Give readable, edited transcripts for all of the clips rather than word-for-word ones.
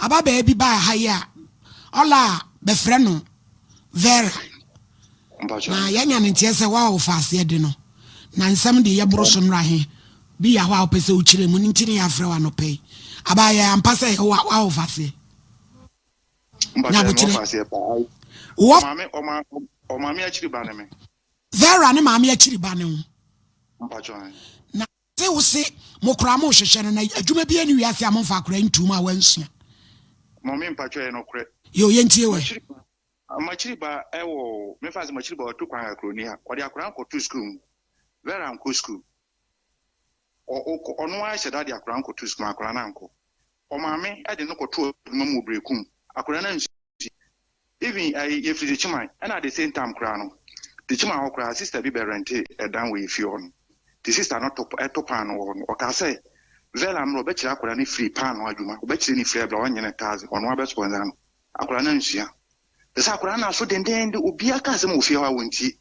Ababaa bi baa ha yi a, ɔla a bɛfrɛ no Vera. Na yɛanya no nteɛ sɛ woa wo fa aseɛ de no. Na nsɛm de yɛboro so nnora he, bi ya hɔ a wopɛ sɛ wokyerɛ mu, no nti ne yɛafrɛ wo anɔpa yi. Abaa yɛ ampa sɛ woa wo fa aseɛ? Nyaboterɛ. Wɔ Ɔmaame akyiri ba ne me. Vera ne maame akyiri ba ne ho. Na se wo se mo koraa mo hwehwɛ no na adwuma bi ani wiase a momfa akora ntum a wansua. Mɔmi mpatwɔ yɛ nokorɛ. Yo, yɛntie wɛ. Makyiri ba ɛwɔ mefa sɛ makyiri ba ɔtu kwan akuroni ha ɔde akora nkɔto sukuu mu. Vera nkɔ sukuu. Ɔno ara hyɛ da de akora nkɔto sukuu mu, akora no ankɔ. Ɔmaame ɛde no kɔto adwuma mu wɔ Berekum. Akora no ansua. Even ɛyi yɛfiri Dekyiman ɛna at the same time koraa no Dekyiman hɔ koraa sister bi bɛ rente ɛdan wɔ yɛ fie hɔ no te sister no to ɛto paano wɔ hɔ no ɔkaa sɛ Vela mmerɛ ɔbɛkyerɛ akwadaa no firi paano adwuma ɔbɛkyerɛ ne firi ɛbla ɔnyɛ ne taxi ɔno abɛ sponsor no akwadaa no ansua te sɛ akwadaa no aso dendenden obiara ka asɛm wɔ fie hɔ a wɔntie.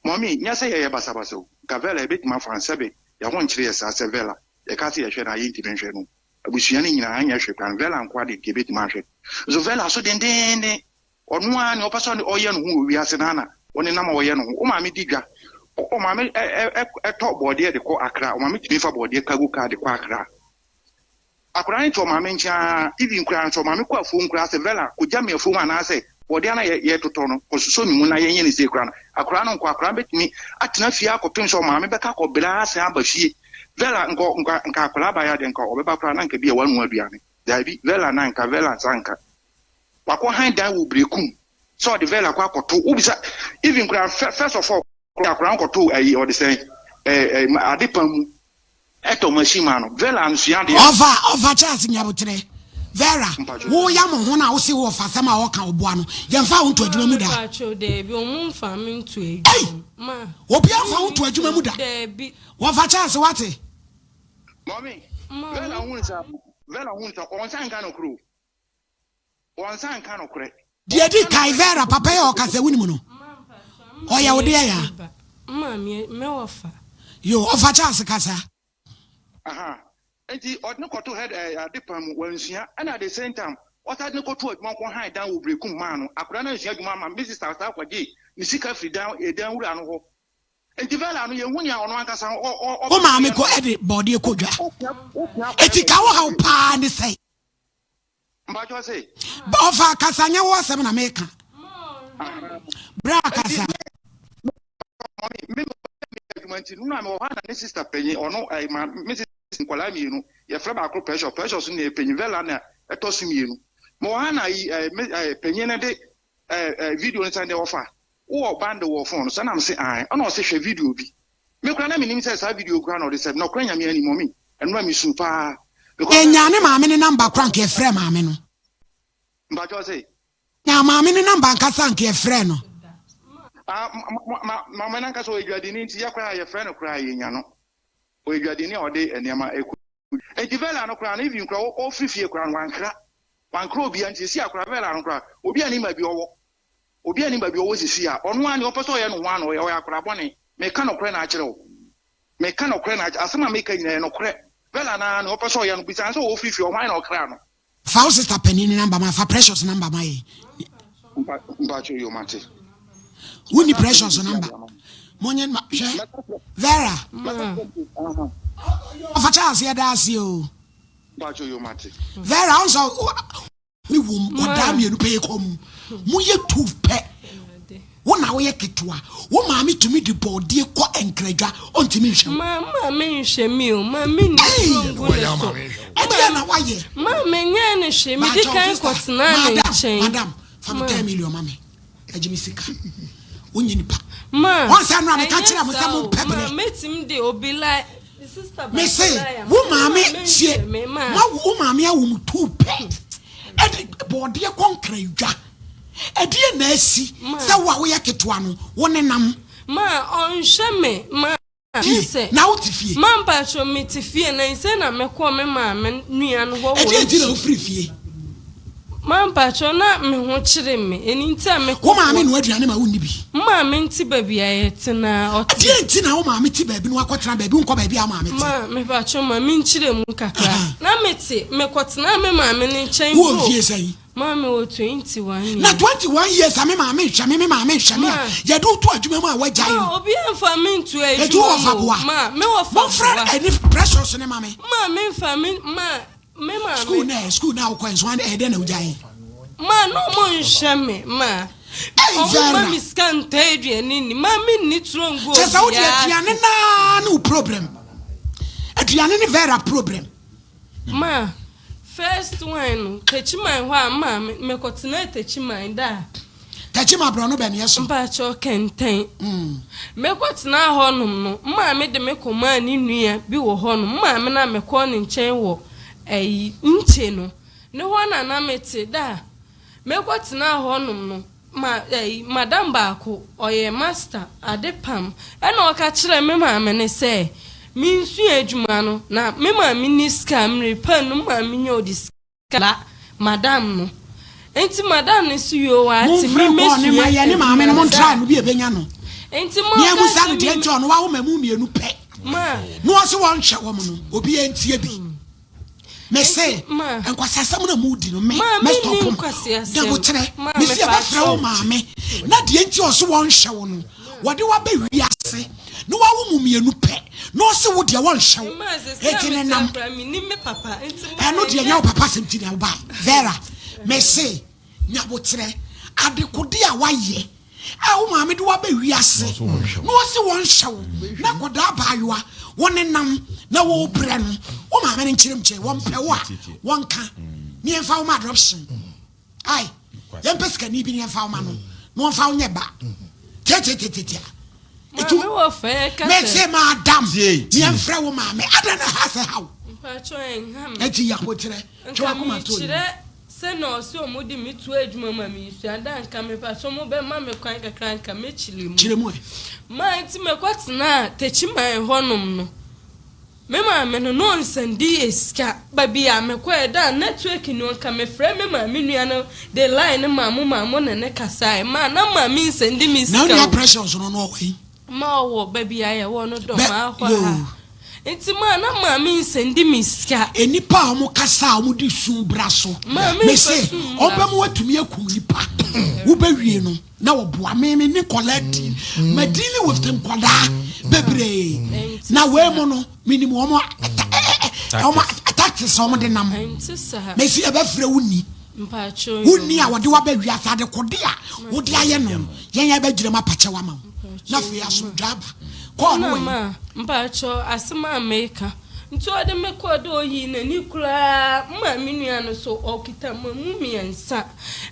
Mɔmi nyɛ sɛ yɛyɛ basabasa o nka Vela yɛbɛtumi afa nsɛbe yɛho nkyerɛ yɛ saa sɛ Vela yɛka sɛ yɛhwɛ no a yɛntumi nhwɛ no abusua no nyinaa anyɛ hwɛ koraa no Vela nko ade nka yɛbɛtumi ahwɛ nso Vela so dendenden ɔno ara nea ɔpɛ sɛ ɔyɛ no ho wɔ wiase no ana ɔnenam a ɔyɛ no ho. Wo maame di dwa, wo maame ɛtɔ bɔɔdeɛ de kɔ Accra, wo maame tumi fa bɔɔdeɛ cargo car de kɔ Accra. Akwadaa no te ɔmaame nkyɛn ara, even koraa nso ɔmaame kɔ afuom koraa sɛ Vela kɔgya me afuom anaasɛ bɔɔdeɛ no a yɛtotɔ no kɔsosɔ ne mu na yɛnyɛ ne sei koraa no, akwadaa no nkɔ. Akwadaa no bɛtumi atena fie akɔpem sɛ ɔmaame bɛka akɔ bere asan aba fie. Vela nka nka nka akwadaa baeɛ adeɛ nka ɔbɛba koraa na nka bi a wanoa aduane. Daabi, Vela na nka Vela nsa nka. Wakɔ han dan wɔ Berekum sɛ ɔde Vela kɔ akɔto. Wobisa even koraa first of all koraa akwadaa no kɔto ayi ɔde sɛn ɛɛ ɛɛ ade pan mu ɛtɔ machine ma no. Vela nsua adeɛ. Ɔfa ɔfa Charles Nyaboterɛ. Vera, wo ya mo ho na wo se wo ɔfa asɛm a ɔka ɔboa no. Yɛmfa wo nto adwuma mu da. Mepakyɛw daabi, ɔmo mfa me nto adwuma mu. Ma. Obi amfa wo nto adwuma mu da. Daabi. Wɔfa Charles wate. Mɔmi, Vera hu nsa, Vera hu nsa, ɔnsa nka nokorɛ o. Wɔn nsa nka nokorɛ. Deɛ di kan Vera papa yi a ɔkasa wonim no ɔyɛ wo deɛ ya. Yo ɔfa Charles kasa. Aha nti ɔde no kɔto head ɛɛ ade pan mu wansua ɛna at the same time ɔsan de no kɔto adwuma kɔ han dan wɔ Berekum maa no akwadaa no ansua adwuma ama me sister san kɔgye ne sika firi dan ɛdan wura no hɔ nti Vera no yɛhu nea ɔno ankasa ɔ ɔ Wo maame kɔ ɛde bɔɔdeɛ kɔ dwa. Eti ka wo haw paa ne sɛn? Mpatsɔ se. Ɔfa kasa nyɛ wo asɛm na meka. Bra kasa. Me adwuma nti no na mewɔ hɔ a na ne sister panyin ɔno ɛɛ ma me sister nkwadaa mmienu yɛfrɛ baako Precious Precious no yɛ panyin Vela na ɛtɔ so mmienu mewɔ ha na yi ɛɛ me ɛɛ panyin no de ɛɛ ɛɛ video no sɛn de ɔfa wowɔ band wɔ phone no so ɛna me se ae ɛna ɔse hwɛ video bi me kora na menim sɛ saa video kora na ɔde sɛ na ɔkora Nyame anim ɔmi ɛno a mesu paa. Yɛnyaa ne maame ne number kora nka yɛfrɛ maame no. Mpatsɔ se. Nyaa maame ne number ankasa nka yɛfrɛ no. Ah, ma maame no ankasa ɔyɛ dwadini nti yɛ koraa yɛfrɛ no koraa yɛnya no. Ɔyɛ dwadini a ɔde nneɛma ɛkɔ. Nti Vela no koraa no even koraa ɔfiri fie koraa no wankra. Wankra obia nti sisi akora Vela no koraa obi anim baabi ɔwɔ. Obi anim baabi ɔwɔ sisi a ɔno ara nea ɔpɛ sɛ ɔyɛ no ho ano ɔyɛ ɔyɛ akora bɔne. Meka nokorɛ na akyerɛ wo. Meka nokorɛ na asɛm a meka nyinaa yɛ nokorɛ. Vela no ara nea ɔpɛ sɛ ɔyɛ no bisa no sɛ ɔfiri fie ɔhwan na ɔkra no. Fa wo sister panin no number ma fa Precious number ma yɛn. Mpacho yo mate. Wonni Precious number. Monye ma hwɛ Vera. Ɔfa Charles yɛda ase o. Mpacho yo mate. Vera ɔnsɛ ne wom ɔdaa mmienu pɛ yɛ kɔ mu. Moyɛ tu pɛ. Wo na woyɛ ketewa. Wo maame tumi de bɔɔdeɛ kɔ nkradwa ɔntumi nhwɛ wo. Ma maame nhwɛ mi o. Maame ni ngu ne so. Ɛdeɛ na wayɛ. Maame nyɛ ne hwɛ. Mi di kan kɔtena ne nkyɛn. Madam, fa me 10 million ma me. Agye me sika. Wonyɛ nipa. Ma. Wɔn sɛ no a meka kyerɛ mo sɛ mo mpɛ berɛ. Ma metumi de obi la. Me se wo maame tie. Ma wo maame awo mu tu pɛ. Ɛde bɔɔdeɛ kɔ nkradwa. Ɛdeɛ na asi sɛ wo a woyɛ ketewa no wo nenam. Ma ɔnhwɛ me ma. Fie na wote fie. Ma mpatsɔ me te fie na nsɛ na mekɔ me maame nua no hɔ wɔ. Ɛdeɛ nti na wofiri fie. Ma mpakyɛw na me ho kyere me ɛno nti a me Wo maame noa aduane ma wonni bi? Me maame nte baabi a yɛte na ɔte. Deɛn nti na wo maame te baabi na woakɔtena baabi wonkɔ baabi a wo maame te? Ma mepakyɛw ma menkyerɛ mu kakra. Na mete mekɔtenaa me maame no nkyɛn Wowɔ bro. mfie sɛn? Ma mewɔ 21 years. Na 21 years a me maame nhwɛ me me maame nhwɛ me a yɛde wo to adwuma mu a woagyae Ma no. obi amfa me nto Enti wowɔ adwuma mu o. faboa? Ma mewɔ Momfrɛ faboa. ɛne Precious no ma me. Ma memfa me ma Me maame. School na school na wokɔ nso ɛyɛ dɛn na wogyae? Ma na ɔmo nhwɛ me ma. Ɔmo ma me sika ntɔ aduane ni ma me nni turo ngu obiara. Kyɛ sɛ wode aduane naa ne wo problem. Aduane ne Vera problem. Ma first one no Techiman hɔ a ma mekɔtenaa Techiman da a. Techiman borɔno bɛn yɛ so? Mpakyɛw Kɛntɛn. Mekɔ tenaa hɔ nom no, me maame de me kɔ maa ne nua bi wɔ hɔ nom. Me maame no a me kɔɔ ne nkyɛn wɔ ɛyi Nkye no, ne hɔ na na me te. Da a me kɔ tenaa hɔ nom no, ma ɛyi madam baako, ɔyɛ master ade pam, ɛna ɔka kyerɛɛ me maame no sɛ me nsua adwuma no, na me maame nni sika, mmere pa no me maame nya ɔde sika. La madam no. Enti madam no se yoo wate me Momfrɛ kɔɔ ne mɛsua ma yɛ ne maame no adwuma montra saa. no bi ɛbɛnya no. Enti mo Nea ɔka musa no sɛ deɛ me nti ɔno wawo ma mu mmienu pɛ ma. na ɔse wɔnhwɛ wɔn no obiara ntie bi. Mese Enti ma. nkwasiasɛm na mudi no me Ma me mɛstɔpo ni mo. nkwasiasɛm. Daboterɛ Ma mese me yɛbɛfrɛ wo pakyɛw. maame na deɛ nti ɔse wɔnhwɛ wo no wɔde wo aba wiase na wawo mu mmienu pɛ na ɔse wo deɛ wɔnhwɛ wo eti ne nam ɛno deɛ nyɛ wo papa asɛm ti na wobae Vera mese nyaboterɛ adekode a wayɛ a wo maame de waba wiase na ɔse wɔnhwɛ wo na kɔdaa abaayewa wo ne nam na wobrɛ no wo maame no nkyerɛ mu kyerɛ wɔmpɛ wo a wɔnka ne yɛmfa wo ma adoption Ai, yɛmpɛ sikani bi ne yɛmfa wo ma no na ɔmfa wo nyɛ ba. Tiatiatiatia. Etu Maame wɔ fɛ ka sɛ. mese madam ne yɛmfrɛ wo maame. Adɛn na ha sɛ haw? Mpakyɛ ɛnha me. Eti yaboterɛ twe Nka w'akoma to mekyerɛ sɛ na ɔse ɔmo de me to adwuma ma mesua da nka mepakyɛ ɔmo bɛma me kwan kakra nka mɛkyerɛ mu. Kyerɛ mu ɛ. Maa nti mekɔ tenaa Techiman hɔ nom no. Me maame no na ɔnsan di yɛ sika baabi a mekɔɛ da a network ni ɔnka mefrɛ me maame nua no de line no maa mo maa mo ne no kasaɛ maa na maame nsan di me Na sika onua o. Precious no no ɔwɔ he? Ma ɔwɔ baabi a yɛwɔ no dɔ Bɛ maa hɔ yoo. ha nti maa na maame nsan di me sika. Nnipa a wɔn kasa a wɔn de su bra so. Maame Me nfa se su mmra wɔn bɛ so. mo atumi akum nipa. Wo bɛ wie no na wɔboa me me ne nkɔlaa di ma dealing with nkɔlaa bebree na wei mu no menim wɔn wɔn tactics wɔn de nam mesi ɛbɛfrɛ wo ni wo ni a wɔde waba wiase ade kode a wode ayɛ no yɛn yɛn bɛgyina mu apakyɛ wama wo na afei asomdwa aba kɔɔ no wɔ yi. Mpakyɛ asɛm a meka nti ɔde me kɔɔ dɛ oyii n'ani koraa ma me nua no so ɔkita mamu mmiɛnsa.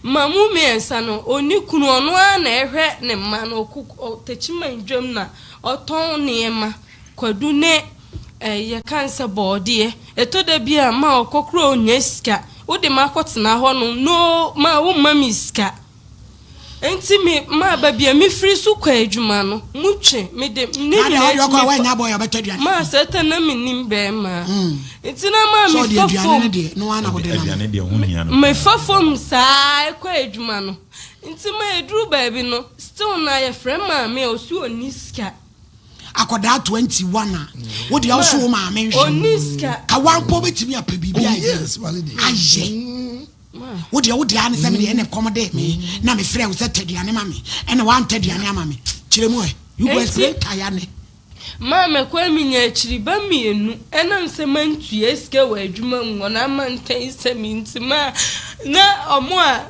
Mma mu mmiɛnsa no, ɔnni kunu, ɔno ara na ɛhwɛ ne mma no, ɔkɔ Techiman dwam na ɔtɔn nneɛma, kwadu ne eh, yɛka no sɛ bɔɔdeɛ. Ɛtɔ da bi a, ma ɔkɔ koraa ɔnnya sika. Wode me akɔtena hɔ nom, no, ma womma me sika. Nti me, ma baabi a mefiri so kɔ adwuma no, mutwe, mede, ne Na deɛ nyinaa ɔde akyi ɔkɔ a mefa, wanya bɔyɛ ɔbɛtɔ aduane ma adi. sɛ ta na mennim bɛrima. Nti na ma Sɛ ɔde mefa aduane fam. no deɛ, no ara na wode nam. Aduane deɛ ho hia no paa. Mefa fam saa kɔ adwuma no. Nti ma ɛduru baabi no, still na yɛfrɛ maame a ɔse ɔnni sika. Akwadaa 21 a, wo deɛ wo so wo maame nhwɛ wo. Ɔnni sika. Ka wo ara mpo wobɛtumi apɛ biribi ayɛ dɛn? Ayɛ. Wo deɛ wo deɛ ara ne sɛ me deɛ ɛna ɛkɔm dee me na mefrɛɛ wo sɛ tɔ aduane ma me ɛna woantɔ aduane ama me. Kyerɛ mu ɛ. You go explain tire ne. Maa mekɔe menya akyiriba mmienu ɛnam sɛ mantua sika wɔ adwuma mu wɔn amantan sɛ me nti maa na ɔmo a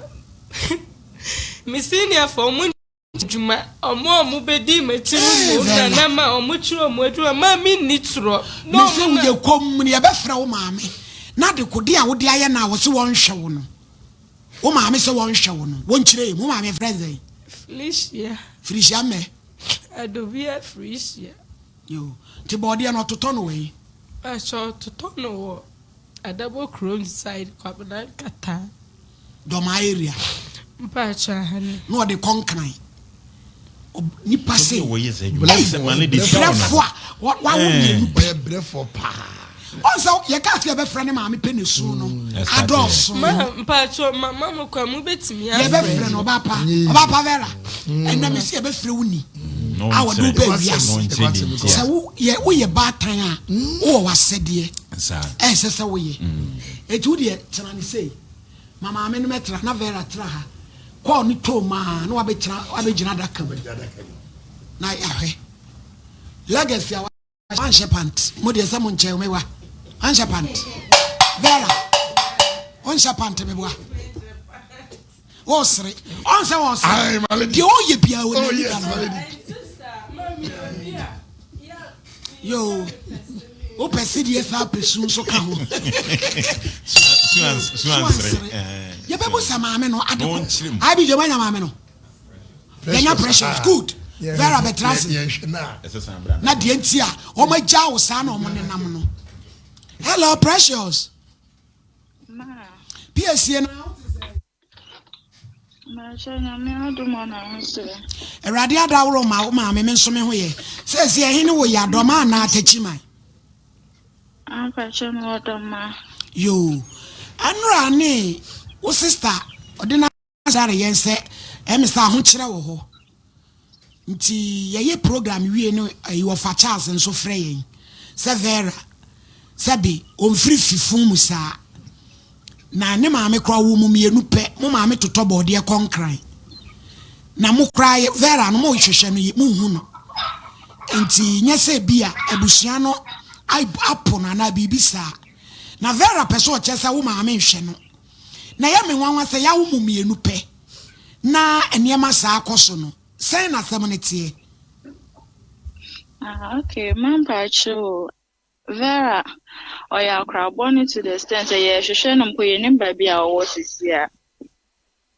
me senior fo ɔmo adwuma ɔmo a ɔmo bɛdii m'akyi no mmom na na ma ɔmo kyerɛ ɔmo adwuma maa menni torɔ na Mese ɔmo na. woyɛ komm no yɛbɛfrɛ wo maame na dekode a wode ayɛ no a wɔse wɔnhwɛ wo no wo maame sɛ wɔnhwɛ wo no wɔnkyerɛ mu wo maame yɛfrɛ no sɛn? Felicia. Felicia mmɛ? Adobia Felicia. Yoo, nti bɔɔdeɛ no ɔtotɔ no wɔ he? Pakyɛ ɔtotɔ no wɔ Adabo kurom side Kwabena Nkataa. Dɔmaa area. Mpakyɛ ahane. Na ɔde kɔ Nkran. Nipa se. Ei, brɛfo a wawo mmienu pɛ. Ɔyɛ brɛfo paa. Ɔn sɛ yɛkaa sɛ yɛbɛfrɛ ne maame pɛ na esu no. Adɔɔso. Ma mpatsɔ ma ma mo kwan mo betumi afrɛ. Yɛbɛfrɛ no ɔbaa pa ɔbaa pa Vera ɛnna mi si yɛbɛfrɛ wo ni a wɔde wo bɛ wiase sɛ wo yɛ woyɛ baatan a wowɔ w'asɛdeɛ ɛsɛ sɛ woyɛ eti wo deɛ tena ne sei ma maame no mɛtena na Vera tena ha kɔɔ ne too maa na wabɛtena wabɛgyina adaka mu na yɛahwɛ legacy a. Wanhyɛ pant mo deɛ sɛ mo nkyɛn me wa wanhyɛ pant Vera wonhyɛ pant me boa wɔsere ɔnsɛ wɔsere deɛ ɔyɛ biara wɔ n'ani da no yoo wopɛ sedeɛ saa pɛ su nso ka ho suansere yɛbɛbu sa maame no ade ko abi gyama nya maame no Yɛnya precious good Vera bɛtra ase na deɛ nti a wɔn agya wo saa na wɔn nenam no. Hello precious. Piesie na Awurade adaworo ma wo maame me nso me ho yɛ. Sɛsi ɛhe ne wo yɛ adɔma anaa atakyiman? Yoo. Ɛnora ne wo sister ɔde na Dare yɛn sɛ ɛme sɛ ahokyerɛ wɔ hɔ nti yɛyɛ program wie no ayi wɔfa Charles nso frɛ yɛn sɛ Vera sɛbe ɔmfiri fifo mu saa na ne maame koraa ɔwɔ mu mmienu pɛ mo maame totɔ bɔɔdeɛ kɔ nkran na mo koraa Vera no mo hwehwɛ no mo nhu no nti nyɛ sɛ bi a abusua no apo no anaa biribi saa na Vera pɛ sɛ ɔkyerɛ sɛ wo maame nhwɛ no Na ɛyɛ me nwanwa sɛ yɛawo mo mmienu pɛ na nneɛma saa kɔ so no. Sɛn na asɛm no teɛ? Ah, okay, mampakyɛ o. Vera, ɔyɛ akora bɔne to the extent sɛ yɛhwehwɛ no mpo yɛnim baabi a ɔwɔ sisi a.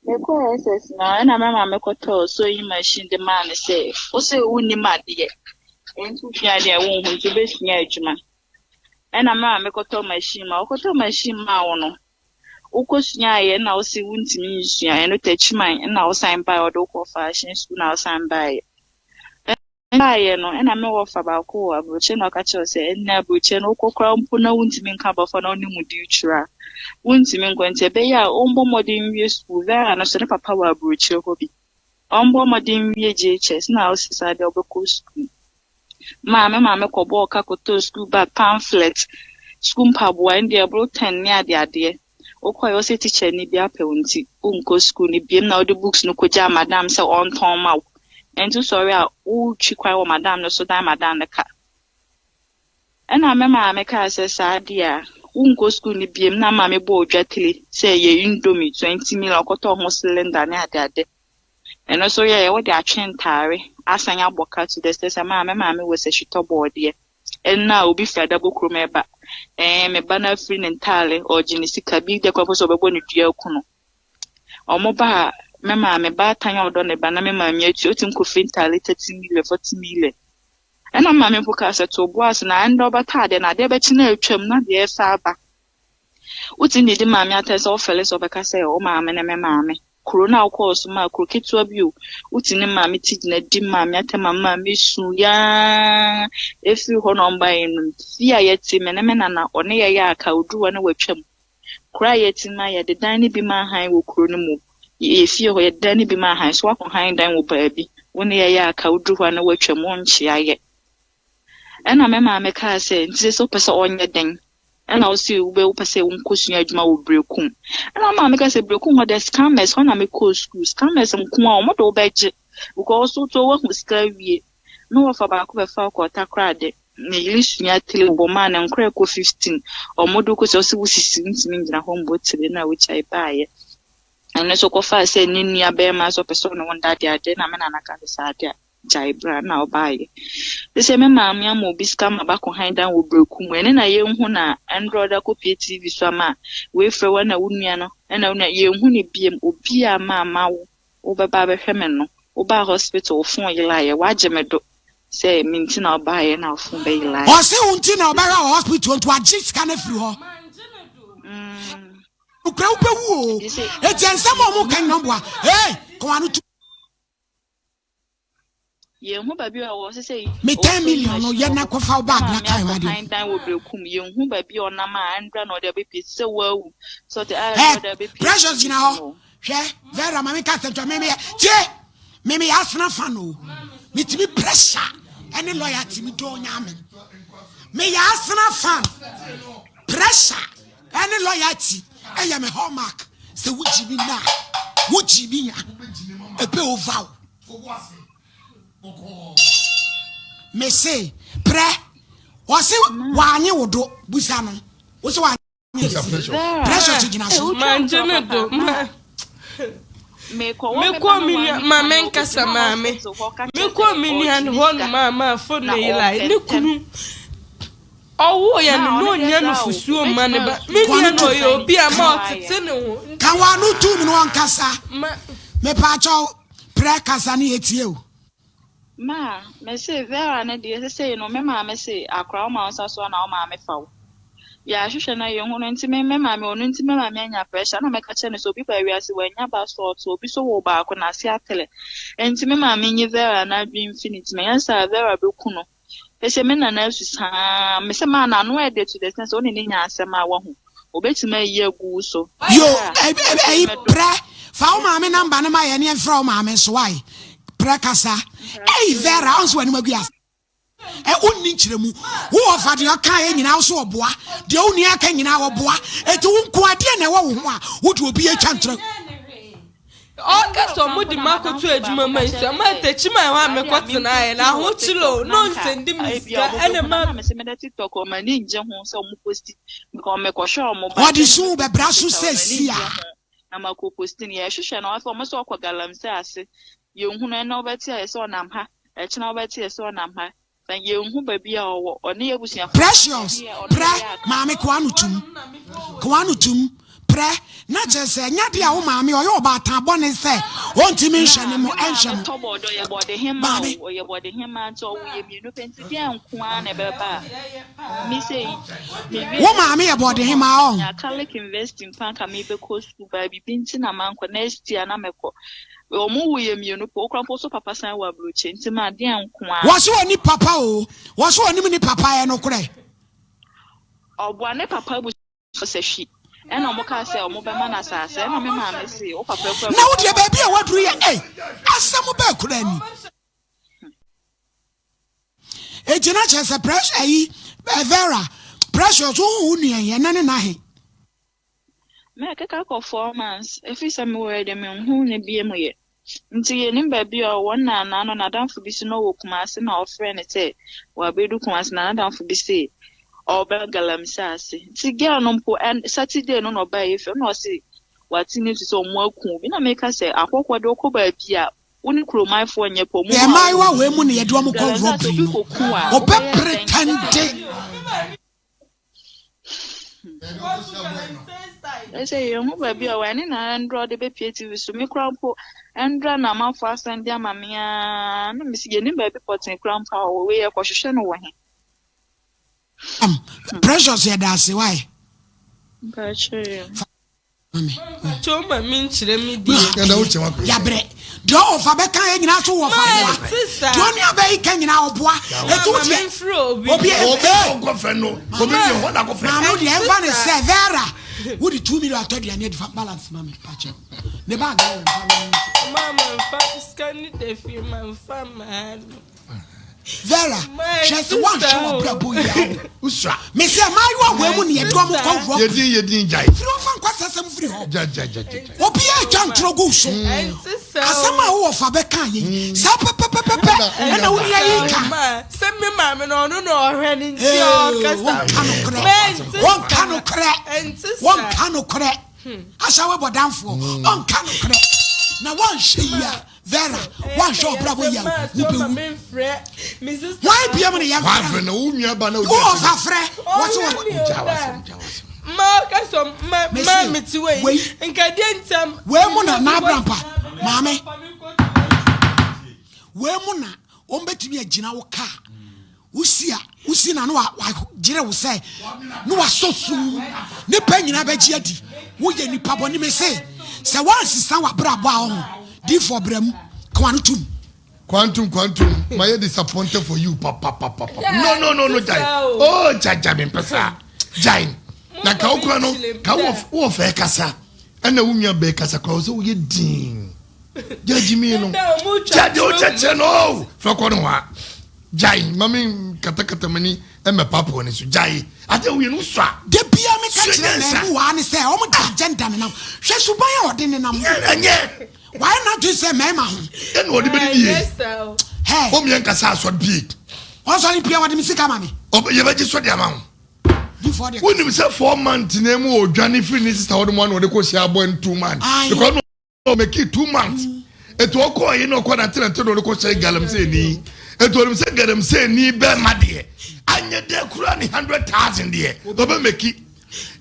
Mekɔɔ SS no, ɛna me maame kɔtɔɔ sewing machine de maa no sɛ, wo sɛ wonnim adeɛ, nti wosua adeɛ a wonhu nti wobɛsua adwuma. Ɛna me maame kɔtɔɔ machine ma wo. Ɔkɔtɔɔ machine maa wo no, wokɔsuaeɛ na wose wontumi nsua, ɛno takyiman na wosan baeɛ, ɔde wo kɔɔ fashion school na wosan baeɛ. Baeɛ no, ɛna me wɔfa baako wɔ aburokyire na ɔka kyerɛ wo sɛ ɛnna aburokyire no wokɔ koraa mpo na wontumi nka abɔfra na wone mu di twerɛ a, wontumi nkɔ nti ɛbɛyɛ a ɔmmɔ mmɔden nwie sukuu. Vera no so ne papa wɔ aburokyire hɔ bi. Ɔmmɔ mmɔden nwie JHS na wose saa deɛ wobɛkɔ sukuu. Maa me maame kɔbɔɔ ka kɔtɔɔ sukuu bag, pamphlet, sukuu mpaboa, ɛno deɛ ɛboro ten ne adeadeɛ. Wokɔeɛ wose tikyani bi apɛ wo nti wonkɔ sukuu no biom na wode books no kɔgyaa madam sɛ ɔntɔn mma wo. Ɛnti wosɔre a wotwi kwan wɔ madam no so dan madam no ka. Ɛna me maame kaa sɛ saa deɛ a wonkɔ sukuu no biom na maame bɔɔ dwatire sɛ ɛyɛ indomie 20 million ɔkɔtɔɔ ho cylinder ne adeade. Ɛno nso yɛɛ wode atwe ntaare asan abɔ ka to the extent sɛ maa me maame wɔ sahwitɔ bɔɔdeɛ. Ɛnna a obi firi adabɔ kurom ɛba, ɛɛ me ba no afiri ne ntaare, ɔregye ne sika, bi deɛ koraa mpo sɛ ɔbɛbɔ ne dua aku no. Wɔn ba a, me maame, baatan a ɔdɔ ne ba na me maame atua, otumi kɔfiri ntaare 30 million, 40 million. Ɛnna me maame mpo kaa sɛ to bo ase na ɛnnɛ ɔbɛtɔ adeɛ na adeɛ bɛkye na atwam na deɛ ɛsɛ aba. Wotumi didi maame atɛn sɛ wofɛle sɛ ɔbɛka sɛ wo maame ne me maame. Kuro no a wokɔɔ so maa kuro ketewa bi o, wotumi ne maame ti gyina di maame atɛn ma maame su yaa. Ɛfiri hɔ na ɔmbaeɛ no, fie a yɛte me ne me nana, ɔne yɛyɛ aka, ɔduru hɔ na watwam. Kuro a yɛte ma yɛde dan no bi ma han wɔ kuro no mu. Yɛ fie hɔ yɛde dan no bi ma han, so woakɔ han dan wɔ baabi, wo ne yɛyɛ aka, woduru hɔ a na watwam, wonkyea yɛ. Ɛna me maame kaa sɛ, nti sɛ wopɛ sɛ ɔnyɛ dɛn? Ɛna ɔse wobɛ wopɛ sɛ wonkɔsua adwuma wɔ Berekum. Ɛna me maame kaa sɛ Berekum hɔ deɛ scammers hɔ na mekɔɔ sukuu. Scammers nko a wɔn de wobɛgye because wotɔ woahu sika awie. Me wɔfa baako bɛfa wo kɔɔ Takoradi. Ne yere sua tire bɔ maa ne nkora ɛkɔ 15. Wɔn de wokɔsua ɔse wo sisi wontumi ngyina hɔ mbɔ tire na wogyae baeɛ. Ɛno nso kɔfaa sɛ ne nua bɛrima sɛ ɔpɛ sɛ ɔne wo nda adeade na me nana kaa sɛ saa adeɛ a gyae bra na ɔbaeɛ. Te sɛ me maame ama obi sika ma bakɔ han dan wɔ breku mu ɛne na yɛnhu na ɛndrɔ ɔde akɔpie TV so ama wei frɛ wo ɛna wo nua no ɛna wo nua yɛnhu ne biem obi a ma ama wo wobɛba abɛhwɛ me no wobaa hospital wo fon yelaeɛ wagye me do sɛ me nti na ɔbaeɛ na wo fon bɛyelaeɛ. Ɔse wo nti na ɔbɛhwɛ wɔ hospital nti wagye sika no afiri hɔ. Nokorɛ wobɛwu o. Enti nsɛm a wɔka nyina boa. Hey, kɔwa no tu. Yɛnhu baabi a ɔwɔ sesei Me ɔwɔ ten sewing million no machine yɛ wɔ na hɔ. kɔfa wo Me bag na maame kan akɔ w'adeɛ. han dan wɔ Berekum yɛnhu baabi a ɔnam a ɛndra na ɔde abɛpie te sɛ wawu sɛ ɔte a Ɛ ɛndra ɔde abɛpie Precious TV gyina so hɔ no. hwɛ Vera ma me nka asɛm kyerɛ me meyɛ tie me meyɛ Arsenal fan o metumi pressure ɛne loyalty me dɔ nyame meyɛ Arsenal fan pressure ɛne loyalty ɛyɛ me hallmark sɛ wogyi mi na wogyi mi nya ɛbɛ over o mese prɛ wɔse wanye wo do busa no wo se wanye Precious gyina so. Mangye ne do ma. Mekɔ me nua ma menkasa maame. Mekɔ me nua no hɔ no ma ma fo ne yela ne kunu. Ɔwoo yɛ no na ɔnya nufusuo mma ne ba. Me nua no ɔyɛ obi a ma ɔtete ne ho. Ka w'ano tum no ɔnkasa. Mepaakyɛw prɛ kasa ne yɛtie o. Ma, mese Vera no deɛ sesei no me maame se akora wo ma wo nsa so a na wo maame fa wo. Yɛahwehwɛ na yɛnhu no nti me me maame ɔno nti me maame anya pressure na mɛka kyerɛ no sɛ obi ba wiase wannya ba so ɔto obi so woo baako n'ase atrɛ nti me maame nyi Vera no adwene mfi ne tirim ɛnyɛ saa a Vera bɛku no. Ese me nana asu saa me sɛ maa n'ano ɛde to the extent sɛ wo ne no nya asɛm a wahu obetumi ayi agu wo so. Yo ɛyi prɛ fa wo maame number no ma yɛn ne yɛn frɛ wo maame nso wai prɛ kasa ɛyi Vera ɔnso w'anim agu ase ɛ wonni nkyerɛmu wo ɔfa deɛ ɔka yɛ nyinaa wo so ɔboa deɛ wo nua aka nyinaa ɔboa eti wo nko adeɛ na ɛwɔ wo ho a wode obi atwa ntorɔ Ɔka sɛ ɔmo de m'akɔto adwuma mu nti ɔmo atakyi ma ɛhɔ a mekɔ tenaeɛ na ahokyere o na ɔnsɛndi me sika ɛna ma. Ɔde su bɛbra so seesia. Na makɔ posti no yɛhwehwɛ no afei ɔmo sɛ ɔkɔ galamsey ase yɛnhunu ɛnɛ wobɛte ayɛ sɛ ɔnam ha ɛkyena wobɛte yɛ sɛ ɔnam ha Na yɛnhu baabi a ɔwɔ. Ɔne yɛn abusuafo. Precious, prɛ, maame koa no tum. Koa no tum, prɛ, na kyerɛ sɛ ɛnyɛ adeɛ a wo maame ɔyɛ ɔbaatan bɔne sɛ ɔntumi nhwɛ ne mo, ɛnhwɛ mo. Tɔ bɔɔdɔ, ɔyɛ bɔɔdehemaa Maame. o, ɔyɛ bɔɔdehemaa nti ɔwo yɛ mmienu pɛ nti deɛn nko ara na ɛbɛba a me sei mewie Wo maame yɛ bɔɔdehemaa ɔn? Nya Catholic University mpo anka mebɛkɔ sukuu but biribi nti na mankɔ, next year na mɛkɔ. Wɔn wo yɛ mienu pɛ, wo koraa mpo so papa san wɔ aburokyi nti ma adeɛ nko ara. Wɔse ɔni papa oo, wɔse ɔnim ne papa ɛyɛ nokorɛ? Ɔboa ne papa abusua sɛ hwi ɛna ɔmo kaa sɛ ɔmo bɛma no asaase ɛna me maame se wo papa kura Na wo deɛ baabi a waduru yɛ ei asɛm bɛɛ koraa ni. Enti na kyerɛ sɛ press ayi Vera Precious wohu wo nua yi ɛnɛ ne n'ahe? Mɛkeka kɔ 4 months ɛfiri sɛ mewɔ deɛ menhu no biom yɛ nti yɛnim baabi a ɔwɔ na naano n'adamfo bi so na ɔwɔ Kumasi na ɔfrɛ no sɛ wabedu Kumasi na n'adamfo bi se ɔba Galamsey ase nti girl no mpo ɛn Saturday no na ɔbaa yɛ fie na ɔse wate news sɛ ɔmo aku obi na meka sɛ ahɔhoɔ de wokɔ baabi a wo ne kuromanfoɔ nyɛ pɛ ɔmo Yɛ mu a mmaayewa wo wei mu na yɛde wɔn kɔ Galamsey ase robbery obi no, kɔku a ɔbɛ wobɛyɛ dɛn pretende. Ɛsɛ yɛn ho baabi a wɔne na ndra ɔde bɛpie TV so me kora mpo ndra na amanfo asan de ama me aa na mesi yɛnim baabi pɔtee kora mpo a ɔwɔ wei yɛkɔhwehwɛ no wɔ he. Precious yɛda ase why? Mpakyɛ yɛ. Mpakyɛw ma me nkyerɛ me deɛ. Yabrɛ deɛ ɔfa bɛka yɛ nyinaa so wɔ fa boa deɛ ɔne abɛyi ka nyinaa ɔboa etu deɛ obi maame deɛ ɛnfa ne sɛ Vera wode 2 million atɔ aduane adi fa balance ma me pakyɛw ne bag wɔ nfa no. Maama nfa sika ne da fie ma nfa maa no. Vera, hwɛ sɛ woanhwɛ w'abrabɔ yie a wo. Mese mmaayewa wei mu ne yɛde wɔn kɔ wurɔ. Yɛdin yɛdin gyae. Firi wɔn fa nkwasasɛm firi hɔ. Obi atwa ntorɔ gu so. Asɛm a wowɔ fa bɛka yɛ yi. Saa pɛpɛpɛpɛ ɛna wo nua yi ka. Sɛ me maame no ɔno na ɔhwɛ ne nti ɔkasa. Wɔnka nokorɛ. Wɔnka nokorɛ. Wɔnka nokorɛ. Ahyɛ wo bɔdanfoɔ. Ɔnka nokorɛ. Na wɔnhwɛ yi a. Vera, woanhwɛ ɔbra bɔ yi a wobɛwu. Hwan biam ne yɛmfrɛ no? Wo nua ba na wo ɔfa frɛ. Wɔse wɔ. Wei mu na n'abrampa maame. Wei mu na wɔn bɛtumi agyina wo kaa. Wosi a, wosi na no wagyere wo sɛ ne wasɔ sum. Nipa nyinaa bɛgye adi. Woyɛ nipa bɔne. Me se, sɛ woansesa w'abrabɔ a ɔho, diifoɔ bra mu, ka w'ano tom. Quantum quantum mayɛ disappointed for you papapapapa no no no no gyae oh gyae gyae mempɛ saa gyae na ka wo kora no ka wɔ fɛ kasa ɛna wo nua bɛɛ kasa kora wo sɛ woyɛ din gyae gyimi no gyae deɛ wokyɛkyerɛ no oh fɛ kɔ no hɔ a gyae ma me katakata m'ani ɛmɛ papoɔ ne so gyae adeɛ woyɛ no sua da bia meka kyerɛ na ɛmu waa ne sɛ ɔmo de agenda nenam hwɛ suban a ɔde nenam ɛnyɛ Wayɛ n'adwene sɛ mmarima ho. Ɛna ɔde bɛdi die. Hey. Wɔn yɛn kasa asɔre pie. Ɔsɔre pie wɔde mi sika ma mi. Yɛbɛgye sɔ de ama wo. Wonim sɛ 4 months na mu ɔdwane firi ne sister hɔ nom ana ɔde kɔ hyia abɔ no 2 months. Because no ɔmɛki 2 months. Etu ɔkɔ yi na ɔkɔ nante nante na ɔde kɔ hyɛ galamsey ni. Etu ɔnim sɛ galamsey ni bɛɛ deɛ anyɛ dɛ kura ne 100,000 deɛ ɔbɛ mɛki.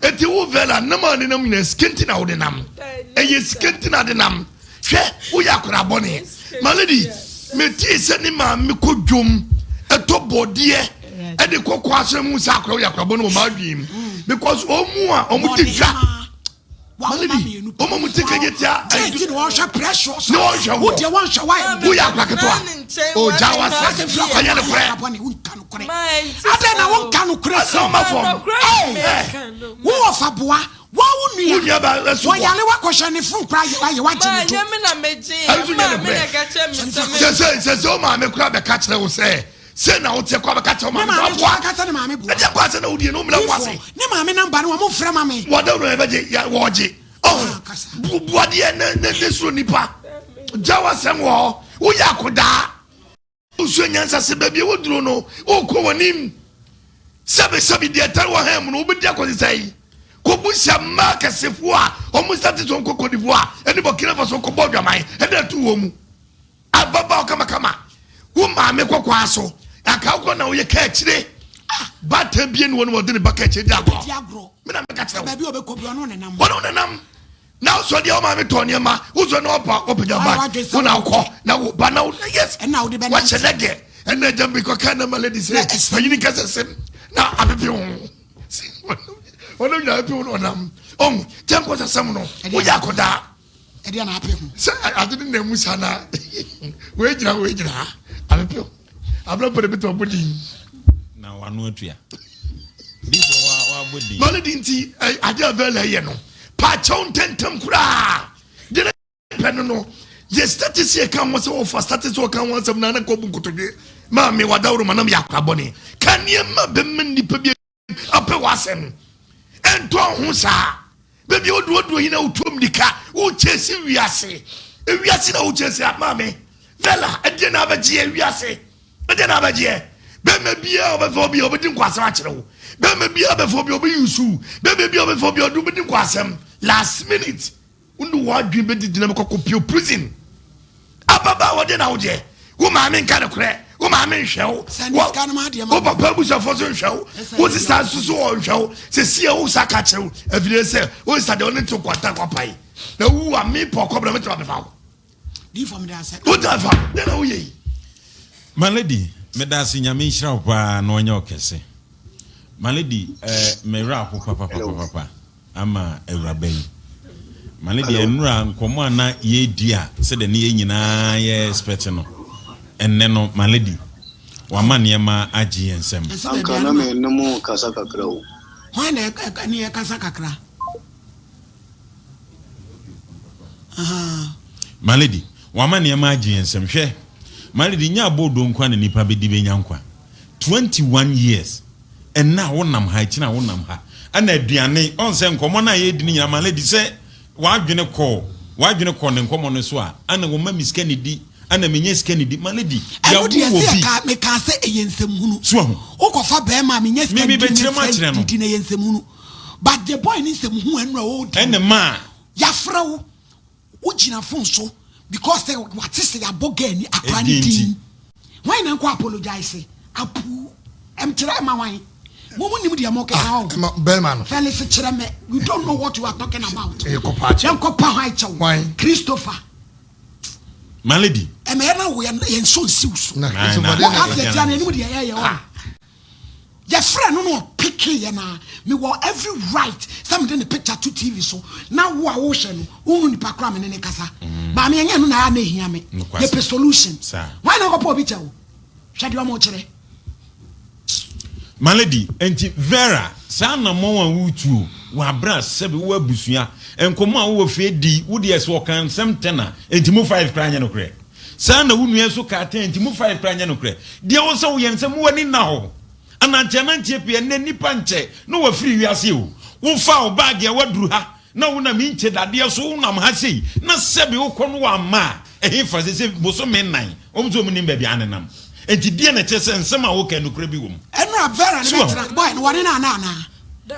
Eti wo Vela nam a nenam nyinaa sika nti na wode nam. Ɛyɛ sika nti na de nam. Hwɛ woyɛ akwadaa bɔne. My lady, metii sɛ ne maame kɔ dwom ɛtɔ bɔdeɛ ɛde kɔkɔ asɛm mu sɛ akwadaa woyɛ akwadaa bɔne wɔ m'adwene mu because wɔn mu a wɔn ti dwa. My lady, wɔn a wɔn ti kɛnyɛ tia. Jẹ́ ti ni wọ́n hwɛ precious. Ne wɔn hwɛ wɔ. Wo deɛ wɔn hwɛ wa. Woyɛ akwadaa ketewa. O gya wa sɛ ɔnyɛ ne korɛ. Adɛn na wonka nokorɛ sɛ ɔma fam. Wowɔ fa boa wa wo nua wɔyare wakɔhwɛ ne fon kora ayɛ wagye ne to. Sɛ sɛ sɛ wo maame kora bɛka kyerɛ wo sɛ sɛ na woteɛ kɔ bɛka kyerɛ wo maame sɛ aboa kasa ne maame boa ɛdeɛ kɔ asɛ na wodie no womena wo ase ne maame namba no wɔn mfrɛ ma me wɔda wura yɛbɛgye wɔgye ɔho buadeɛ ne ne ne soro nipa gya wasɛm wɔ hɔ woyɛ akodaa wosua nyansa sɛ baabi a woduro no wokɔ w'anim. Sɛbesɛbe deɛ ɛtare wɔ ha mu no wobɛdi akɔsi sɛn? Kɔbusa mmaa akɛsefoɔ a wɔn nsa te so nkɔ Cote d'Ivoire ne Burkina Faso kɔbɔ adwaman ɛna atu wɔn mu. Ababaawa kamakama, wo maame kɔkɔa so, anka wokɔ na woyɛ kaa akyire. Baatan bie ne wɔn wɔde ne ba kaa akyire di agorɔ. Me na meka kyerɛ wo. Baabi a ɔbɛkɔ bi ɔno nenam. Ɔno nenam. Na wosɔ deɛ wo maame tɔ nneɛma wosɔ na ɔpa ɔpagya ba wo na wokɔ na wo ba na wo yes wahyɛ nɛ deɛ ɛna agya bi kɔka na ma lady sɛ panyini kɛsɛ sɛm na apepe ho ɔno nyina apepe ho na ɔnam ɔn kyɛ nkɔ sɛ sɛm no woyɛ akɔdaa ɛdeɛ na ape ho sɛ ade ne na mu saa na wei gyina wei gyina ha apepe ho abena pɛ de bi tɔ bɔ din na wano atua ma ne di nti ade a vɛla yɛ no paakyɛw ntɛntɛm koraa deɛ ne pɛ no no yɛ status yɛ ka ho sɛ wɔfa status wɔka ho asɛm na na kɔbu nkotodwe maame wadaworo ma nam yɛ akora bɔne ka nneɛma bɛma nnipa bi apɛ w'asɛm ɛntɔn ho saa baabi a woduoduo yi na wotuo mmirika wokyɛsi wiase ewiase na wokyɛsi maame vɛla ɛdeɛ na abɛgyeɛ wiase ɛdeɛ na abɛgyeɛ bɛrima biara ɔbɛfɛ obi a ɔbɛdi nkɔ asɛm akyerɛ wo bɛrima biara ɔbɛfɛ obi a ɔbɛyi bɛrima biara ɔbɛfɛ obi a ɔde ɔbɛdi nkɔ asɛm last minute wonde wɔadwene bɛdi gyina bɛkɔ kɔpio prison ababaawa deɛ na wodeɛ wo maame nka no korɛ wo maame nhwɛ wo wo papa abusuafoɔ so nhwɛ wo wo sista nso so wɔ nhwɛ wo sɛ sie wo sa ka kyerɛ wo afidie sɛ wo sista deɛ ɔne to kwanta kwapae na wu a me pɔ kɔbra mɛtumi abɛfa wo wotumi fa deɛ na woyɛ yi. My lady, meda ase. Nyame nhyira wo paa na ɔnyɛ wo kɛse. My lady, eh, me werɛ aho papapapapa ama awuraba yi. My lady, ɛnura nkɔmmɔ a na yɛredi a sɛdeɛ ne yɛn nyinaa yɛ expect no, ɛnnɛ no, my lady, wama nneɛma agye yɛn nsam. Anka na me ne mo kasa kakra o. Hwan na ɛne yɛ kasa kakra? My lady, wama nneɛma agye yɛn nsam. Hwɛ, my lady, nyɛ abɔɔdo nkwa na nipa bɛdi bɛnya nkwa. 21 years, ɛnna a wonam ha, akyina a wonam ha, ɛna aduane, ɔn sɛ nkɔmmɔ no a yɛredi no nyinaa, my lady, sɛ wadwene kɔ ne nkɔmmɔ no so a, ɛna wɔma me sika ne di, ɛna menya sika ne di, my lady, ɛno deɛ sɛ yɛka meka sɛ ɛyɛ nsɛmhunu. So ahu. Wokɔfa bɛrima a menya sika Me- me di bɛkyerɛ mu akyerɛ no. didi na ɛyɛ nsɛmhunu. But the boy ne nsɛmhu ɛnura ɔdi. Ɛne maa. Yɛafrɛ wo, wogyina phone so because sɛ wate sɛ yɛabɔ girl ni akora ne Ɛdin nti. din. Hwan na nkɔ apologize? Apu. Ɛmkyerɛ ma hwan? Mo mo nim deɛ mo keka hɔ. Ɛma bɛrima no. Felix kyerɛ me. You don't know what you are talking about. Ɛyɛ kɔpa akyɛw. Yɛnkɔpa hwan kyɛw? Hwan? Christopher. My lady. Ɛmɛ yɛn na wo yɛn yɛn so nsiw so. Na Na- Christopher na- deɛ Wɔka na sɛ ɛyɛ. tia no anim deɛ ɛyɛ hɔ. Yɛfrɛ no na ɔpeke yɛ na mewɔ every right sɛ mede ne picture to TV so na wo a wohwɛ no wohu nipa kora me ne ne kasa. Maame ɛnyɛ ɛno na ɛyɛ a na ɛhia me. Yɛpɛ solution. Hwan na ɔkɔpɛ obi kyɛ wo? Hwɛ deɛ ɔmo kyerɛ. My lady, enti Vera, saa anammɔn a woretuo wɔ aberɛ a sɛbe wowɔ abusua, nkɔmmɔ a wowɔ fie di, wo deɛ sɛ ɔka nsɛm ten a, enti mu five koraa nyɛ nokorɛ? Saa na wo nua nso kaa ten, enti mu five koraa nyɛ nokorɛ? Deɛ ɛwɔ sɛ woyɛ ne sɛ ma w'ani nna hɔ. Ananteananteɛ pii, ɛnnɛ nnipa nkyɛ na wɔafiri wiase o. Wofaa wo baage a woaduru ha, Na wonam inkye dadeɛ so wonam ha sei na sɛbe wokɔ no wamma a, ɛhefa? Seesei bosome nnan, wɔn nso wɔnnim baabi a anenam. Enti deɛn na ɛkyerɛ sɛ nsɛm a woka yi nokorɛ bi wɔ mu? Ɛno a Vera ne So wahu? bɛtena boy no wɔne no ana anaa?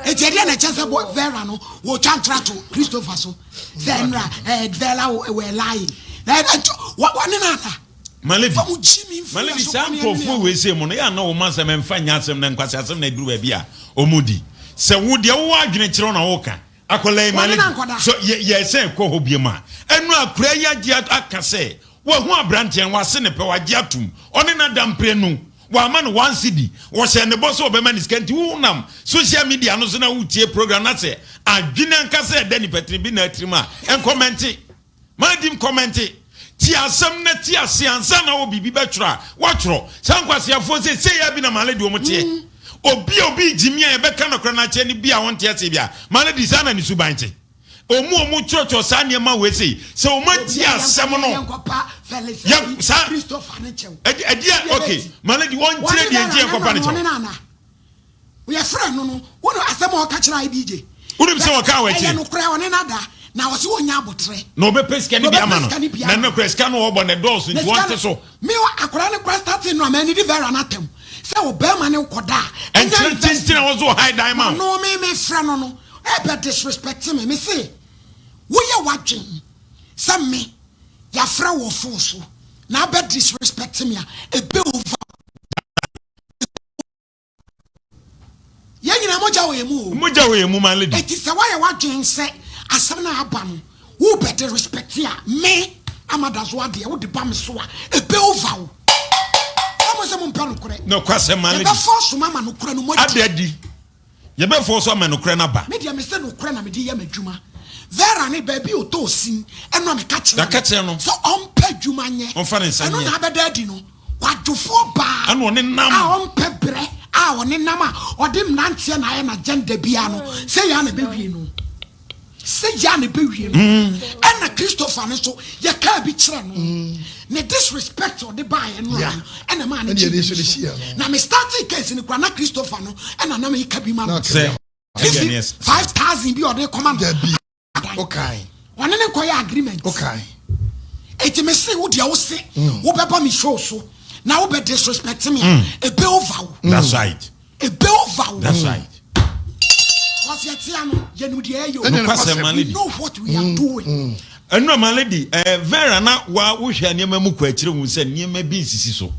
Enti ɛdeɛn na ɛkyerɛ sɛ boy Vera no wɔtwa ntora to Christopher so sɛ ɛnora eh, Vera were lying na ɛnto wɔne no ana? Malady, Fa mo gyi me mfiri Malady, yɛ so saa kɔ ne nkurɔfoɔ ɛne wei sei mu no, yɛ a na wɔn asɛm ɛmfa nyɛ asɛm na nkwasi asɛm na ɛduru baabi a wɔn di. Sɛ wo deɛ wowɔ adwene kyerɛ na woka, akwadaa yi Wɔne Malady, no ankɔda. so yɛ yɛsɛn kɔ hɔ biom a, ɛno akwadaa yi agye aka sɛ wahu aberanteɛ no, wase ne pɛ, wagye atum, ɔne no ada mprenu, wama no one cedi, wɔhyɛ ne bɔ sɛ ɔbɛma ne sika, nti wonam social media no so na wotie program na sɛ adwene ankasa ɛda nipa tiri bi na atirim a, ɛnkɔmɛnte. M'adim kɔmɛnte. Tie asɛm na te ase ansa na wɔ biribi bɛtwerɛ a, woatwerɛ. Saa nkwaseafoɔ sei, sei ara bi na Male de wɔn teɛ. Obi a obi gyimi a yɛbɛka nɔkorɛ no akyerɛ no bi a ɔnte aseɛ bi a, Male de saa na ne suban te. Wɔn a wɔtwerɛtwerɛ saa nneɛma wei sei, sɛ wɔn antie asɛm no, yɛ saa, ɛdeɛ, okay, Male de wɔnkyerɛ deɛ nti yɛnkɔpa ne kyɛw. Yɛfrɛ no no, wo no asɛm a ɔka kyerɛ IBJ. Wonim sɛ ɔkaa wɔ akyire. Ɛyɛ nokorɛ, ɔne no ada, na ɔse ɔnya aboterɛ. Na ɔbɛpɛ sika no bi ama no. Na nokorɛ sika no ɔbɔ no ɛdɔɔso nti ɔnte so. Me akwadaa no koraa starting no a m'ani di Vera no atɛm sɛ ɔbarima ne wo kɔda a. Ɛnkyerɛ kyenkyen a wɔso ɔhae dan ma wo. Ɔno me me frɛ no no ɛbɛ disrespect me me se woyɛ w'adwen sɛ me yɛafrɛ wɔ phone so na abɛ disrespect me a ɛbɛ over. Yɛn nyinaa mogya wɔ yɛn mu o. Mogya wɔ yɛn mu my lady. Eti sɛ woayɛ w'adwene sɛ asɛm no a aba no wobɛ de respect a me ama da so adeɛ wode ba me so a ebe over wo. Sɛ mo sɛ mo mpɛ nokorɛ. Nokwasɛm my lady. Yɛbɛ force mo ama nokorɛ no mo adi. Ada adi. Yɛbɛ force ama nokorɛ no aba. Me deɛ me se nokorɛ na mede yɛ m'adwuma. Vera ne baabi ɔtɔɔ sin ɛno a meka kyerɛ no sɛ ɔmpɛ adwuma nyɛ. Ɔmfa ne nsa nyɛ. Ɛno na abɛda adi no. Kwadwofoɔ baa Ɛna ɔne nam. a ɔmpɛ brɛ a ɔne nam a ɔde mmeranteɛ na ayɛ n'agenda biara no, sɛ yɛ a na ɛbɛwie no. Sɛ yɛ a na ɛbɛwie no. Ɛna Christopher no nso, yɛkaa bi kyerɛ no. Ne disrespect a ɔde baeɛ no ano, ɛna ɛmaa no gyee ne so. Na me startee case no koraa, na Christopher no ɛna na meka bi ma no. Sɛ, ɛdeɛ ne ɛsɛ. 5,000 bi a ɔde kɔma no. Dabi. adan. Wokae. Ɔne ne nkɔyɛ agreement. Wokae. Eti me se wo deɛ wo se mm. wobɛba me show so na wobɛ disrespect me a mm. ebe over wo. That's right. Ebe over wo. That's right. Cause yɛ tia no yɛ nim deɛ ɛyɛ o. Nokwasɛm ma We know what we are mm. doing. Ɛnura ma lady ɛɛ eh, Vera na wa wohwɛ nneɛma mu kɔ akyire hu sɛ nneɛma bi nsisi so.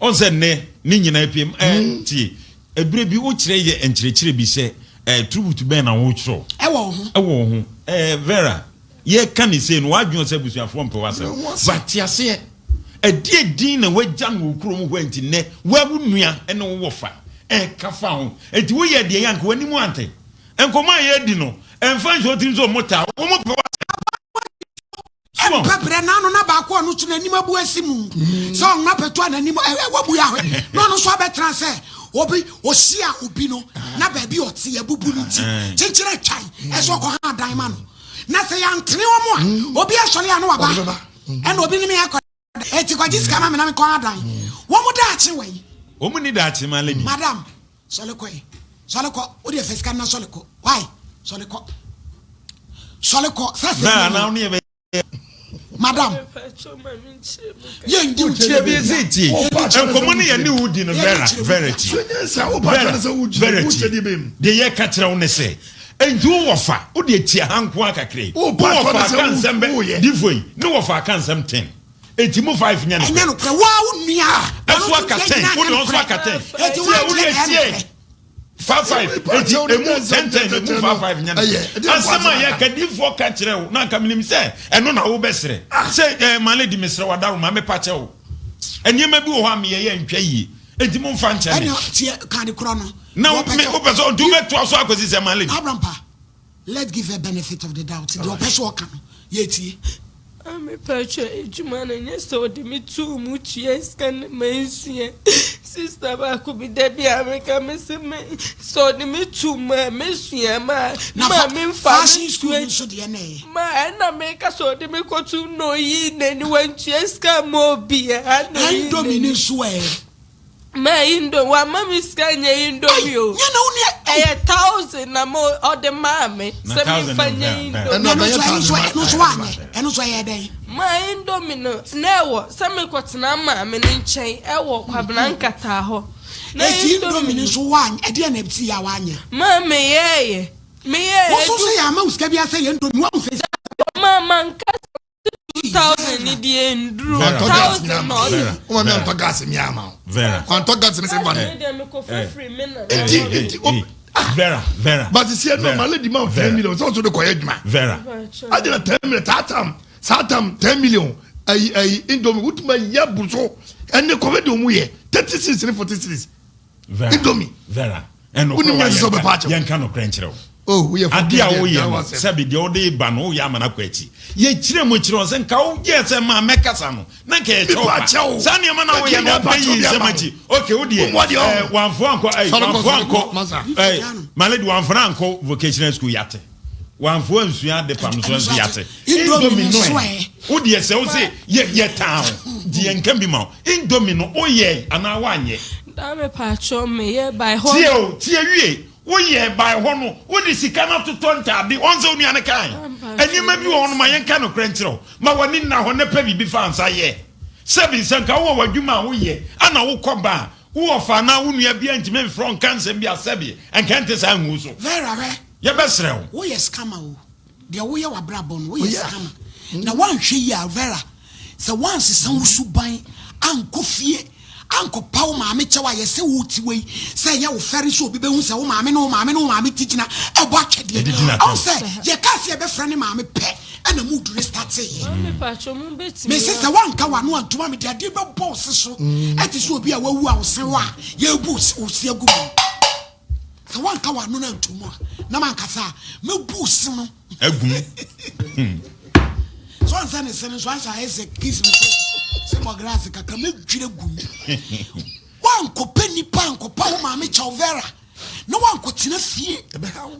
Ɔn sɛ nnɛ ne nyinaa piem ɛɛ eh, tie. Ɛberɛ bi wokyerɛ yɛ nkyerɛkyerɛ bi sɛ ɛɛ tribute bɛn na wokyerɛw? Ɛwɔ wo ho. Ɛwɔ wo ho. Ɛɛ Vera, yɛka ne sei no w'adwene sɛ abusuafoɔ mpɛ w'asɛm. But te aseɛ, ɛdeɛ din na w'agya no wɔ kurom hɔ nti nnɛ wo wo nua ne wo wɔfa ɛka fa ho. Nti woyɛ deɛ yɛ anka w'anim ante. Nkɔmmɔ a yɛredi no, ɛmfa nhyɛ wo tirim sɛ wɔn taa wo, wɔn pɛ w'asɛm. Ɛmpɛ berɛ na ano na baako a ɔno nso n'anim abu asi mu sɛ ɔno apɛtu a n'anim wabu ahwɛ na ɔno nso abɛtena sɛ obi ɔhyia obi no na baabi ɔte abubu no nti kyenkyere atwan ɛsɛ ɔkɔ ha adan ma no na sɛ yɛantene wɔn a obi asɔre a na waba ɛna obi ne me akɔ Eti kɔgye sika ma me na me kɔn adan. Wɔn mo daakye wɔ yi. Wɔn mo ni daakye ma lady. Madam, sɔle kɔ yi. Sɔle kɔ. O deɛ fɛ sika na sɔle kɔ. Why? Sɔle kɔ. Sɔle kɔ. Sɛ sɛ. Na na ne yɛ bɛ. Madam. Yɛ ndi o kyerɛ bi esi tie. Nkɔmɔ ne yɛ ne wo di no vera vera tie. Vera vera tie. Deɛ yɛ ka kyerɛ wo ne sɛ. Enti wo wɔfa, wo deɛ tie ha nko ara kakra yi. Wo wɔfa aka nsɛm bɛ, difo yi, ne wɔfa aka nsɛm ten. Enti mu five nyɛ nokorɛ. Ɛnyɛ nokorɛ, wo ara wo nua a. Ɛso aka ten, wo deɛ ɔnso aka ten. Tie, wo deɛ tie. Five five, enti emu ten ten, emu five five nyɛ nokorɛ. Asɛm a yɛka, difoɔ ka kyerɛ wo, na anka menim sɛ ɛno na wobɛsrɛ. Sɛ ɛɛ my lady mesrɛ wo adaworoma, mepa kyɛ wo. Nneɛma bi wɔ hɔ a meyɛ yɛ ntwa yie. Enti momfa nkyɛ me. Ɛna tie ka ade korɔ no. Na wo me wopɛ sɛ ɔnti wobɛtoa so akɔsi sɛ ma lady. Abrampa, let's give her benefit of the doubt. Deɛ ɔpɛ sɛ ɔka no, yɛtie. Maame paatwa adwuma no nyɛ sɛ ɔde me too mu tua sika no mansua. Sista baako bi da bi a meka me se me sɛ ɔde me too mu a mɛsua ma Na ma fa memfa me fashion school ntua no nso deɛ na ɛyɛ. ma ɛna meka sɛ ɔde me kɔto na ɔyii n'ani wantua sika ma obiara na ɔyii Indomie no n'ani. nso ɛ. Ma indomie wama me sika nyɛ indomie o. Nyɛ na wo ne Ɛyɛ thousand na mo ɔde maa me Na sɛ thousand memfa no nyɛ Vera, indomie. Ɛno Na ɛno ɛbɛyɛ nso ɛno nso thousand ɛno nso wanyɛ ɛno nso ɛyɛ dɛn? Ma indomie no na ɛwɔ sɛ mekɔtena maame no nkyɛn ɛwɔ Kwabena Nkataa hɔ. Na Eti indomie indomie no no nso wanyɛ ɛdeɛ na ɛti yɛ a wanyɛ? ma meyɛɛyɛ meyɛɛ Wo nso edu sɛ yɛ ama wo sika bi asɛ yɛ indomie wahu sɛ ma manka 2000 ni deɛ nduru Vera. Wantɔ gas 1000 mi na ama ɔde Vera. wo. Woma mi antɔ gas mi ama wo. Vera. Wantɔ gas mi sɛ ba no. ne deɛ mekɔfa firi me nana Enti hɔ. enti o. Vera, Vera. But si ɛnu Vera. ma lady ma wo 10 Vera. million sɛ ɔso de kɔyɛ adwuma. Vera. Adi na 10 million saa tam saa tam 10 million ayi ayi indomie wotuma yɛ buso ɛne kɔfɛ de ɔmu yɛ 36 ne 46. Vera. Indomie. Vera. Ɛno Wonim nyansa sɛ wobɛpa akyɛw. Yɛnka nokorɛ nkyerɛ wo. Oh, woyɛ Ade a fucking woyɛ deɛ, no, wasɛm. sɛbe deɛ wode ba no, woyɛ ama no akɔ akyi. Yɛkyerɛ mu kyerɛ wo sɛ nka woyɛɛ sɛ maa mɛkasa no, na nka yɛkyɛ wo Mepa pa. kyɛw. Saa nneɛma no a woyɛ no, Mepa kyɛw wobɛyi bi nsɛm ama wo. akyi. Okay, wo deɛ, Wommoa deɛ ɔho. eh, wamfo ankɔ, eh, Sɔre kɔ, wamfo sɔre kɔ, ankɔ, masa. eh, my lady, wamfo ankɔ vocational school, yate. Wamfo ansua ade pam so nso yate. Indomie Indomie no nso ɛ, ɛ. wo deɛ sɛ wo se yɛ yɛtaa wo, deɛ nka bi ma wo. Indomie no, woyɛe anaa woanyɛ? Daa mepaakyɛw meyɛ by hɔ. Tie o, tie wie. Woyɛɛ by hɔ no, wode sika no atotɔ ntade. Wɔn sɛ wo nua no kae. Nneɛma bi wɔ hɔ no, ma yɛnka nokorɛ nkyerɛ wo. Ma w'ani nna hɔ na pɛ biribi fa nsa yɛ. Sɛbi, sɛ nka wowɔ w'adwuma a woyɛ, ana wokɔ ba a, wo wɔfa anaa wo nua biara ntumi mfrɛ wo nka nsɛm bi a sɛbi, nka ɛnte saa ngu wo so. Vera hwɛ. Yɛbɛsrɛ wo. Woyɛ scammer o. Deɛ woyɛ w'abrabɔ no, woyɛ scammer. Na woanhwɛ yie a, Vera, sɛ woansesa wo suban ankɔ fie ankɔpa wo maame kyɛw a yɛsɛ wo ti wei sɛ ɛyɛ wo fɛre sɛ obi bɛhu sɛ wo maame ne wo maame ne wo maame ti gyina ɛbɔ atwɛdeɛ. Ɛde gyina Ɔhu atɛm. sɛ yɛkaa sɛ yɛbɛfrɛ ne maame pɛ ɛna mood no starteeɛ. Maame paatwo mo bɛtumi Mese sɛ woanka w'ano antom a mede adeɛ bɛbɔ wo se so ɛte sɛ obi a wawu a wo se hɔ a yɛrebu wo se wo se agu mu. Sɛ woanka w'ano no anto mu a, na mankasa a, mɛbu wo se no. Agu mu. So ansa ne se no nso ansa ayɛ sɛ kiss me quick sɛ bɔ glass kakra mɛdwiri agu mu. Woankɔpɛ nipa ankɔpa wo maame kyɛw Vera na woankɔtena fie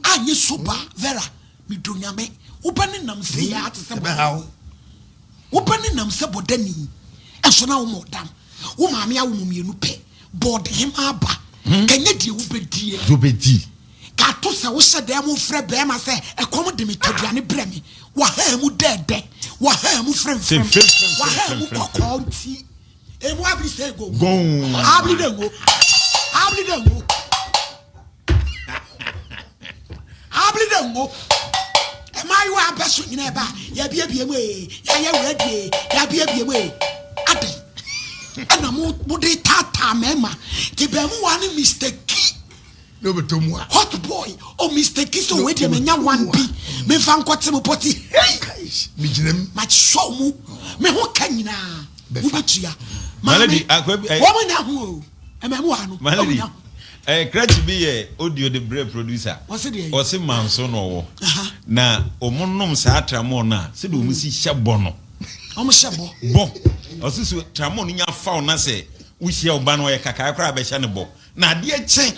anyɛ sober Vera medɔ Nyame wobɛ ne nam sɛ yɛ ate sɛ bɔdani wobɛ ne nam sɛ bɔdani ɛso na woma ɔdam wo maame awo mo mmienu pɛ Bɔɔde hemaa ba, ka nyɛ deɛ wobɛdie. Wobɛdi. Ka to sɛ wohyɛ dan mu frɛ bɛɛma sɛ ɛkɔm de me tɔ aduane brɛ me. Wahaa mu dɛɛdɛ, wahaa mu fremfrem, wahaa mu kɔkɔɔ nti emu abiri sɛ go. Abiri dɛ ngo, abiri dɛ ngo. Abere dɛ ngo. Mmaayewa abɛ so nyina ɛba a, yɛabiebie mu ee, yɛayɛ ready ee, yɛabiebie mu ee. Adɛn ɛna mo mode taataa mmarima? Nti baamuwa no mistake. Na ɔbɛtɔ mu a. Hot boy, o mistake sɛ wei deɛ manya one bi, memfa nkɔte mo pɔte. Hei! Megyina mu. Makyesɔ mu, me ho ka nyinaa, wobɛtua. Maame, wɔn nya ho o, mmaamuwa no, wɔn nya ho. Eh, krakye bi yɛ audio de brɛ producer. Ɔse deɛ? Ɔse manso na ɔwɔ. Na ɔmo nom saa tramol no a, sɛdeɛ ɔmo si hyɛ bɔ no. Ɔmo hyɛ bɔ. Bɔ. Ɔse so tramol no nya faw na sɛ wohyia ɔba no ɔyɛ kakae koraa bɛhyɛ no bɔ. Na adeɛ kye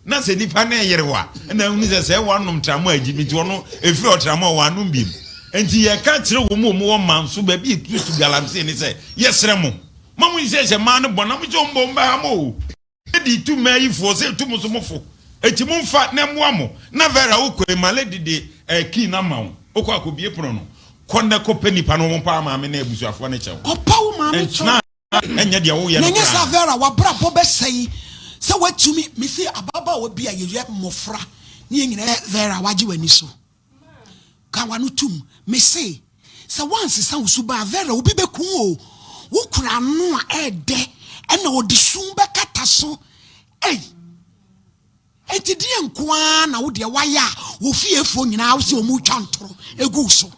na sɛ nipa no ɛyere wa ɛna ahunu sɛ sɛ wanom tramol agyi bi nti ɔno efiri ɔtramol wanom biem. Nti yɛka kyerɛ wɔn mu wɔn wɔ manso baabi etutu galamsey ne sɛ yɛsrɛ mo ma mo nhyɛhyɛ mmaa no bɔ na mo hyɛ wɔn bɔ wɔn bɛha mo o. Lady tu mmaa yi foɔ sɛ etu mo so mo fo eti mo nfa na ɛmoa mo na Vera wo kɔ yi ma lady de ɛɛ key no ama wo wokɔ akɔ bie pono no kɔ na kɔ pɛ nipa no wɔn paa maame ne abusuafoɔ no kyɛw Kɔpa wo maame kyɛw. ɛntena ɛnyɛ deɛ woyɛ Na no ɛnyɛ saa koraa. Vera wabrabɔ bɛsɛe sɛ watumi mese ababaawa bi a yɛyɛ mmɔfra ne yɛn nyinaa Vera wagye w'ani so. Ka w'ano tom. Mese, sɛ woansesa wo suban a, Vera, obi bɛku wo o. Wokura ano a ɛɛdɛ, ɛna ɔde sum bɛkata so. Ei! Enti deɛ nko ara na wo deɛ woayɛ a wo fiefoɔ nyinaa wo sɛ wɔn retwa ntoro egu wo so.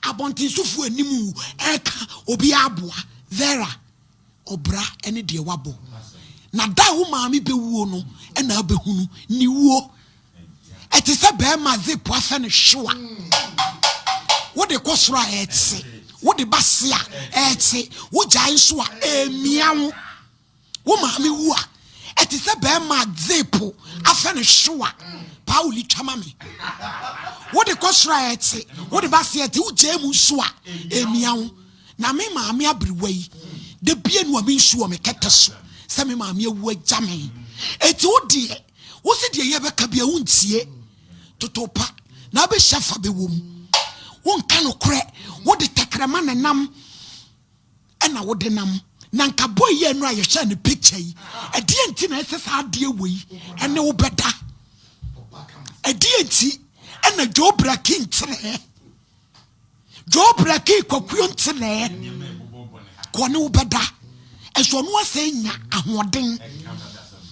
Abɔntensofoɔ anim wo ɛreka obiara aboa. Vera, ɔbra ne deɛ wabɔ. Na da a wo maame bɛwuo no na abɛhunu ne wuo. Ɛte sɛ bɛrima zip asɛ no hyew a wode kɔ soro a ɛte. Wode ba se a, ɛte. Wogyae nso a, ɛmia wo. Wo maame wu a, ɛte sɛ bɛrima a zepo afɛ no hyew a Pauli twa ma me. Wode kɔ soro a ɛte, wode ba se ɛte, wogyae mu nso a, ɛmia wo. Na me maame aberewa yi, da bia nu a mensu wɔ me kɛtɛ so sɛ me maame awu agya me. Enti wo deɛ, wo se deɛ yɛbɛka bia wontie. Toto pa na abɛhyia fa bɛwɔ mu. Wonka nokorɛ, wode tɛkrɛma na nam ɛna wode nam. Na nka boy yi ɛno a yɛhwɛ ne picture yi, ɛdeɛ nti na ɛsɛ saa adeɛ wei ɛne wo bɛda? Ɛdeɛ nti ɛna Joe Braki nkyerɛ? Joe Braki kwakuo nkyerɛ kɔ ne wo bɛda? Ɛso ɔno asɛ nya ahoɔden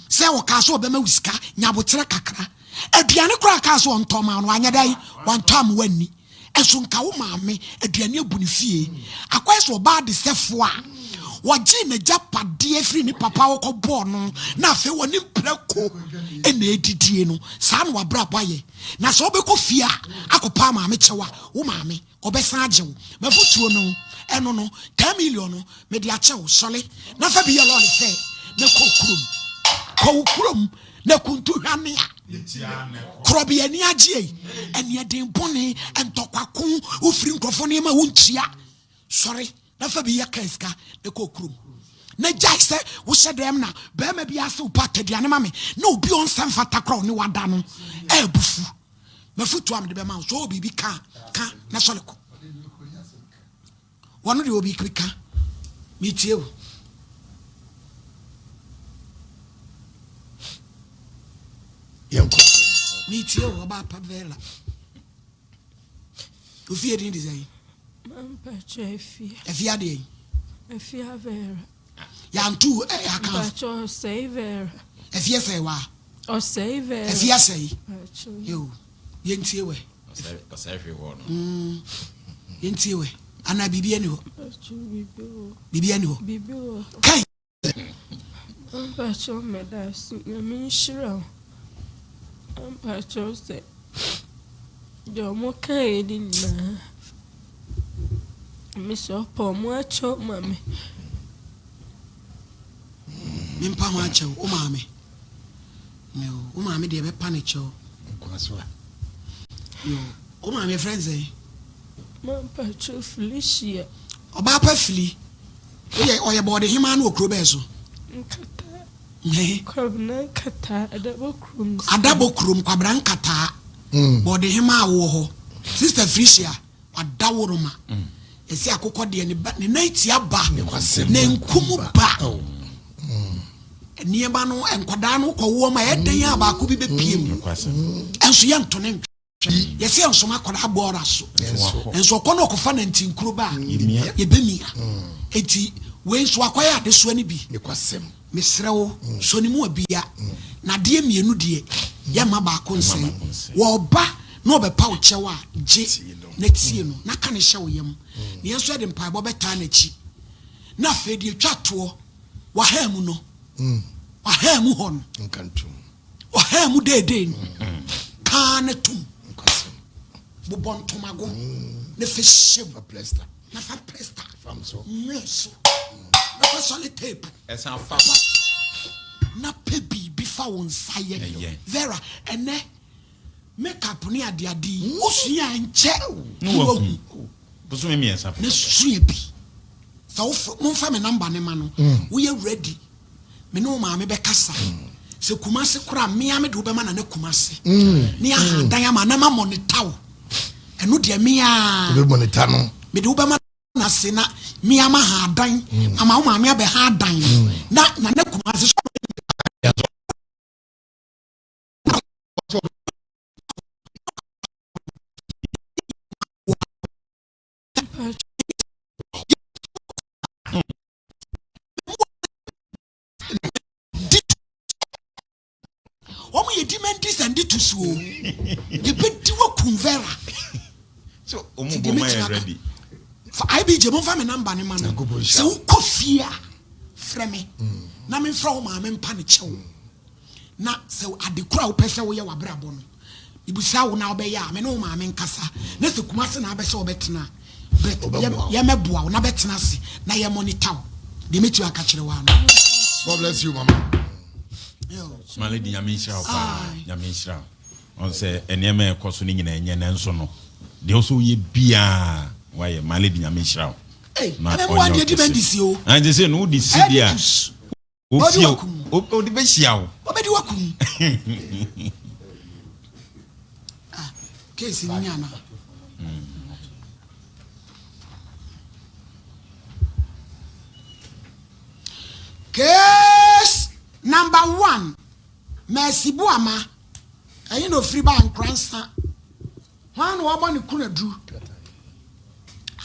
sɛ ɔkaa sɛ ɔbɛma wo sika, nya abokyerɛ kakra. Aduane koraa kaa sɛ ɔntɔ ma no, anyɛ dɛn? Wantɔ ama wanni. Ɛso nka wo maame aduane abu ne fie. Akɔyɛ sɛ ɔbaa adesɛfoɔ a wɔgyee n'agyapadeɛ firi ne papa hɔ kɔbɔɔ no na afei wɔne mprako na ɛredidie no. Saa na w'abrabɔ ayɛ. Na sɛ wobɛkɔ fie a akɔpa maame kyɛw a, wo maame ɔbɛsan agye wo. M'afotuo no ɛno no, 10 million no mede akyɛ wo. Sɔre na fa bi yɛ lɔre fɛ na kɔ kurom. Kɔ wo kurom na kuntu hwane a korɔbe ani agye yi ɛneɛden bɔne ntɔkwako wofiri nkurɔfoɔ nneɛma wontua sɔre na fa bi yɛ kaa sika na kɔ kurom na gyae sɛ wohyɛ dɛm na bɛrima bi ase wo pa ataduane ma me na obi ɔnsɛ mfata korɔ ne wada no ɛɛbufu mafotuo a mede bɛma wo so wɔ biribi ka ka na sɔre kɔ Wɔn deɛ obi ka metie o. Yɛnkɔ. Metie o ɔbaa pa Vela. Ofie din de sɛn? Mampakyɛ efie. Efie adeɛ yi. Efie Vera. Yantu ɛyɛ eh, aka. Mpakyɛ ɔsɛe Vera. Efie sɛe wa. Ɔsɛe Vera. Efie asɛe. Yo yɛntie wɛ. Ɔsɛe hwe hɔ no. Mm. Yɛntie wɛ. Anaa biribi ani hɔ. Biribi ani hɔ. Biribi wɔ. Kai. Mpakyɛ meda ase Nyame nhyira wo. Mpakyɛ sɛ deɛ ɔmo kaeɛ no nyinaa mesɛ ɔpɛ ɔmo akyɛw ma me. Mempa ho akyɛw wo maame. Wo maame deɛ bɛpa ne kyɛw. Wo maame frɛ nsɛn? Mampakyɛw Felicia. Ɔbaa pa Fili. Woyɛ ɔyɛ bɔɔde hemaa no wɔ kuro bɛɛ so? Nkataa. He? Kwabena Nkataa, Adabɔ kurom. Adabɔ kurom, Kwabena Nkataa. Bɔɔde hemaa wɔ hɔ. Sister Felicia, wadaworoma. Yɛsi akokɔ deɛ ne ba ne nan tia ba, ne nkum ba. Nneɛma no nkwadaa no kɔ woɔ ma ɛyɛ den a baako bi bɛpie mu. Ɛnso yɛnto ne ntwe. Yɛsɛ yɛnsoma akwadaa bɔɔla so. Nso ɔkɔ no ɔkɔfa nantinkuro ba a, yɛbɛmia. Enti wei nso akɔyɛ adesoa no bi. Mesrɛ wo, sɔ ne mu abia. Na adeɛ mmienu deɛ, yɛmma baako nsɛe. Wɔba na ɔbɛpa wo kyɛw a, gye na tie no, na ka no hyɛ wo yam. Na yɛn nso yɛde mpaebɔ bɛtaa n'akyi. Na afei deɛ ɛtwa toɔ, wahaa mu no, wahaa mu hɔ no, ɔhaa mu deedee no, kaa no tom. Bobɔ ntomago ne fa hyɛ mu. Na fa plasta nwee so. Na fa sɔle tape. Ɛsan fa. Na pɛ biribi fa wo nsa yɛ. Vera, ɛnɛ makeup ne adeade yi, wosua a nkyɛ na wahu. Bosome mmiɛnsa pɛ. Na sua bi. Sɛ wo momfa me number ne ma no, woyɛ ready. Me ne wo maame bɛkasa. Sɛ Kumase koraa mmea me de wobɛma nana Kumase. Ne aha dan ama na ma monitor wo. Ɛno deɛ mea. Ebe monitor no. Me de wobɛma na se na mea ma ha dan. Ama wo maame abɛ ha dan. Na nana Kumase so. Wɔn yɛ di mɛndis and di tusuo. Yɛbɛdi wɔ kunvera. So wɔn bɔ ma yɛ ready. Fa IBJ mo nfa mi namba ne ma no. Sɛ wokɔ fie a frɛ me na me nfrɛ wo maame mpa ne kyɛw. Na sɛ ade koro a wopɛ sɛ woyɛ w'abrabɔ no, mebisa wo na wobɛyɛ a, me ne wo maame nkasa. Na sɛ Kumasi na abɛ sɛ wobɛtena a, But yɛmɛboa wo na bɛtena ase na yɛ monitor wo. Deɛ mɛtumi aka kyerɛ wo ano. God bless you mama. My lady nyame nhyira wo paa. Nyame nhyira wo. Ɔn sɛ nneɛma a ɛkɔ so no nyinaa ɛnyɛ nanso no deɛ ɔsɛ woyɛ biaa wayɛ. My lady nyame nhyira wo. Na ɔnyɛ wo kɛse. Ɛnti sɛ no wode si deɛ a Ɔbɛdi Ofie w'akum. o, ɔde bɛhyia wo. Ɔbɛdi w'akum. Ah, case ni ni ana. Case number one, Mercy Buama, ɛyi na ofiri ba Nkoransa. Hwan na ɔbɔ ne kunadu?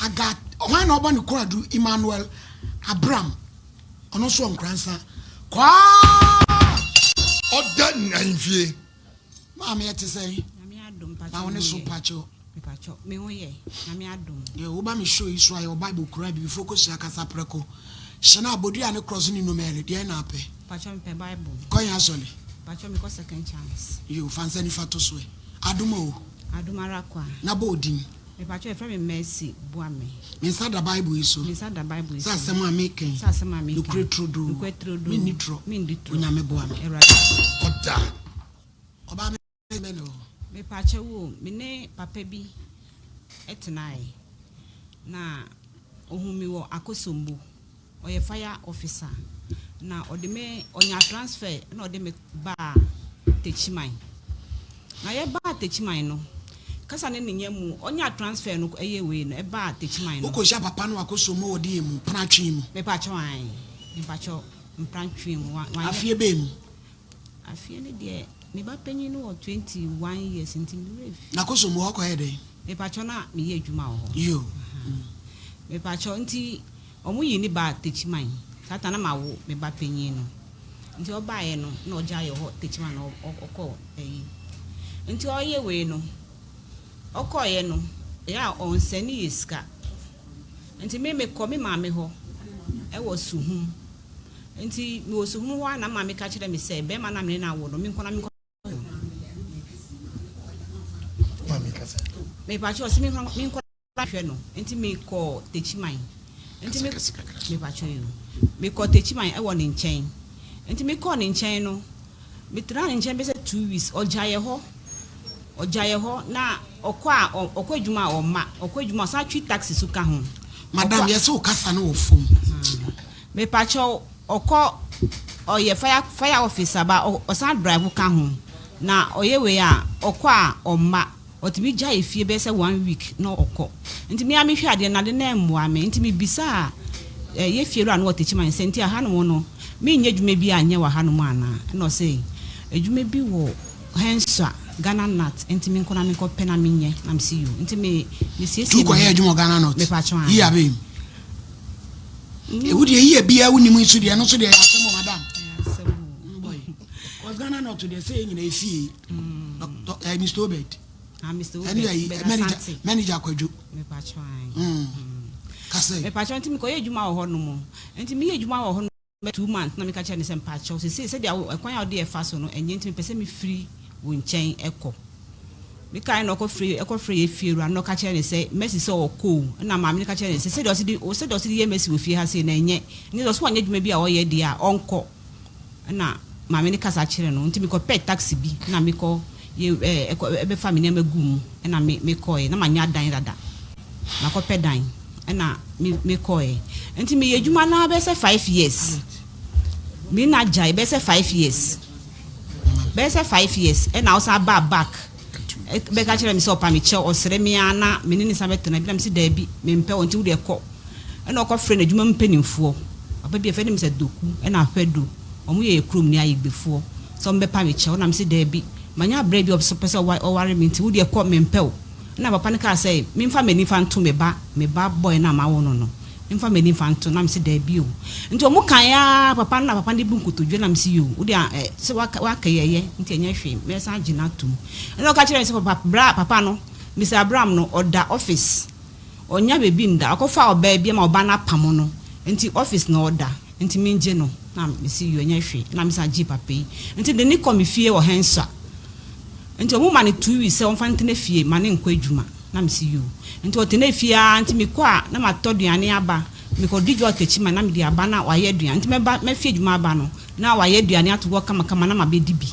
Agat, hwan na ɔbɔ ne kunadu? Emmanuel Abram, ɔno nso wɔ Nkoransa. Kwaa! Ɔda ahemfie. Maame ɛte sɛn? Nyame adom mpakyɛw Na wo ne so mpakyɛw. Mepakyɛw me ho yɛ Nyame adom. Yɛ wo ba me show yi so a yɛwɔ bible kura abibifo kosua kasa prɛko hyɛ no abodua ne krɔso ne numɛre deɛn na apɛ. Mpakyɛw mepɛ bible. Kɔ yɛn asɔre. Mpakyɛw mekɔ second chance. Yoo fa nsa nifa to so ɛ. Adom oo. Adom ara kwa. Na bɔ odin. Mepakyɛw yɛfrɛ me Mercy Boame. Me nsa da bible yi so. Me nsa da bible yi so. Sɛ asɛm a meka yi. Sɛ asɛm a meka yi. Nokorɛ turodoo. Nokorɛ turodoo. Menni torɔ. Menni torɔ. Onyame boa me. Awurade. Ɔda. Ɔbaa me bɛ ne hɔ. Mepakyɛw o, me ne papa bi tenae, na ohuu me wɔ Akosombo. Ɔyɛ fire officer, na ɔde me, ɔnyaa transfer na ɔde me baa Techiman. Na yɛbaa Techiman no, kasa ne ne nya mu, ɔnyaa transfer no ɛyɛ wei no, ɛbaa Techiman no. Wokɔhyia papa no wɔ Akosombo wɔ deɛ mu? Mpratwe mu? Mepakyɛw ae, mepakyɛw, Mpratwe mu. Wanyɛ. Afeɛ bɛn mu? Afeɛ no deɛ me ba panyin no wɔ 21 years nti me werɛ fi. Na Kosombo hɔ kɔyɛ dɛn? Mepakyɛw na meyɛ adwuma wɔ hɔ. Yoo. Mepakyɛw nti ɔmo yii ne baa Techiman saa ta na mawo me ba panyin no nti ɔbaeɛ no na ɔgyaa yɛ hɔ Techiman na ɔkɔɔ ayi nti ɔyɛ wei no ɔkɔeɛ no ɛyɛ a ɔnsɛne yɛ sika nti me mekɔ me maame hɔ ɛwɔ Suhum. Enti mewɔ suhum hɔ ara na maame ka kyerɛɛ me sɛ barima no a me ne no awo no, menkɔ na menkɔhwɛ no. Mepakyɛw, ɔse menkɔ na mehwɛ no. Enti mekɔɔ Techiman. Enti me, mepakyɛw yoo. Mekɔɔ Techiman wɔ ne nkyɛn. Enti mekɔɔ ne nkyɛn no, Metenaa ne nkyɛn bɛyɛ sɛ 2 weeks. Ɔgyaeɛ hɔ, ɔgyaeɛ hɔ na ɔkɔ a, ɔkɔ adwuma a ɔmma, ɔkɔ adwuma a ɔsan twi taxi so ka ho. Madam, yɛse wo kasa no wɔ fam. Mepakyɛw, ɔkɔ, ɔyɛ fire fire officer ba ɔsan drive ka ho. Na ɔyɛ wei a, ɔkɔ a ɔmma. Ɔtumi gyae fie bɛyɛ sɛ one week na ɔkɔ. Nti me ara mehwɛ adeɛ no, ade no ɛmmoa me. Nti mebisaa yɛ fie wura no wɔ Techiman sɛ, nti ahanom no menyɛ adwuma bi anyɛ wɔ ahanom anaa? Ɛna ɔse adwuma bi wɔ Henswa, Ghana Nut, nti menkɔ na menkɔ pɛ na menyɛ. Na mese yoo. Nti me mesiesie me ho. Tu kɔyɛ adwuma wɔ Ghana Nut? Mepakyɛw aane. Yi abɛn mu. Ewu deɛ yi biara wonim nso deɛ ɛno nso deɛ ɛyɛ asɛm o madam. Ɛyɛ asɛm o. Boy, cause Ghana Nut deɛ sɛ yɛ nyina efie. Dr. Eh, Mr. Obed. Ah, Mr. Obed. Ɛne ayi, eh, manager, manager Kwadwo. Mepakyɛw ayi. Mm. Kasa yi. Mepakyɛw nti mekɔyɛ adwuma wɔ hɔ nom. Nti meyɛ adwuma wɔ hɔ nom 2 months na meka kyerɛ ne sɛ mpakyɛw sesei sɛdeɛ ɛkwan a wode ɛfa so no ɛnyɛ nti mepɛ sɛ mefiri wo nkyɛn ɛkɔ. Mekae na ɔkɔfrɛ ɛkɔfrɛ yɛ fie wura no na ɔka kyerɛ ne sɛ Mercy sɛ ɔkɔ o. Ɛna maame no ka kyerɛ ne sɛ sɛdeɛ ɔse de sɛdeɛ ɔse de yɛ Mercy wɔ fie ha sei no ɛnyɛ. Nti sɛ ɔse wanyɛ adwuma bi a ɔyɛ deɛ a ɔnkɔ. Ɛna maame no kasa kyerɛɛ no nti mekɔpɛɛ taxi bi na mekɔ yɛ ɛɛ ɛkɔ ɛbɛfa me nneɛma guu mu ɛna me mekɔɛ na manya dan dada makɔpɛ dan ɛna me mekɔɛ nti meyɛ adwuma no ara bɛyɛ sɛ 5 years me na gyae bɛyɛ sɛ 5 years bɛyɛ sɛ 5 years ɛna ɔsan baa back bɛka kyerɛ me sɛ ɔpa me kyɛw ɔsrɛ me ara na me ne ne san bɛtena bi na me sɛ daabi mempɛ wɔ nti wo deɛ kɔ. Ɛna ɔkɔfrɛɛ n'adwuma mu mpanimfoɔ, papa bi a yɛfrɛ no Mister Doku ɛna Ahwɛdo, wɔn yɛ yɛn kurom ni Ayigbefoɔ, sɛ wɔbɛpa me kyɛw. Ɛna mese daabi, manya abrɛ bi a ɔpɛ sɛ ɔware me nti wo deɛ kɔ, mempɛ wo. Ɛna papa no kaa sɛ memfa m'ani mfa nto me ba, me ba boy no a mawo no no, memfa m'ani mfa nto. Na mese daabi o. Nti wɔn kaeɛ ara papa no na papa no de bu nkotodwe na mese yoo, wo deɛ ɛ, sɛ waka yi ɛyɛ, nti ɛnyɛ hwee, mɛsan agye no atom. Ɛna ɔka kyerɛɛ me sɛ papa, bra, papa no, Mister Abraham no, ɔda office. Ɔnnya baabi nda, ɔkɔfaa ɔbaa bi ama ɔbaa no apamo no nti office na ɔda nti mengye no na mese yoo ɛnyɛ hwee na mesan gyee papa yi nti mede no kɔ me fie wɔ Henswa nti ɔmo ma no 2 weeks sɛ ɔmfa ntena fie ma no nkɔ adwuma. Na mese yoo. Nti ɔtenaa fie ara nti mekɔ a na matɔ aduane aba. Mekɔdi dwa wɔ Techiman na mede aba na wayɛ aduane. Nti mɛba mɛfi adwuma aba no na wayɛ aduane ato hɔ kamakama na mabɛdi bi.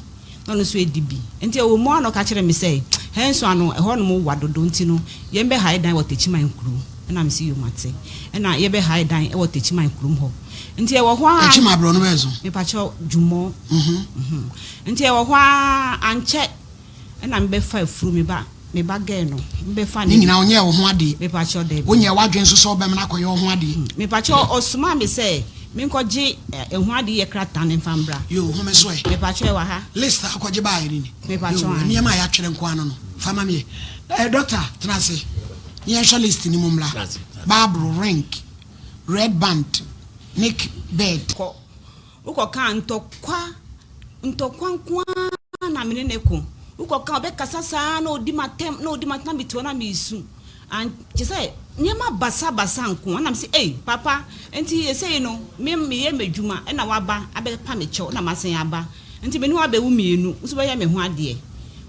Na ɔno nso adi bi. Nti ɛwɔ mu ara na ɔka kyerɛɛ me sɛ Hɛnso ano ɛhɔnom wa dodo nti no yɛmbɛhae dan wɔ Techiman kurom. Ɛna mese yoo mate. Ɛna yɛbɛhae dan wɔ Techiman kurom hɔ. Nti ɛwɔ hɔ ara. Techiman aborɔno bɛn so? Mepakyɛw, Dwumɔ. Nti ɛwɔ hɔ ara ankyɛ. Ɛna me bɛfa afuru me ba me ba girl no me bɛfa ne. Ne nyinaa ɔnyɛɛ wo ho adeɛ. Mepakyɛw dabi. Wonyɛɛ w'adwene nso sɛ wobɛma no akɔyɛ wo ho adeɛ. Mepakyɛw ɔsomaa me sɛ me nkɔ gye ɛho ade yɛ krataa no mfa mbra. Yoo home so ɛ. Mepakyɛw ɛwɔ ha. List a wokɔgye baeɛ no ni. Mepakyɛw Yoo ae. nneɛma a yɛatwerɛ nko ara no no fa ma me ɛ. Eh doctor tena ase na yɛnhwɛ list no mu mmra. Bible, ring, red band, neck bed. Kɔ Wokɔka a, ntɔkwa, ntɔkwa nko ara na me ne no ko. Wokɔka a, ɔbɛkasa saa na ɔdi m'atɛm, na ɔdi m'atɛm na mete hɔ na meresu. An kyerɛ sɛ nneɛma basabasa nko ara. Na mese, ei, papa, nti seesei no, me meyɛ m'adwuma ɛna woaba abɛpa me kyɛw na masan aba. Nti me ne wo abɛwo mmienu, wo nso wobɛyɛ me ho adeɛ.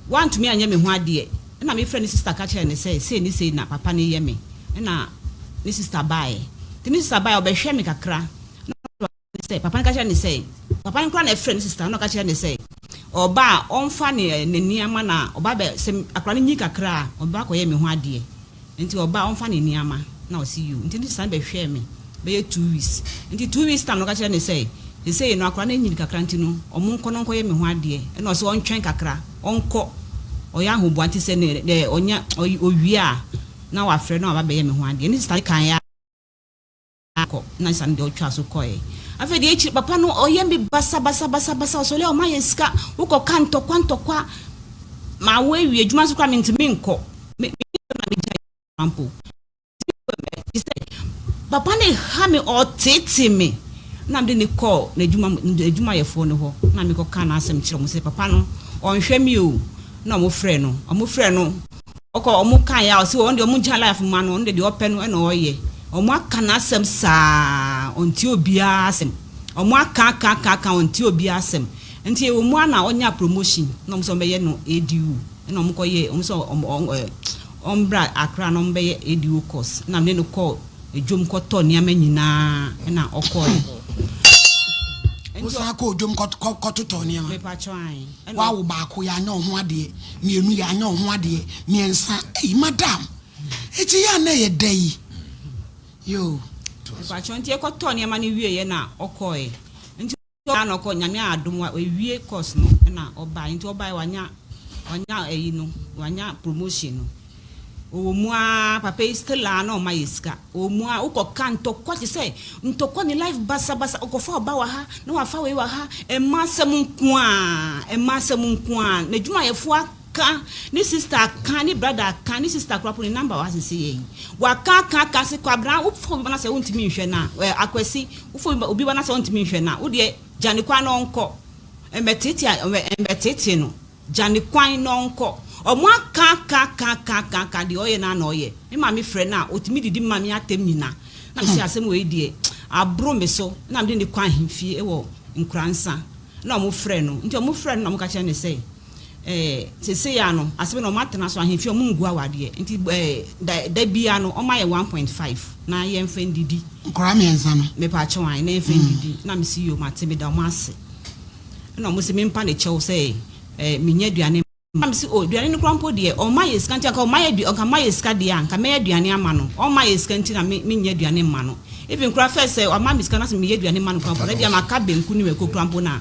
Woantumi anyɛ me ho adeɛ. Ɛna mefrɛɛ ne sista ka kyerɛɛ no sɛ sei ne sei na papa no reyɛ me. Ɛna ne sista baeɛ. Nti ne sista baeɛ, ɔbɛhwɛɛ me kakra. Na sɛ papa no ka kyerɛ no sɛ, papa no koraa na ɛfrɛ ne sista no na ɔka kyerɛ no sɛ ɔba a ɔmfa ne ne nneɛma na ɔba bɛ sɛ akwadaa no nyi kakra a ɔba akɔyɛ me ho adeɛ nti ɔba a ɔmfa ne nneɛma na ɔsi yoo nti ne sista no bɛhwɛɛ me bɛyɛ 2 weeks nti 2 weeks time no ɔka kyerɛ no sɛ sesei no akwadaa no anyini kakra nti no ɔmo nkɔ na ɔnkɔyɛ me ho adeɛ ɛna ɔsɛ ɔntwɛn kakra ɔnkɔ ɔyɛ ahoboa nti sɛ ne ne ɔnya ɔwie a na wafrɛ na waba bɛyɛ me ho adeɛ ne sista no kan ya kɔ na sane deɛ ɔtwaa so kɔɛ. Afei deɛ akyiri papa no ɔyɛ me basabasabasabasa ɔsɔre a ɔma yɛ sika wokɔka ntɔkwa ntɔkwa ma wo awie adwuma nso koraa mentumi nkɔ me na megya adwuma mpo te sɛ papa no ha me ɔtete me na mede ne kɔɔ n'adwuma n'adwumayɛfoɔ no hɔ na mekɔka n'asɛm kyerɛ wɔn sɛ papa no ɔnhwɛ me o na wɔn frɛ no wɔn frɛ no Ɔkɔ ɔmo kaeɛ a ɔse ɔno deɛ ɔmo gya life ma no ɔno deɛ deɛ ɔpɛ no ɛna ɔyɛ ɔmo aka n'asɛm saa ɔntie obiara asɛm ɔmo aka aka aka aka ɔntie obiara asɛm nti ɛwɔ mu a na ɔnya promotion na ɔmo sɛ ɔmo bɛyɛ no ADO ɛna ɔmo kɔ yɛ ɔmo sɛ ɔmo ɔmo ɔmbra Accra na ɔmo bɛyɛ ADO course ɛna mene no kɔ edwom kɔ tɔ nneɛma nyinaa ɛna ɔkɔɛ. Wosan kɔ odwom kɔtotɔ nneɛma. Mepakyɛw ae. Woawo baako, yɛanyɛ wo ho adeɛ, mmienu, yɛanyɛ wo ho adeɛ, mmiɛnsa, ei madam, eti yɛ a na ɛyɛ dɛ yi, yoo. Mepakyɛw, nti yɛkɔtɔɔ nneɛma no wieeɛ na ɔkɔɔɛ, nti ɔkɔɔ na ɔkɔ, Nyame adom wawie course no na ɔbaeɛ, nti ɔbaeɛ wanya, wanya ayi no, wanya promotion no. Ɔwɔ mu aa papa yi still aa na ɔma yɛ sika ɔwɔ mu aa wokɔ ka ntɔkwa te sɛ ntɔkwa ne life basabasa ɔkɔfa ɔba wɔ ha na wafa wei wɔ ha mma asɛm nko aa mma asɛm nko aa n'adwumayɛfoɔ aka ne sister aka ne brother aka ne sister koraa po ne number wɔ ha sese yɛ yi waka aka aka se kwabena wofa obi ba na sɛ wontumi nhwɛ na ɛ akwasi wofa obi ba na sɛ wontumi nhwɛ na wodeɛ gya ne kwan na ɔnkɔ ɛmbɛtete ɛmbɛtete no. Gya ne kwan na ɔnkɔ. Ɔmo aka aka aka aka aka aka deɛ ɔyɛ no ara na ɔyɛ. Me maame frɛ no a, ɔtumi didi ma me atɛm nyina. Na mese asɛm wei deɛ aboro me so. Na mede no kɔ ahemfie wɔ Nkoransa. Na ɔmo frɛ no. Nti ɔmo frɛ no na ɔmo ka kyerɛ no sɛ ɛɛ seesei ara no asɛm no ɔmo atena so ahemfie ɔmo ngu awadeɛ. Nti ɛɛ da da biara no ɔma yɛn 1.5 na yɛmfa ndidi. Nkwadaa mmiɛnsa no? Mepaakyɛw ae, na yɛmfa ndidi. Na mese yoo mate meda ɔmo ase. Ɛna ɔmo se mempa ne kyɛw sɛ eh mennya aduane mma. Na mese oh aduane no koraa mpo deɛ ɔmma yɛ sika nti anka ɔmma yɛ anka mma yɛ sika deɛ a anka mɛyɛ aduane ama no. Ɔmma yɛ sika nti na me mennya aduane mma no. Even koraa first sɛ wama me sika na sɛ meyɛ aduane ma no koraa mpo na ebia maka banku ne mako koraa mpo no a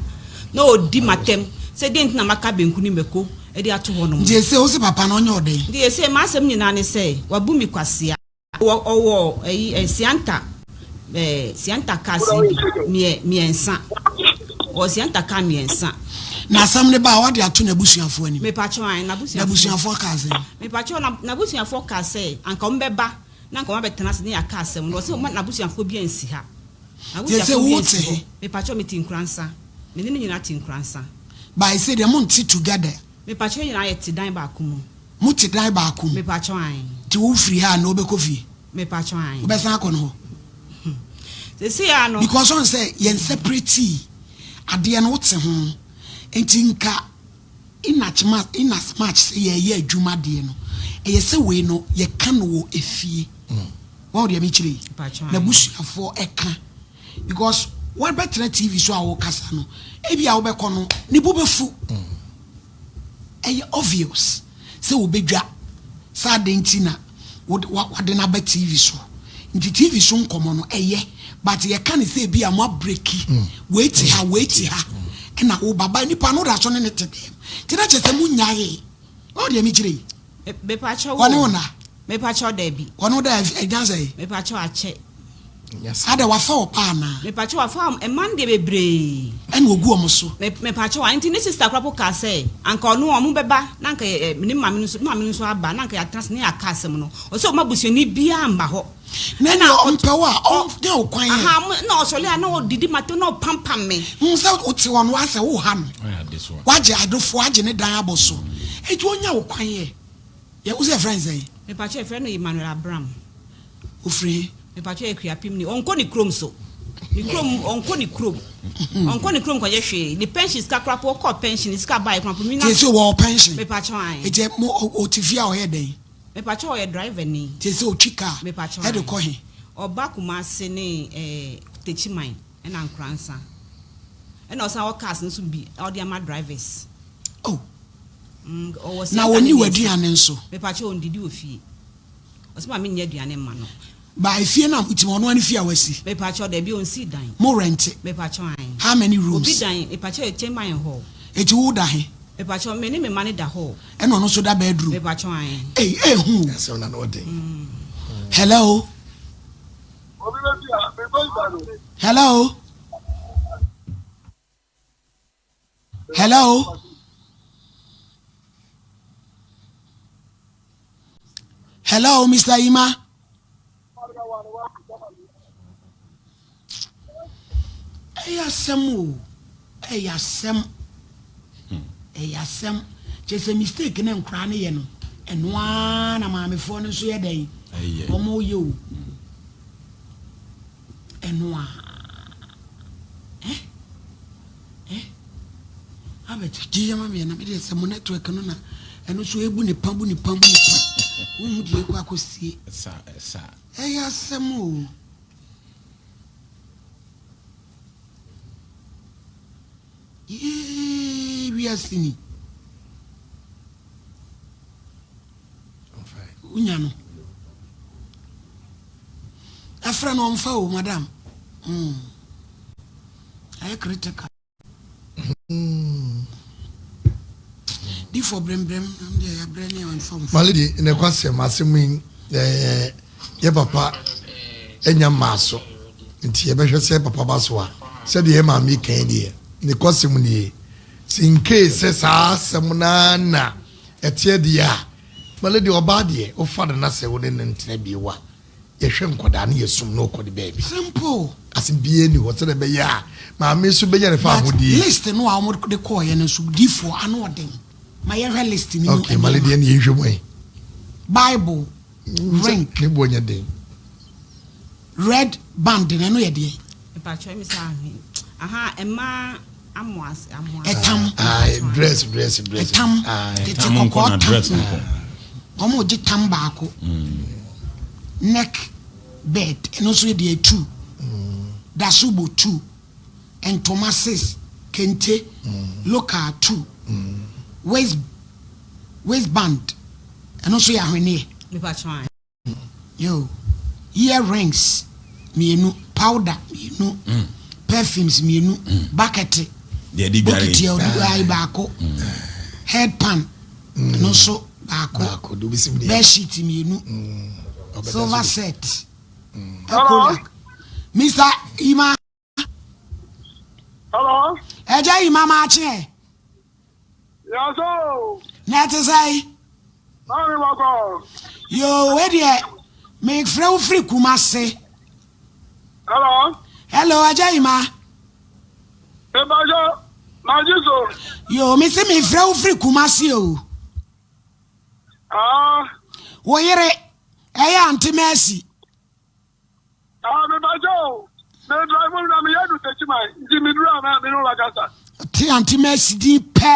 na ɔdi m'atɛm sɛ deɛn nti na maka banku ne mako de ato hɔ nom. Nti ese wose papa no ɔnyɛ wo dɛn? Nti ese m'asɛm nyinaa ne sɛ wabu me kwasea. Ɔwɔ ɔwɔ ɛyi ɛ sianta ɛ sianta cars yi bi miɛ miɛnsa ɔwɔ sianta car miɛnsa. Na asɛm no ba a wade ato n'abusuafoɔ anim. Mepakyɛw ae n'abusuafoɔ. N'abusuafoɔ kaa sɛn? Mepakyɛw na n'abusuafoɔ kaa sɛ anka wɔn bɛba na anka wɔn abɛtena ase ne yɛaka asɛm no ɔsɛ wɔn n'abusuafoɔ bi ansi ha. Te sɛ N'abusuafoɔ bi wo ansi te hɔ. he? Mepakyɛw mete Nkoransa me ne no nyinaa te Nkoransa. But ɛsei deɛ monte together. Mepakyɛw yɛn nyinaa yɛte dan baako mu. Mo te dan baako mu. Mepakyɛw ae. Nti wo firi ha a na wobɛkɔ fie? Mepakyɛw ae. Wobɛsan akɔ no hɔ? Seesei ara no. Because ɔn sɛ yɛn separate adeɛ no wote ho nti nka in as much sɛ yɛyɛ adwuma deɛ no. Ɛyɛ sɛ wei no yɛka no wɔ efie. Wahu deɛ mekyerɛ yi? N'abusuafoɔ ɛka because wabɛtena TV so a wokasa no, ebi a wobɛkɔ no ne bo bɛfu. Ɛyɛ obvious sɛ wobɛdwa sɛ adɛn nti na wade no aba TV so. Nti TV so nkɔmmɔ no ɛyɛ but yɛka no sɛ ebi a mo abreki wei te ha wei te ha ɛna woba ba nipa no woda so ne ne te dɛm nti na kyerɛ sɛ mo nyaee. Wahu deɛ mekyerɛ yi? Mepakyɛw Wɔne wo nna? Mepakyɛw dabi. Wɔne wo da ɛgyan sɛ? Mepakyɛw akyɛ. Adɛ wafa wɔ paa anaa? Mepakyɛw wafa mma no deɛ bebree. Ɛna ogu wɔn so. Mepakyɛw a nti ne sister koraa po kaa sɛ anka ɔno wɔn bɛba na anka yɛ ne maame no nso ne maame no nso aba na anka yɛatena ase na yɛaka asɛm no. Ɔsɛ ɔma busuani biara mma hɔ. Na ɛna ɔmpɛ wo a ɔnya wo kwan ɛ. Aha na ɔsɔre a na ɔdidi m'atɛm na ɔpampam me. Hu sɛ wote hɔ no asɛ woha no. Wagye adefoɔ agye ne dan abɔ so. Enti ɔnya wo kwan ɛ. Yɛ wo sɛ yɛfrɛ no sɛn? Mepakyɛ yɛfrɛ no Emmanuel Abram. Ofiri he? Mepakyɛ yɛ Kuapem ni. Ɔnkɔ ne kurom so. Ne kurom ɔnkɔ ne kurom. Ɔnkɔ ne kurom kɔyɛ hwee. Ne pension sika koraa po ɔkɔɔ pension ne sika baeɛ koraa po. Nti sɛ ɔwɔ pension? Mepakyɛ ae. Enti mo ɔte fie a ɔyɛ dɛn? Mepakyɛ ɔyɛ driver ni. Nti sɛ ɔtwi car Mepakyɛ ɛde ae. kɔ he? Ɔba Kumasi ne ɛɛ Techiman ɛna Nkoransa. Ɛna ɔsan wɔ cars no nso bi a ɔde ama drivers. Oh. Mm, ɔwɔ Na siesta ne ɔnni deɛ w'aduane nso? Mepakyɛ ɔndidi wɔ fie. Ɔsɛ ma menyɛ aduane mma no. Ba efie no a mote mu, ɔno ara ne fie a wasi? Mepakyɛ dabi ɔnsii dan. Mo rɛnte? Mepakyɛ ae. How many rooms? Obi dan, mepakyɛ yɛ chamber and hall. Eti wo da he? Mepakyɛ me ne me mma no da hall. Ɛna ɔno nso da bedroom? Mepakyɛ ae. Ei, ehu o. Asɛm no ano ɔden. Hello? Hello? Hello? Hello, Mr. Ima? Ɛyɛ asɛm o, ɛyɛ asɛm, ɛyɛ asɛm. Kyerɛ sɛ mistake ne nkoraa no yɛ no, ɛno ara na maamefoɔ no nso yɛ dɛn? Wɔn yɛ o. Ɛno ara. Eh? Eh? Albert, gye yɛ ma me na me deɛ sɛ mo network no na ɛno nso ebu ne pa bu ne pa bu ne pa. Wohu deɛ ekɔ akɔsie. Sa sa. Ɛyɛ asɛm o. Yee wiase ni. Wonya no. Ɛfrɛ no ɔmfa o madam. Mm. Ayɛ critical. Difo brembrem deɛ yɛabrɛ ne ɔmfa mfa. Malady ne kwasɛm asɛm yi ɛɛ yɛ papa anya mmaa so nti yɛbɛhwɛ sɛ papa ba so a sɛdeɛ yɛ maame kan deɛ ne kwasɛm nie sɛ nkee sɛ saa asɛm naa na ɛteɛ deɛ a Malady ɔbaa deɛ wofa no na sɛ wo ne no ntena bio a yɛhwɛ nkwadaa no yɛsum na ɔkɔ ne baabi. Simple. Asɛm biara nni hɔ sɛdeɛ ɛbɛyɛ a maame nso bɛnya ne But fahodie. list no a wɔde kɔɔeɛ no nso difoɔ ano ɔden. Ma yɛhwɛ list no mu Okay, Malady nneɛma. ɛne yɛnhwɛ mu ɛ. Bible, ring. Ne boɔ nyɛ den. Red band no ɛno yɛ deɛn? Mpakyɛw mi sɛ ahe aha mmaa amoa amoa. Ɛtam. Ah, dress dress dress. Ɛtam. Ah, Tete Tam nko kɔkɔɔ na tam. dress nko. Wɔn gye tam baako. Neck bed ɛno nso yɛ deɛ two. Dasobo two. Ntoma six. Kente local two. Waist waistband ɛno nso yɛ ahweneɛ. Mepakyɛw ahe. Yo, ear rings mmienu, powder mmienu, perfumes mmienu, bucket, Deɛ ɛde dware. bokiti a ɔde ayi baako, head pan ɛno nso baako, Baako, deɛ obɛsi mu deɛ. bed sheet mmienu, Ɔbɛda silver so bi. set, Ecolak. Mr. Ima. Hello. Ẹ̀jẹ̀ yìí máa máa kye ẹ̀. Yàtọ̀. Na ɛte sɛ yi. Maame wakɔ. Yoo, wei deɛ mefrɛ wo firi Kumase. Hello. Hello, ɛgya yi ma. Ìbàjọ́, màjí so. Yoo, mese mefrɛ wo firi Kumase o. Ah. Wo yere, ɛyɛ Ante Mercy. Ah, me ba jo. Me drive na me yedu Techiman. Nti me duru ama me no wakasa. Te Auntie Mercy din pɛ.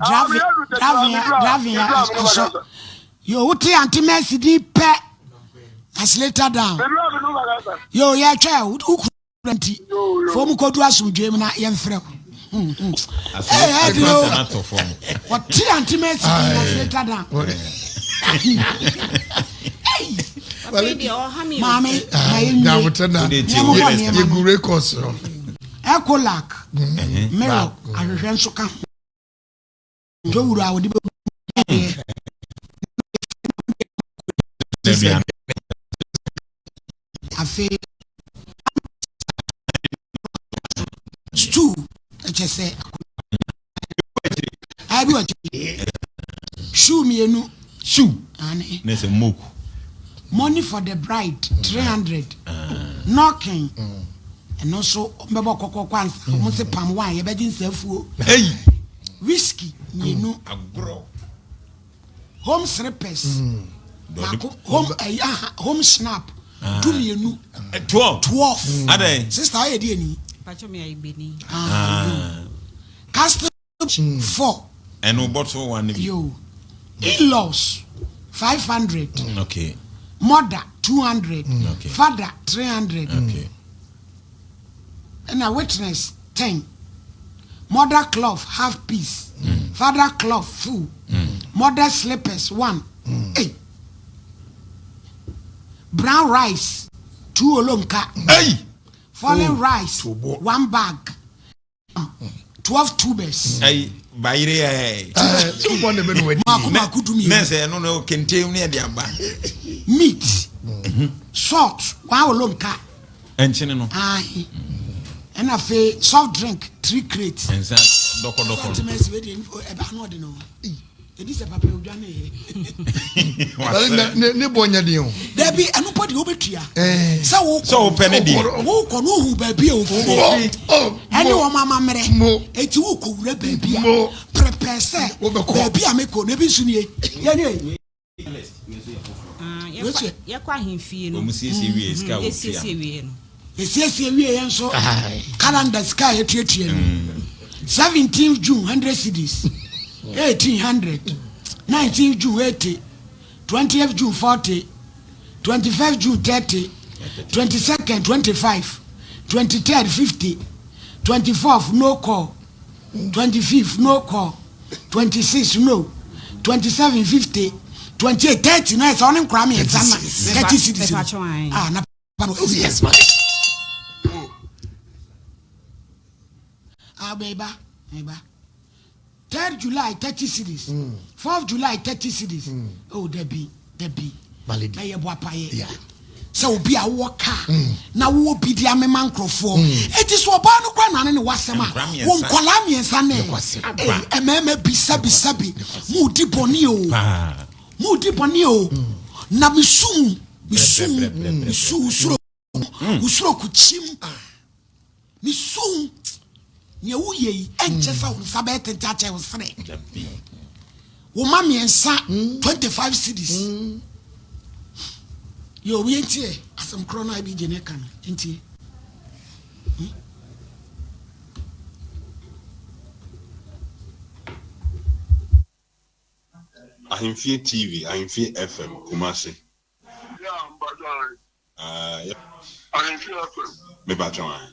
Ah, Driving, driving, driving aso. Yo, wote Auntie Mercy din pɛ. Accelerator down. Yo, yɛtwɛ wo kura nti. Fo mu kɔdu asomdwoe mu na yɛmfrɛ wo. Wɔte Auntie Mercy din accelerator down. Maame, ma yɛnwie. Yɛmmobɔ nneɛma no. Ecolac, mirror, ahwehwɛ nso ka ho. Dwowura a wɔde bɛgu adeɛ. Afei stew ɛkyɛ sɛ akonnwa bi wɔ akyire. Shoe mmienu. Shoe. Ane. Ne sɛ moku. Money for the bride 300. Knocking. Ɛno nso wɔbɛbɔ kɔkɔkɔ ansa. Wɔn se palm wine yɛbɛgye nsafuo. Hey. Whiskey mmienu. Agorɔ. Home slippers. Baako home ɛyi aha home snap. Du mmienu. 12. 12. Adɛn. Sister ayɛ deɛ ni. Pacho mi ayɛ gbeni. Ah. Castle 4. Ɛno bottle one bi. Yo. In-laws 500. Okay. Mother 200. Okay. Father 300. Okay. Ɛna witness 10. Mother cloth half piece. Father cloth full. Mother slippers 1. Hey. Brown rice 2 olonka. Hey. Fallen rice Tobo. 1 bag. 12 tubers. Ayi bayere ɛ. Sɛ wobɔ ne bɛ no wadi. Mako mako du mmienu. Ne sɛ ɛno no kente ne ɛde aba. Meat. Salt 1 olonka. Ɛnkyene no. Ayi. Ɛna afei soft drink 3 crate. Nsa dɔkɔdɔkɔ no. Sentiment wei deɛ ɛba ano ɔde no. Ɛdi sɛ papa odwa ne yɛ. Ne ne bɔ nyɛ den o. Dabi ɛno pɔ deɛ wobɛtua. Sɛ wokɔ Sɛ wopɛ ne deɛ. Wokɔ no wohu baabi a ofiri. Ɛne wɔn amammerɛ. Eti wokɔ wura baabi a prepare sɛ baabi a mekɔ no ebi nso nie. Yɛne. Yɛkɔ ahemfie no. Wɔn siesie wie sika a wɔtua. Yɛsiesie wie no. Yɛsiesie wie yɛn nso calendar sika a yɛtuatua no. 17 June 100 cedis, 1800, 19 June 80, 20th June 40, 21st June 30, 22nd 25, 23rd 50, 24th no call, 25th no call, 26 no, 27 50, 28 30 no ɛsɛ ɔne nkora mmiɛnsa na 30 cedis no. Ah, na no. Yes, man. Ah, meba, meba. 3rd July 30 cedis. 4th July 30 cedis. Oh, Debbie, Debbie. Malady. Na yɛ bɔ apaye. Yeah. Sɛ obi a wowɔ kaa na wowɔ bi de amema nkurɔfoɔ. Eti so ɔbaa no kora nane ne wasɛm a Nkora mmiɛnsa. wo nkɔlaa mmiɛnsa ne Nokwasɛm. Ei, mmarima bi sabi sabi mo di bɔne o. Paa. Mo di bɔne o. Na mesu mesu Brɛ, brɛ, brɛ, brɛ, mesu wosoro wosoro kukyim. Mesu nea woyɛ yi ɛnkyɛ sɛ wo nsa bɛyɛ tenten akyɛ wo serɛ. Dabi. Wo ma mmiɛnsa 25 cedis. Yɛ obi ntie asɛm korɔ no a ebi gye ne ka no ntie. Ahemfie TV, Ahemfie FM, Kumasi. Yeah, mpatsɔ. Ah, yeah. Ahemfie FM. Me patsɔ an.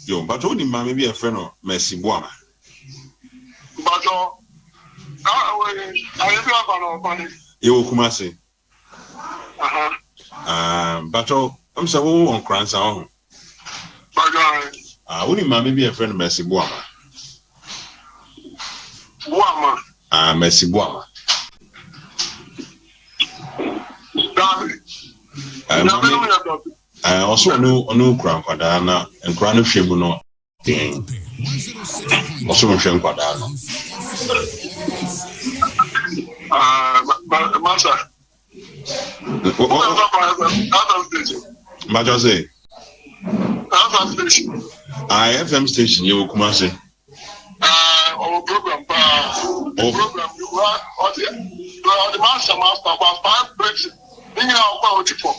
Yo, mpatsɔ wo ni maame bi a yɛfrɛ no Mercy Boama. Mpatsɔ, ah, wei, Ahemfie FM na ɔfa ne. Yɛwɔ Kumasi. Ah, mpatsɔ, ɛm sɛ wo wɔ Nkoransa wɔ ho. Mpatsɔ an. Ah, wo ni maame bi a yɛfrɛ no Mercy Boama. Boama. Ah, Mercy Boama. Dabi. Eh, Nyame maame, no yɛ dɔbi. eh, ɔso ɔno ɔno kura nkwadaa na nkwadaa no hwɛ mu no den. Ɔso nhwɛ nkwadaa no. Ah, ma masa. Wo kɔ FM station. Mpatsɔ se. FM station. Ah, FM station yɛ wɔ Kumasi. Ah, ɔwɔ program paa. Oh. Program bi wa ɔde ɔde ma asɛm afa kwa five breaks. Ne nyinaa ɔkɔ a ɔti fam.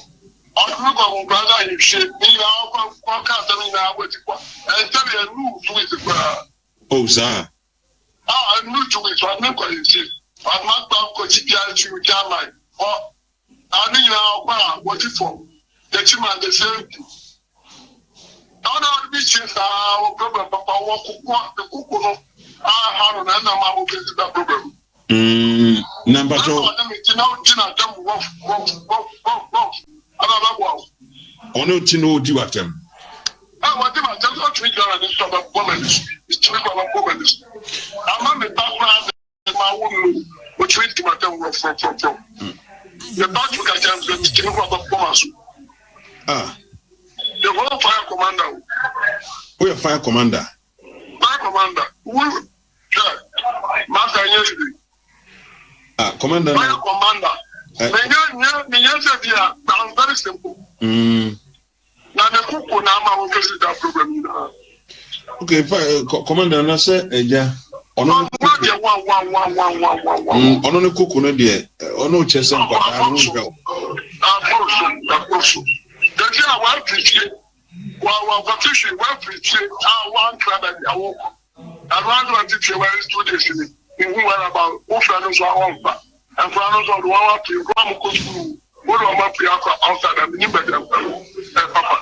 Ɔde mi kɔ nkura sɛ ahemfie. Ne nyinaa ɔkɔ ɔka asɛm nyinaa ɔti fam. Ɛntɛm yɛ nu 2 weeks koraa. Oh, saa. Ah, nu 2 weeks ɔde mi kɔ ahemfie. Ɔde m'akɔ akɔgye biara to German hɔ. Na ne nyinaa ɔkɔ a wɔdi fam. N'akyi ma the same thing. Na ɔna ɔde bi kyerɛ saa wɔ problem papa wɔ koko ne koko no aha no na ɛna ma wɔ bɛsi da problem. Na mpatsɔ. Na ɔne me gyina gyina dɛm rough rough rough rough rough ɛna ɔbɛboa wo. Ɔne ti na ɔdi w'atɛm. Ɛ wɔdi m'atɛm sɛ ɔtumi gyina n'ani so ɔbɛbɔ m'ani so tumi kɔ ɔbɛbɔ m'ani so ama me ba koraa ma wo no otumi di m'atɛm rɔfrɔfrɔfrɔ me ba tumi ka kyerɛ me sɛ metumi kɔ ɔbɛbɔ m'aso. Ah. The whole fire commander o. Woyɛ fire commander. Fire commander wo hwɛ masa nyɛ easy. Ah, commander. Fire commander. Menyɛ nyɛ menyɛ sɛ bi a I'm very simple. Na ne koko na ama wo face that problem nyinaa. Okay, fa eh, commander na sɛ ɛgya ɔno ne koko. Ɔno ne koko no deɛ ɔno kyerɛ sɛ nkwadaa no nhwɛ o. Aboro so, aboro so. Dɛsi a wafiri fie, wa wa kɔte hwee wafiri fie a wankra baabi a wokɔ. Ɛno ara na ɔte fie wɛrɛ two days ni nhu wɛrɛ about wofrɛ no nso a ɔmfa. Nkwadaa no nso ɔde wɔn apue nkwadaa a wɔkɔ sukuu wode wɔn apue akɔ outside a menim baabi a nkwadaa no ɛ papa.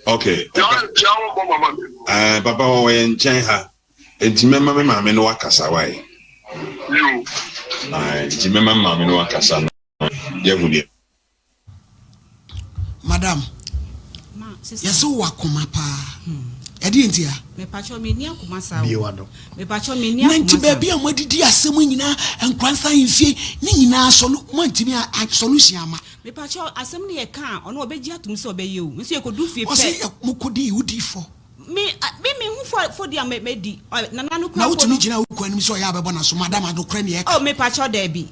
Okay. Deɛ ɔyɛ bia wɔmmɔ mama me. Eh, papa wɔ yɛn nkyɛn ha. Nti mɛma me maame no wakasa wae. Yo. Nti mɛma me maame no wakasa na yɛahu deɛ. Madam, yɛse wowɔ akoma paa. Ɛdeɛ nti a? Na nti baabi a moadidi asɛm nyinaa, Nkoransa ahemfie ne nyinaa sɔlu, moantumi a solution ama. Mepakyɛw, asɛm no yɛ ka a, ɔno ɔbɛgye atom sɛ ɔbɛyɛ o. Nso yɛkɔdu fie pɛ. Ɔse mokɔdii, wodii fɔ. Me, me menhu fɔ, fɔdi a madi. Nana no Na kura mpo no. wotumi gyina wo kunu anim sɛ ɔyɛ a wobɛbɔ n'aso. Madam, nokorɛ ne yɛka. Oh, mepakyɛw, daabi.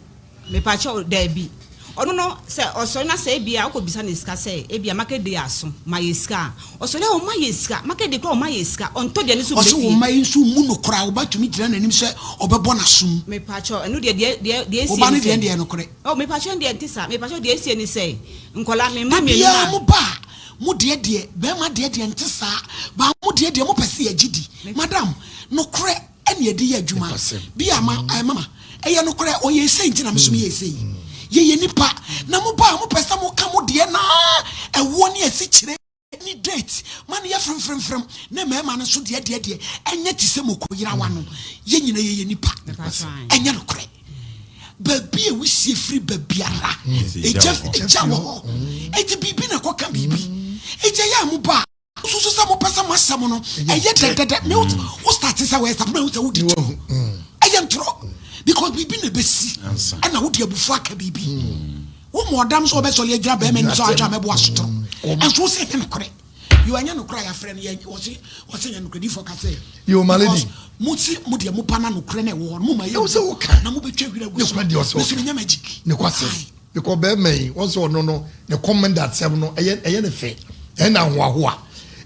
Mepakyɛw, dabi. Ɔno no, sɛ ɔsɔre na sɛ ebia wokɔbisa no sika sɛ ebia market day aso, ma yɛ sika a, ɔsɔre a ɔmma yɛ sika. Market day koraa ɔmma yɛ sika. Ɔntɔ aduane nso mma Ɔse wo fie. mma yi nso mmu no koraa, wo ba tumi gyina n'anim sɛ ɔbɛbɔ n'aso mu. Mepakyɛw, ɛno deɛ, deɛ, deɛ, deɛ Wo esie ba ne no deɛ sɛ. ɛndeɛ ɛyɛ nokorɛ. Oh, mepakyɛw ɛndeɛ ɛnte saa. Mepakyɛw, deɛ esie ne sɛ, nkwadaa, me mma Da mmienu biara no a. mo ba a, mo deɛ deɛ, barima deɛ deɛ ɛnte saa, but mo deɛ deɛ mopɛ sɛ yɛgye di. Madam, nokorɛ. ɛna yɛde yɛ adwuma bi a ma eh, mama ɛyɛ nokorɛ ɔyɛ sei nti na me so meyɛ sei yɛyɛ nipa na mo ba a mopɛ sɛ moka mo deɛ naa ɛwoɔ ne asikyire ne date ma no yɛ fremfremfrem ne mmarima no nso deɛ deɛ deɛ ɛnyɛ te sɛ moko yerawa no yɛ nyina yɛyɛ nipa ɛnyɛ nokorɛ baabi a wusie firi ba biara egya egya wɔ hɔ eti biribi na ɛkɔka biribi egya yɛ a mo ba Wosusu sɛ mopɛ sɛ mo asɛm no ɛyɛ dɛdɛdɛ me wo start sɛ wɔyɛ sɛ mehu sɛ wodi to ɛyɛ ntorɔ because biribi na ɛbɛsi ɛna wode abufuo aka biribi wo ma ɔdam sɛ ɔbɛsɔre agyina bɛrima anim sɛ atwa mɛbo asotorɔ ɛnso wo sɛ ɛnyɛ nokorɛ yɛ ɛnyɛ nokorɛ a yɛafrɛ no yɛ wɔse wɔse ɛnyɛ nokorɛ difoɔ ka sɛ Yo, my because lady. mo se mo deɛ mo pa na nokorɛ na ɛwɔ hɔ no mo ma yɛ Ɛwɔ sɛ woka. na mobɛtwa wira gu Ne so kora deɛ ɔsɛ me so ɔka. menyɛ magic Ne kwasɛm. Aye. Because bɛrima yi, wɔn sɛ ɔno no, ne kɔmenda asɛm no, ɛyɛ ɛyɛ ne fɛ, ɛyɛ na ahoahoa.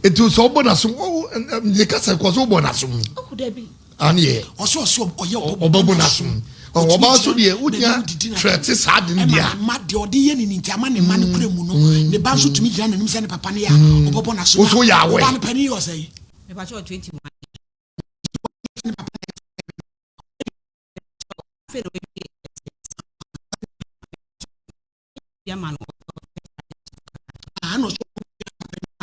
Eti sɛ ɔbɔ n'asom, ɔwɔ ne kasa kɔ so ɔbɔ n'asom. Oh, dabi. Ani yɛ. Ɔsɛ ɔsɛ ɔyɛ ɔbɛbɔ n'asom. Ɔbaa so deɛ wonya trɛte saa de no deɛ. Ɛma ne mma deɛ ɔde yɛ ne ne nti ama ne mma no kura mu no, ne ba nso tumi gyina n'anim sɛ ne papa no yɛ a, ɔbɛbɔ n'asom. Woso yɛ awɛ. Ɔbaa no panin yɛ ɔsɛ yi. Mepa kyɛw 21. Ne papa Afei na wawie ama no. Ah, na ɔsɛ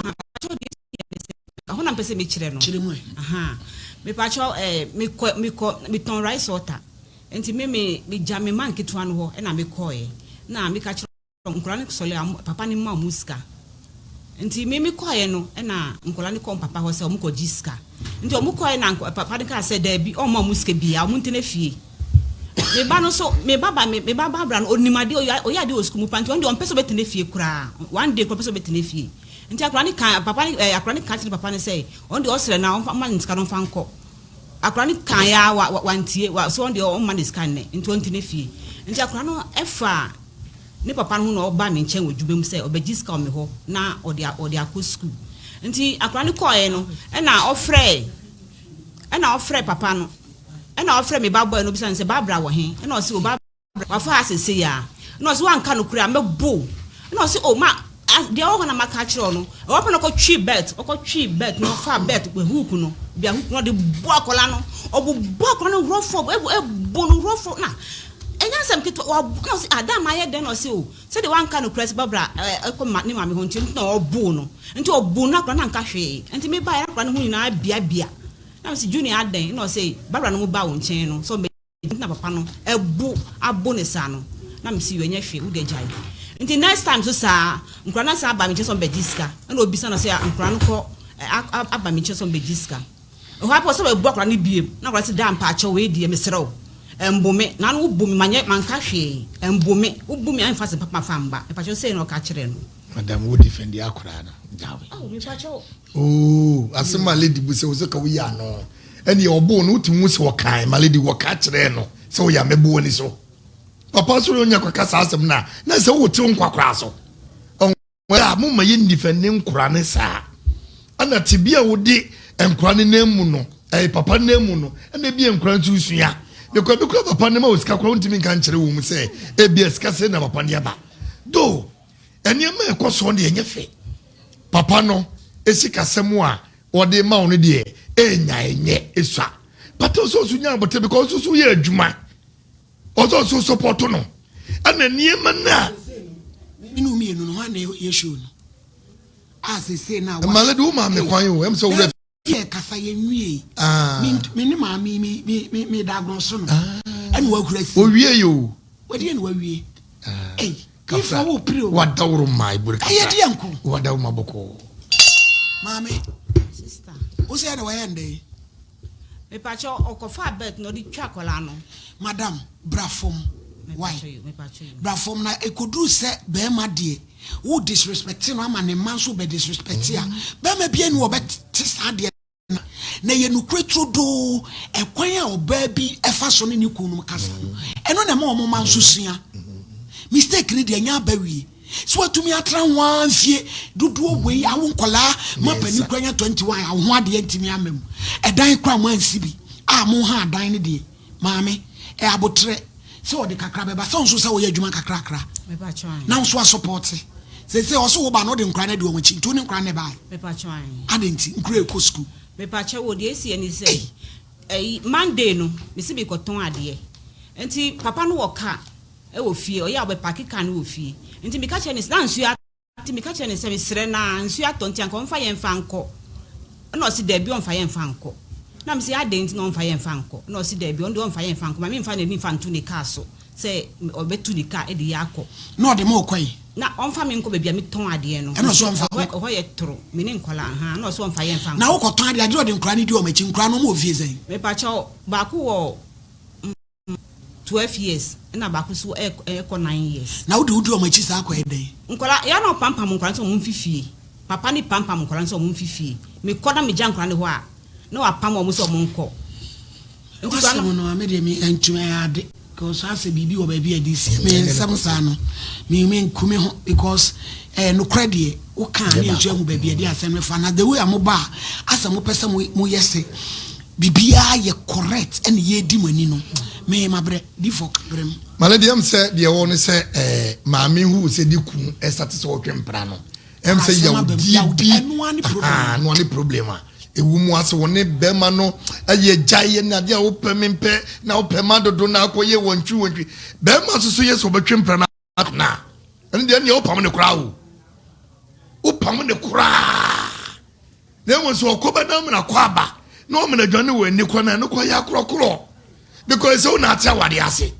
Mepakyɛw deɛ esi yɛ ne sɛ ɛhɔ na mpɛ sɛ mekyerɛ no. Kyerɛ mu ɛ. Aha. Mepakyɛw ɛɛ mekɔ mekɔ metɔn rice water nti me me megya me mma nketewa no hɔ ɛna mekɔɛ na meka kyerɛ Nkwadaa no sɔre a, papa no ma wɔn sika. Nti me mekɔeɛ no, ɛna nkwadaa no kɔɔ papa hɔ sɛ wɔkɔgye sika. Nti wɔkɔeɛ na papa no kaa sɛ daabi, ɔmma wɔn sika biara, wɔn ntena fie. Me ba no nso, me ba ba, me ba Barbara no, ɔnim adeɛ, ɔyɛ ɔyɛ adeɛ wɔ sukuu mu pa, nti ɔno deɛ ɔmpɛ sɛ ɔbɛtena fie koraa. One day koraa ɔmpɛ sɛ ɔbɛtena fie. Nti akwadaa no ka, papa no, ɛɛ akwadaa no ka kyerɛ papa no sɛ, ɔno deɛ ɔsrɛ no a, ɔmfa mma no sika no ɔmfa nkɔ. Akwadaa no kaeɛ ara, wa, wa, wantie, wa, sɛ ɔno deɛ ɔmma no sika nnɛ, nti ɔntena fie. Nti akwadaa no faa ne papa no ho na ɔbaa me nkyɛn wɔ adwuma mu sɛ ɔbɛgye sika wɔ me hɔ na ɔde ɔde akɔ sukuu. Nti akwadaa no kɔɔeɛ no, ɛna ɔfrɛɛ ɛna ɔfrɛɛ papa no, ɛna ɔfrɛɛ me ba bɔe no, ɔbisa no sɛ Barbara wɔ he? Ɛna ɔse o Barbara wafa ha seesei ara. Ɛna ɔse woanka nokorɛ a mɛbo wo. Ɛna ɔse o ma deɛ ɛwɔ hɔ na maka akyerɛ wo no. Ɛhɔ pɛ na ɔkɔtwee belt, ɔkɔtwee belt na ɔfaa belt hook no, bia hook no ɔde bɔ akwadaa no, ɔbobɔ akwadaa no rough up, ɛbɔ. Wabo no hurɔfo na ɛnyɛ asɛm ketewa wabo na ɔse ah daa mayɛ dɛn na ɔse o sɛdeɛ wanka nokorɛ sɛ Barbara ɛkɔ ma ne maame hɔ nti nti na ɔboo no nti ɔboo no akora na anka hwee nti mebaeɛ na akora no ho nyinaa biabia na mese Junior adɛn na ɔse Barbara no mo baa wo nkyɛn no sɛ ɔmbɛ nti na papa no ɛbo abo ne saa no na mese yo ɛnyɛ hwee wode gyae nti next time so saa nkora no asan aba me nkyɛn sɛ ɔmbɛgye sika ɛna ɔbisa no sɛ nkora no kɔ aba me nkyɛn sɛ ɔmbɛgye sika. Ɛhɔ ara pɛ ɔsɛ wabu akwadaa no biem na akwadaa no sɛ daa mpaakyɛw wei deɛ mesrɛ wo mbo me na ano wobu me manyɛ manka hwee mbo me wobu me a ɛmfa asɛm papa fa mba mepakyɛw sei na ɔka kyerɛɛ no. Madam wo defend akwadaa no gyawe. Oh mepakyɛw. Oh asɛm a lady bu sɛ wo sɛ ka woyi ano ɛne ɔboo no wotumi hu sɛ ɔkae ma lady wɔka kyerɛɛ no sɛ woyɛ a mɛbu w'ani so papa so ɔnya kɔka saa asɛm no a na sɛ wotew nkwakoraa so. A momma yɛnnifɛnde nkora no saa. Ɛna tebea a wode nkora no nam mu no, ɛyɛ papa no nam mu no, ɛna ebia nkora nso resua. Because ebi kora papa no ma wɔ sika kora wontumi nka nkyerɛ wɔn mu sɛ ebia sika sɛ na papa no aba. Do nneɛma a ɛkɔ soɔ deɛ ɛnyɛ fɛ. Papa no sikasɛm a wɔde ma wo no deɛ ɛnya ɛnyɛ esua. But ɔsɛ ɔso nya abotire because ɔso so yɛ adwuma. Ɔsɛ ɔso sɔpɔto no ɛna nneɛma no a. Me ne wo mmienu no hwan na yɛ show no a sese na wa. Mmale de wo maame kwan o ɛm sɛ wo rɛ. Yɛ kasa yɛ nwie. Me me ne maame me me me me da agorɔ so no. Ɛna wahura si. Owie yi o. Wadi ɛna wawie. Ɛy. Kafra wo pere o. Wadaworo ma ebore kafra. Ɛyɛ deɛ nko. Wadaworo ma bɔkɔɔ. Maame. Sister. Wo sɛ ɛna wayɛ ndɛ yi. Mepakyɛw ɔkɔfaa belt na ɔde twa akwadaa no. Madam bra fam wai bra fam na ɛkɔduru sɛ bɛɛma deɛ wo disrespect no ama ne mma nso bɛ disrespect a bɛɛma bia ni ɔbɛte saa deɛ na na ɛyɛ nokorɛ turodoo ɛkwan a ɔbaa bi ɛfa so ne ne kunu nom kasa no ɛno na ɛma wɔn mma nso sua mistake no deɛ ɛnyɛ aba wie Sɛ watumi atra ho ara mfie dodoɔ wei awo nkwadaa ma panin kora nya 21 a wo ho adeɛ ntumi ama mu. Ɛdan kora mo ansi bi a mo ha adan no deɛ maame ɛ abotrɛ sɛ ɔde kakra bɛba sɛ nso sɛ woyɛ adwuma kakrakra na nso asɔpɔte sese ɔso wo ba no ɔde nkora no adi wɔn akyi nti wo ne nkora no bae ade nti nkora ɛkɔ sukuu. Mepakyɛ wo deɛ esi ɛni sɛ ɛyi Monday no mesi mi kɔtɔn adeɛ nti papa no wɔ car wɔ fie, ɔyɛ a ɔbɛpake car no wɔ fie. Nti meka kyerɛɛ no sɛ, na nsuo atɔ, nti meka kyerɛɛ no sɛ mesrɛ no ara, nsuo atɔ nti anka ɔmfa yɛn mfa nkɔ. Ɛna ɔse daabi ɔmfa yɛn mfa nkɔ. Na mese adɛn nti na ɔmfa yɛn mfa nkɔ? Ɛna ɔse daabi ɔno deɛ ɔmfa yɛn mfa nkɔ, ma memfa n'ani mfa nto ne car so sɛ ɔbɛtu ne car de yɛn akɔ. Na ɔde mo rekɔ he? Na ɔmfa me nkɔ baabi a metɔn adeɛ no. Ɛna ɔse ɔmfa wo nkɔ? Ɛhɔ yɛ toro, me ne nkwadaa, ahaa, ɛna ɔse ɔmfa yɛn mfa nkɔ. Na wokɔtɔn adeɛ a, gye ɔde nkwadaa no di wɔn akyi, nkwadaa no wɔn wɔ fie sɛn? Mepakyɛw, baako wɔ. 12 years ɛna baako nso ɛkɔ 9 years. Na wode wodi wɔn akyi saa kɔyɛ dɛn? Nkwadaa yɛ na ɔpampam nkwadaa no sɛ wɔn mfi fie. Papa no pampam nkwadaa no sɛ wɔn mfi fie. Mekɔ na megya nkwadaa no hɔ a, na wapam wɔn sɛ wɔn nkɔ. Nti nkwadaa no. W'asɛm no me deɛ me ntumi ɛyɛ ade because asɛ biribi wɔ baabi a ɛde si me nsɛm saa no me me nku me ho because ɛyɛ nokorɛ deɛ woka a ne nso ahu baabi a ɛde asɛm no fa na the way a mo ba a asɛ mo pɛ sɛ mo mo yɛ sɛ Biribiara yɛ correct ɛna yɛredi mo ani no me mabrɛ difɔk brɛ m. Male deɛ ɛm sɛ deɛ ɛwɔ ne sɛ ɛɛ maame hu sɛ ne kun ɛsate sɛ ɔtwe mpena no ɛm sɛ yawdie bi ahaa ɛnoa ne problem a ɛwɔ mu ase wɔne bɛrima no ɛyɛ gyaeɛ ne adeɛ a wopɛ mempɛ na wopɛ ma dodo na akɔyɛ wɔntwi wɔntwi bɛrima nso so yɛ sɛ ɔbɛtwe mpena no Na ɛno deɛ ɛnneɛ wopam no koraa o wopam no koraa na mmom sɛ ɔkɔ bɛ na amena kɔ aba na ɔmena dwane wɔ ani kɔ na ɛno kɔ yɛ akorɔkorɔ because sɛ wo na ate awade ase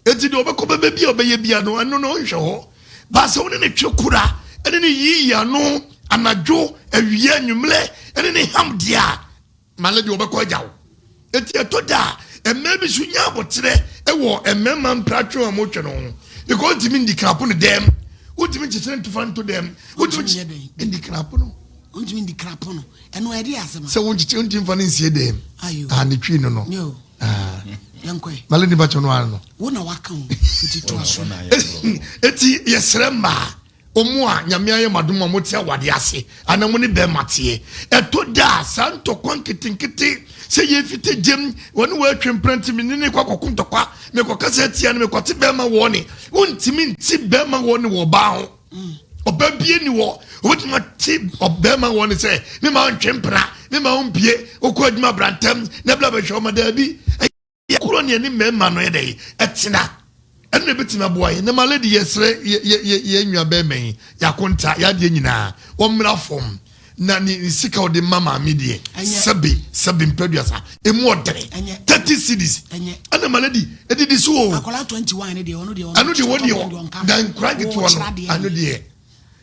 eti deɛ ɔbɛkɔ bɛbɛ bi a ɔbɛyɛ bia no ɛno no ɔnhwɛ hɔ baasa wo ne ne twe kura ɛne ne yiyi ano anadwo awia anwummerɛ ɛne ne ham deɛ a Ma no deɛ ɔbɛkɔ agya wo. Enti ɛtɔ da a mmaa bi so nya aboterɛ wɔ mmarima mpratwe a wɔtwe no ho because wontumi ndi krapo no dɛm, wontumi nkyekyere ntofa nto dɛm, wontumi ndi krapo no. Wontumi ndi krapo no. Ɛno ɛde asɛm a. Sɛ wonkyekyere wontumi mfa no nsie dɛm. Ah, ne twi no no. Ah. Male nipa kyɛw no ara no. Wo na waka o. Nti to aso. Eti yɛsrɛ mmaa. Wɔn a Nyame ayɛ mo adom a mote awadeɛ ase anaa mo ne bɛɛma teɛ, ɛtɔ da a saa ntɔkwa nketenkete sɛ yɛmfite gyem, wɔne wɔ atwe mpena nti me ne no rekɔ akɔko ntɔkwa, mekɔkasa atia no, mekɔte bɛɛma wɔ ne, wontumi nte bɛɛma wɔ ne wɔ ɔbaa ho. Ɔbaa bie ni hɔ, wobɛtumi ate ɔbɛɛma wɔ ne sɛ, me ma ntwe mpena, me ma wompie, wokɔ adwuma bra ntɛm, na bla bɛhwɛ ɔma daabi. Ɛyɛ koro. korɔ ne ɛne mmarima no yɛ dɛ ɛtena. Ɛno na ɛbɛtumi aboa yɛn. Na ma lady yɛsrɛ yɛ yɛ yɛ yɛn nua bɛrima yi yɛakonta yɛadeɛ nyinaa wɔmmra fam na ne ne sika ɔde ma maame deɛ sɛbe sɛbe mpɛduasa emu ɔdene 30 cedis ɛna ma lady ɛdidi so o akwadaa 21 ne deɛ ɔno deɛ ɛno deɛ wɔn deɛ na nkura nketewa no ɛno deɛ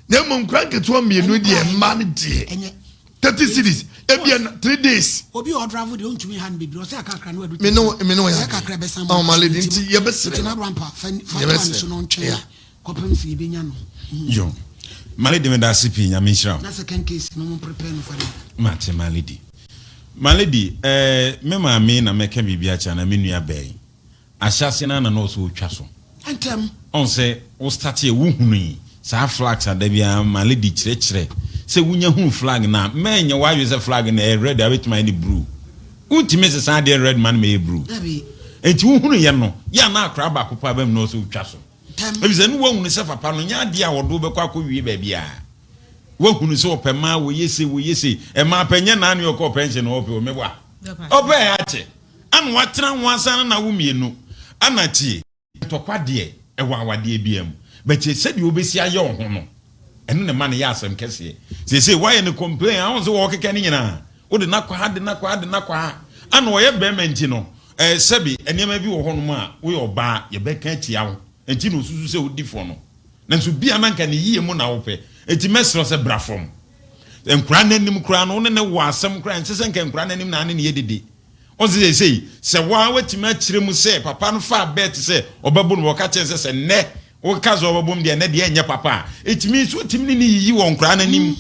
na mmom nkura nketewa mmienu deɛ mmaa no deɛ 30 cedis ebia na 3 days. Obi a ɔdravo deɛ ɔntumi ha no bebree ɔsɛ akakra no adu me ne me ne wɔyɛ kakra bɛsan mu ɔma lady nti yɛbɛsrɛ nti na rampa fa fa to ano so no ntwɛn kɔpem sɛ yɛbɛnya no. Yo my lady meda ase pii nyame nhyira wo. Na second case no mo prepare no fa no. Mate my lady. My lady eh, me maame na mɛka biribi akyerɛ anaa me nua bɛn. Ahyɛaseɛ no ara na na ɔsɛ ɔtwa so. Ntɛm. Ɔhu sɛ wo starteɛ wo hunui saa flags a da biara ma lady kyerɛkyerɛ sɛ wonya hunu flag no a mɛnyɛ w'adwene sɛ flag no ɛyɛ red a wobɛtumi ayɛ no blue. Wontumi nsesa adeɛ red ma no mɛyɛ blue. Dabi. Enti wo hunuiɛ no yɛ a na akwadaa baako paa ba mu na ɔsɛ ɔtwa so. Ntɛm. Efisɛ ne woahunu sɛ papa no nyɛ adeɛ a ɔde wo bɛkɔ akɔwie baabiara. Woahunu sɛ ɔpɛ mmaa wɔyɛ sei wɔyɛ sei. Mmaa pɛ nyɛ naa ne ɔkɔɔ pɛnhye na ɔpɛ o meboa. Ɔpɛ akyɛ. Ana watena ho ansa na nawo mienu ana tie. Ntɔkwa deɛ ɛwɔ awadeɛ biara mu but sɛdeɛ wobɛsi ayɛ wo ho no ɛno na ɛma no yɛ asɛm kɛseɛ. Seesei woayɛ no complain a wohu sɛ wɔkeka ne nyinaa wode no akɔ ha de no akɔ ha de no akɔ ha ana ɔyɛ barima nti no ɛɛ sɛbe nneɛma bi wɔ hɔnom a woyɛ ɔbaa yɛbɛka atia wo nti na osusu sɛ wodi fɔ no nanso bia na nka ne yie mu na wopɛ nti mɛsrɛ sɛ bra fam. Nkwadaa no anim koraa no wo ne no wɔ asɛm koraa ɛnsɛ sɛ nka nkwadaa no anim na ane ne yɛ dede. Ɔse seesei sɛ wo ara woatumi akyerɛ mu sɛ papa no faa bet sɛ ɔbɛbo no wɔka kyerɛ no sɛ sɛ nnɛ woka sɛ ɔbɛbo m deɛ ɛnɛ deɛ ɛnyɛ papa a ɛtumi nso wotumi ne no yiyi wɔ nkoraa no anim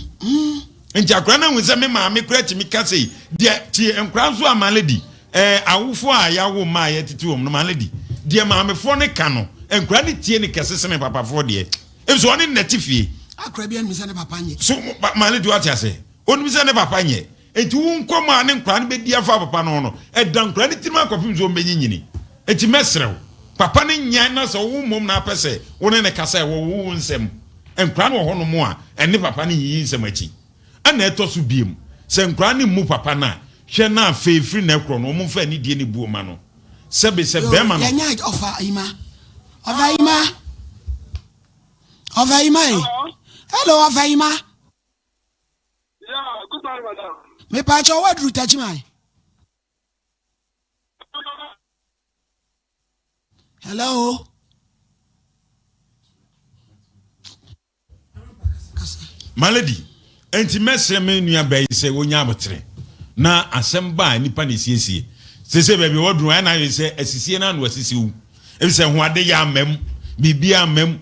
nti akoraa no ahu sɛ me maame koraa tumi ka sei deɛ tie nkoraa nso a malady ɛɛ awofoɔ a yɛawo mma a yɛtete wɔn no malady deɛ maamefoɔ no ka no nkoraa no tie no kɛse sene papafoɔ deɛ nso ɔne nnɛte fie akora bi anim sɛ ne papa nyɛ so malady wate ase onim sɛ ne papa nyɛ Enti wo nkɔmmɔ a ne nkwadaa no bɛdi afa papa no ho no, ɛda nkwadaa no tirim ara kɔpem sɛ wɔbɛnyinyini. Enti mɛsrɛ wo, papa no nnyae na sɛ wo mmom na apɛ sɛ wo ne no kasa a, ɛwɔ wo wo nsam. Nkwadaa no wɔ hɔnom a, ɛne papa no nyiyi nsɛm akyi. Ɛna ɛtɔ so biom, sɛ nkwadaa no mmu papa no a, hwɛ na afei firi nnɛ korɔ no, wɔmfa anidie ne buo mma no. Sɛbe sɛ Yo, barima no. yɛnyɛ ɔfa ayima. Ɔfa ayima. Ɔfa ayima e. Hello, ɔfa ayima. Yeah, good morning, madam. Mepaakyɛ ɔwɔ aduru takyiman. Hello. My lady, enti mɛsrɛ me nua bɛyi sɛ wonya abotere na asɛm ba a nipa na esiesie. Sese baabi a waduru ayɛ na ayɛ sɛ asisie na ano asisi wo. Efisɛ ho ade yɛ amam, biribi amam.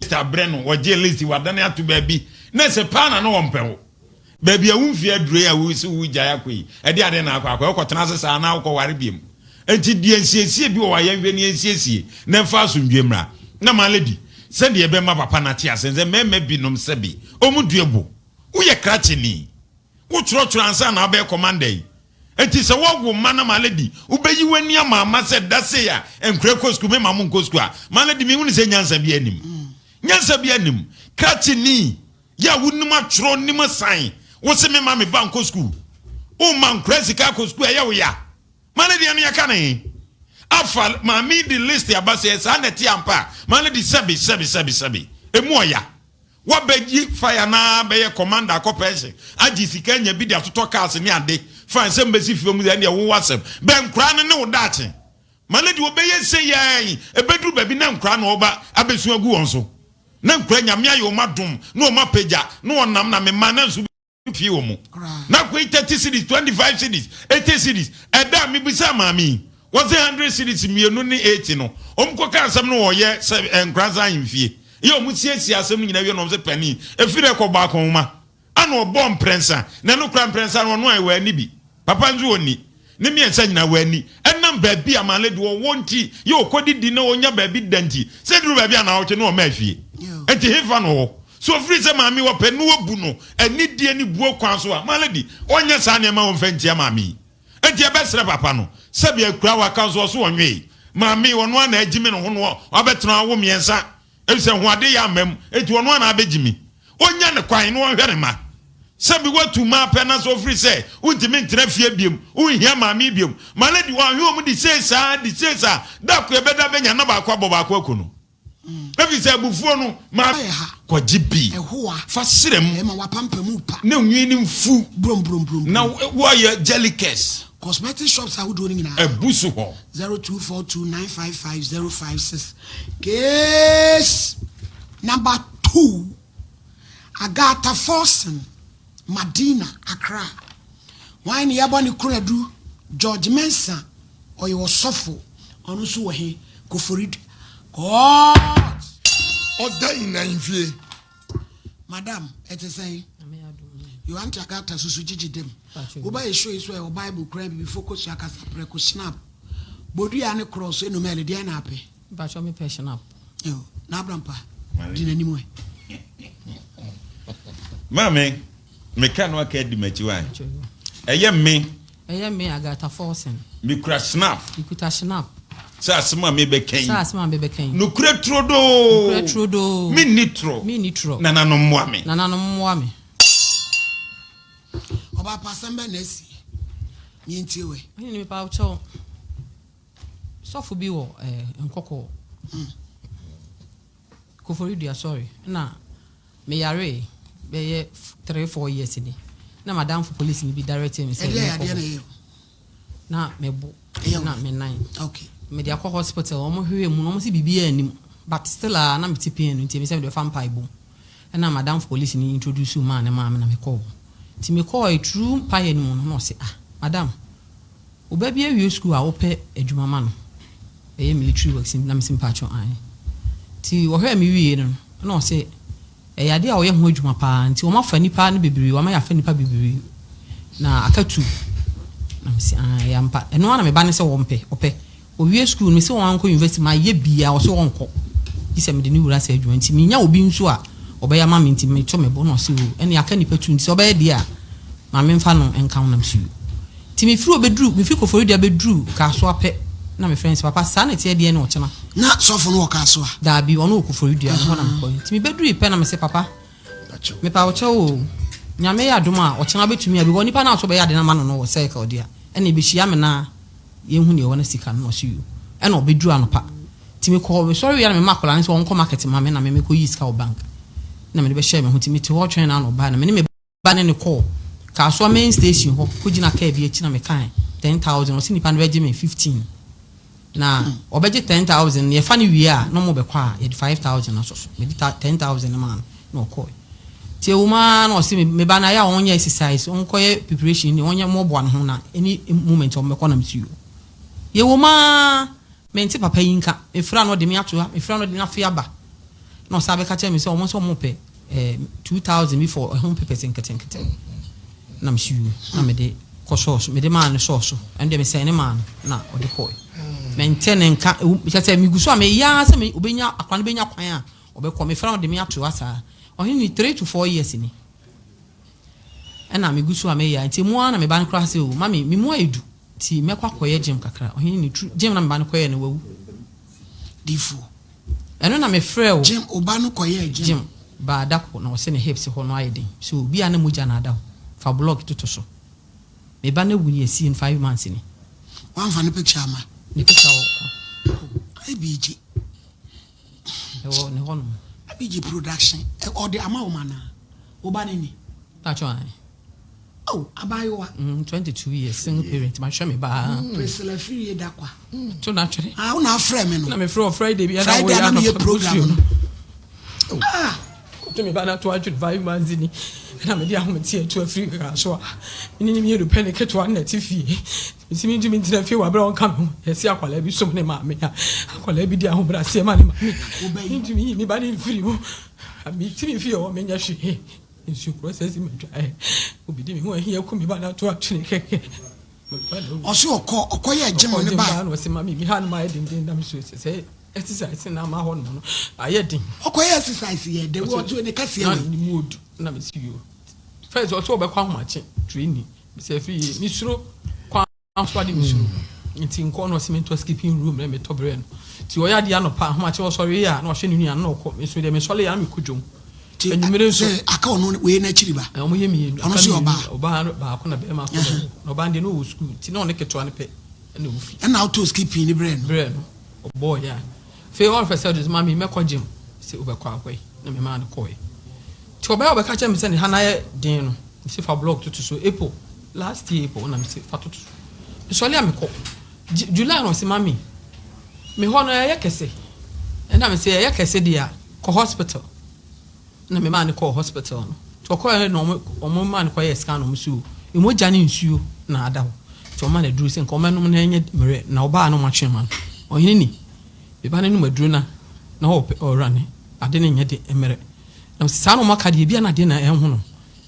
List abrɛ no, wɔgye list, wadane ato baabi, na ɛsɛ paa na na wɔmpɛ wo. Baabi a wo mfie aduro yi a wo sɛ wogyae akɔ yi, ɛde adeɛ na akɔ akɔ, wokɔtena ase saa na wokɔware biom. Enti deɛ nsiesie bi wɔ hɔ a yɛnhwɛ ne yɛnsiesie na ɛmfa asomdwoeɛ mmra. Na ma lady, sɛdeɛ ɛbɛma papa no ate aseɛ sɛ mmarima binom sɛbe wɔn dua bu. Woyɛ krakyeni. Wotwerɛtwerɛ ansa na wabɛyɛ commander yi. Enti sɛ woawo mma na ma lady, wobɛyi w'ani ama ama sɛ da sei a nkwadaa kɔ sukuu, memma mo nkɔ sukuu a, ma lady menhunu sɛ nyansa biara nnim. Nyansa biara nnim. Krakyeni yɛ a wonim atwerɛ, nim san, wo se memma me ba nkɔ sukuu. Woma nkwadaa sika akɔ sukuu a, ɛyɛ wo ya. Ma lady ɛno yɛka ne he? Afa maame de list aba sɛ saa na ɛte ampa a, ma lady sɛbe sɛbe sɛbe sɛbe. Emu ɔya. Wabɛgye fire no ara bɛyɛ commander akɔ pension agye sika anya bi de atotɔ cars ne ade fine sɛ mbɛsi fie mu deɛ ɛndeɛ wo asɛm bɛ nkoraa no ne wo daakye ma no deɛ ɔbɛyɛ sei ara yi ɛbɛduru baabi na nkoraa na ɔba abɛsu agu wɔn so na nkoraa nyame ayɛ wɔn adom na wɔn apagya na wɔnam na me mma na nso fie wɔ mu na kɔ 30 cedis 25 cedis 80 cedis ɛda a mebisa maame yi wɔse 100 cedis mmienu ne 80 no wɔn kɔ ka asɛm no wɔyɛ sɛ eh, nkoransa ahemfie yɛ wɔn siesie asɛm no nyinaa wie na wɔn sɛ panin efi dɛ kɔ bɔ akɔnhoma ana ɔbɔ mprɛnsa na ɛno kora mprɛnsa no ɔno a ɛwɔ ani bi Papa nso ɔnni. Ne mmiɛnsa nyinaa wanni. Ɛnam baabi a Maame de ɔwɔ nti, yɛ ɔkɔdidi na ɔnya baabi da nti, sɛ ɛduru baabi a naawɔtwe na ɔma afie. Enti hefa na ɔwɔ? So ɔfiri sɛ maame ɔpɛ na wabu no anidie ne buo kwan so a, Maame de, ɔnyɛ saa nneɛma a ɔmfa ntia maame yi. Enti ɛbɛsrɛ papa no, sɛdeɛ akura waka nso ɔso ɔnwee. Maame yi, ɔno ara na agyimi ne ho na wabɛtena awo mmiɛnsa. Efisɛ ho ade yɛ amma mu, enti ɔno ara na abɛgyimi. Ɔnya ne kwan na ɔnhwɛ ne mma. Sɛ bi woatu mmaa pɛ na sɛ ofiri sɛ wontumi ntena fie biom, wonhia maame yi biom. My lady, wɔahwe wɔn de sei saa, de sei saa, da ko ɛbɛda bɛnya na baako abɔ baako aku no. Ɛfiri sɛ abufuo no, maame kɔgye bi fa serɛ mu na nwi no mfu na woayɛ jellycase. Cosmetic shops ahodoɔ no nyinaa. Abu so hɔ. 0242955056 Case number 2 Agatha Forson, Madina, Accra. Hwan ne yɛbɔ ne koradu? George Mensah, ɔyɛ ɔsɔfo, ɔno nso wɔ he? Koforidua. Court! Ɔda nyinaa mfie. Madam, ɛte sɛn? Yo, Auntie Agatha susu gyigyi dem. Woba yɛ show yi so a ɛwɔ Bible kura bibifo kosua kasa prɛko snap. Bodua ne korɔ so enum ɛle deɛn na apɛ? Mpakyɛw me pɛ shinap. Yo, na abrampa di n'anim ɛ. Maame, me ka no aka adi m'akyi wa. Ɛyɛ me. Ɛyɛ me Agatha Forson. Mekura snap. Mekuta snap. Sɛ asɛm a mebɛka yi. Sɛ asɛm a mebɛka yi. Nokorɛ turodoo. Nokorɛ turodoo. Menni torɔ. Menni torɔ. Nananom mmoa me. Nananom mmoa me. Ɔbaa pa asɛm bɛn na asi? Mientie wɛ. Ɔhene mepa wo kyɛw. Sɔfo bi wɔ eh, Nkɔkɔɔ. Koforidua, sorry. Na meyaree bɛyɛ 3, 4 years ni. Na madamfo polisini bi direct me sɛ Ɛdeɛ menkɔ yadeɛ na hɔ. ɛyɛ o? Na mebo Ɛyɛ na wo? me nan. Okay. Mede akɔ hospital, wɔn hwehwɛ mu no, wɔn se biribiara nnim. But still a, na mete pain no nti, mesɛ mede bɛfa mpaebɔ mu. Ɛna madamfo polisini introduce maa ne maame na mekɔɔ hɔ. Nti mekɔɔe, through mpaeɛ no mu no, na ɔse ah, madam, Wo ba bi awie sukuu a wopɛ adwuma ma no, ɛyɛ military works nti na mese mpakyɛw aane. Nti wɔhwɛɛ me wieɛ no na ɔse ɛyɛ adeɛ a wɔyɛ ho adwuma paa nti wɔn afa nnipa no bebree, wɔama yɛafa nnipa bebree na aka tu. Na mese aane ɛyɛ ampa. Ɛno ara na me ba no sɛ wɔmpɛ, ɔpɛ. Ɔwie sukuu no mese wɔn ankɔ university, mayɛ biaa ɔse ɔnkɔ gye sɛ mede no wura saa adwuma nti menya obi nso a ɔbɛyɛ ama me nti meto me bo na ɔse oo ɛneɛ aka nnipa tu nti sɛ ɔbɛyɛ deɛ a ma memfa no nka ho na mese yoo. Nti mefiri hɔ bɛduru, mefiri Koforidua bɛduru Kasoa pɛ na mefrɛ no sɛ, Papa, saa na ɛteɛ deɛ ne ɔkyena? Na sɔfo no wɔ Kasoa? Daabi, ɔno wɔ Koforidua, ɛhɔ na mekɔe. Nti mebɛdurii pɛ na mese, Papa, mepa wo kyɛw o, Nyame yɛ adom a, ɔkyena wobɛtumi a, because nipa no a ɔsɛ ɔbɛyɛ ade no ama no no wɔ circle deɛ a, ɛna ɛbɛhyia me na yɛnhu deɛ ɛwɔ na sika no, na ɔse yoo. Ɛna ɔbɛduru anɔpa. Nti mekɔɔ, mesɔre wieɛ na mema akwadaa no sɛ ɔnkɔ market ma me na me mekɔyii sika wɔ bank na mede bɛhyɛɛ me ho. Nti mete hɔ twɛn no ara na ɔbaeɛ na me ne me ba ne no kɔɔ Kasoa main station hɔ kɔgyina kaa bi akyi na mekae 10,000 ɔse nipa no bɛgye me 15 na ɔbɛgye 10,000 no yɛfa no wie a na ɔmo bɛkɔ a yɛde 5,000 asɔ so mede 10,000 no maa no na ɔkɔe nti ɛwɔ mu ara na ɔse me ba no ayɛ a ɔnyɛ exercise ɔnkɔyɛ preparation ne ɔnyɛ mmoaboa ne ho na any moment ɔmo bɛkɔ na mese yoo yɛwɔ mu ara mente papa yi nka mefrɛ a na ɔde me ato ha mefrɛ a na ɔde me afe aba na ɔsan bɛka kyerɛ me sɛ ɔmo nso ɔmo pɛ eh, 2000 bi for ɛho papers nketenkete na mesi wu na mede kɔ sɔɔ so mede maa no sɔɔ so ɛno deɛ mesɛn ne maa no na ɔde kɔɛ mente ne nka kyɛ sɛ megu so a meyɛ ara sɛ obɛnya akora no bɛnya kwan a ɔbɛkɔ mefrɛ no de me ato asaa ɔhene ni 3 to 4 years ni ɛna megu so a meyɛ nti mu ara na meba no koraa sɛ o mami me mu ayɛ du nti mɛkɔ akɔyɛ gym kakra ɔhene ni gym na meba no kɔyɛ no wawu difoɔ Ɛno na me frɛɛ wo. Jim, wo ba no kɔyɛɛ gym. Jim baa da ko na ɔse ne hips hɔ no ayɛ den so obi a na mogya na ada hɔ fa block toto so. Me ba no awu ni asie no 5 months ni. Wamfa ne picture amma? Ne picture wɔ hɔ. Oh, ABG. Ɛwɔ ne hɔ nom. ABG production, ɔde ama wo ma naa? Wo ba no ni? Pacho ae. Oh, abaayewa. Mm, 22 years, single parent, mahwɛ me ba. Mm. Priscilla Firie Dakwa. Mm. To na twere. Ah, wo na afrɛ me no. Na me frɛ Friday bi. Friday na meyɛ program no. Oh. Ah. To me ba na to atwere 5 months ni. Na me de ahomete atu afiri ka so a. Me ne mmienu pɛ ne ketewa na te fie. Mesi me ntumi ntena fie wɔ abere a ɔnka me ho. Yɛsi akwalaa bi som ne maame a. Akwalaa bi di ahobrɛaseɛ ma ne maame. Ntumi yi me ba ne mfiri mu. Me ti me fie hɔ menyɛ hwee. Nsuo korɔ sɛ si madwaeɛ. Obi de me ho ahia ku me ba no ato atwene kɛkɛ. Ɔse ɔkɔ ɔkɔ yɛ gym ne ba. Na ɔse mami mi ha no ma ayɛ denden na me so sɛ sɛ exercise na ama hɔ nom no ayɛ den. Ɔkɔ yɛ exercise yɛ dɛ wɔ ne kɛseɛ wɔ. Na ne mu odu na me si yo. First ɔse ɔbɛkɔ ahomakye training. Sɛ fi me suro kwan. Nso ade mesuro nti nkɔ na ɔse mentɔ skipping room na metɔ brɛ no nti ɔyɛ adeɛ anɔpa ahomakye ɔsɔre a na ɔhwɛ ne nua no na ɔkɔ me nso deɛ mesɔre a na mekɔ dwom. Anwummere nso. Sɛ aka ɔno wei n'akyiri ba. Wɔn yɛ mmienu. Ɔno nso yɛ ɔbaa. Ɔbaa no baako na bɛrima akɔ na na ɔbaa no deɛ na ɔwɔ sukuu nti na ɔne ketewa no pɛ ɛna ɛwɔ fie. Ɛna ɔtɔ skipping ne brɛ no. Brɛ no ɔbɔɔ yɛ a afei ɔrefɛ sɛ ɔde maame mɛkɔ gym sɛ ɔbɛkɔ akɔɛ na me maa no kɔɛ nti ɔbɛyɛ ɔbɛka kyerɛ me sɛ ne ha no ayɛ den no mesi fa blog toto so April last year April na mesi fa toto so mesɔre a mekɔ July na ɔse mami me hɔ no ɛyɛ kɛse ɛna mese ɛyɛ kɛse deɛ a kɔ hospital na me maa no kɔɔ hospital no nti ɔkɔɛ na ɔmo ɔmo maa no kɔyɛɛ scan na ɔmo se o emogya ne nsuo na ada hɔ nti ɔma no aduro sɛ nka ɔmɛnom na ɛnyɛ mmerɛ na ɔbaa na ɔmo atwe ama no ɔhene ni me ba no nom aduro na na ɔpɛ ɔrane ade no nyɛ de mmerɛ na saa na ɔmo aka deɛ ebia na adeɛ na ɛho no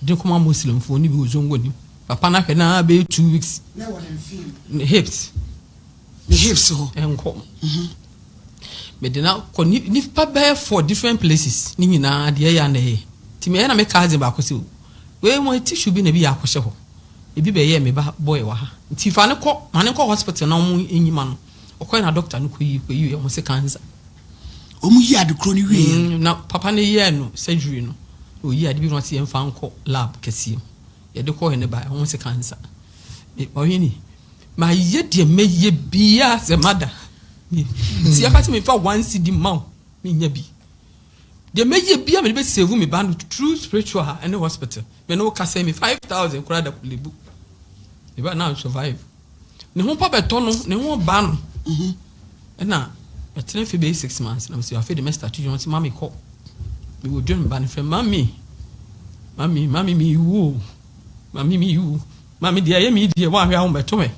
de kɔma muslimfoɔ no bi wɔ zongo nim papa no ahwɛ na bɛyɛ 2 weeks ne hips Ne hips hɔ. Ɛnkɔ. Mede no akɔ nipa bɛyɛ four different places ne nyinaa deɛ ɛyɛ a na ɛyɛ. Nti meyɛ na me cousin baako sɛ o wei mo tissue bi na ebi yɛ akɔhyɛ hɔ. Ebi bɛyɛɛ me ba boy wɔ ha. Nti fa no kɔ ma no nkɔ hospital na wɔn nyi ma no. Ɔkɔɛ na doctor no kɔyi kɔyi wɔn se cancer. Wɔn yi ade korɔ no wie yɛ. Na papa no yɛɛ no surgery no na oyi ade bi na ɔse yɛmfa nkɔ lab kɛseɛ mu. Yɛde kɔɛ no baeɛ wɔn se cancer. Ɔhene ni. Mayɛ deɛ mɛyɛ biaa sɛ mada nti aka sɛ memfa one cedi mma wo menya bi deɛ mɛyɛ biaa mede bɛ save me ba no through spiritual ɛne hospital me ne wo kasa me 5000 koraa da kulebu me ba na survive ne ho pa bɛtɔ no ne ho ba no ɛna ɛtena fi bɛyɛ 6 months na mesɛ afei de mɛ start dwuma sɛ mami kɔ mewɔ dwa me ba no frɛ mami mami mami mewu o mami mewu Maame deɛ ɛyɛ me deɛ woanhwɛ a wommɛto me.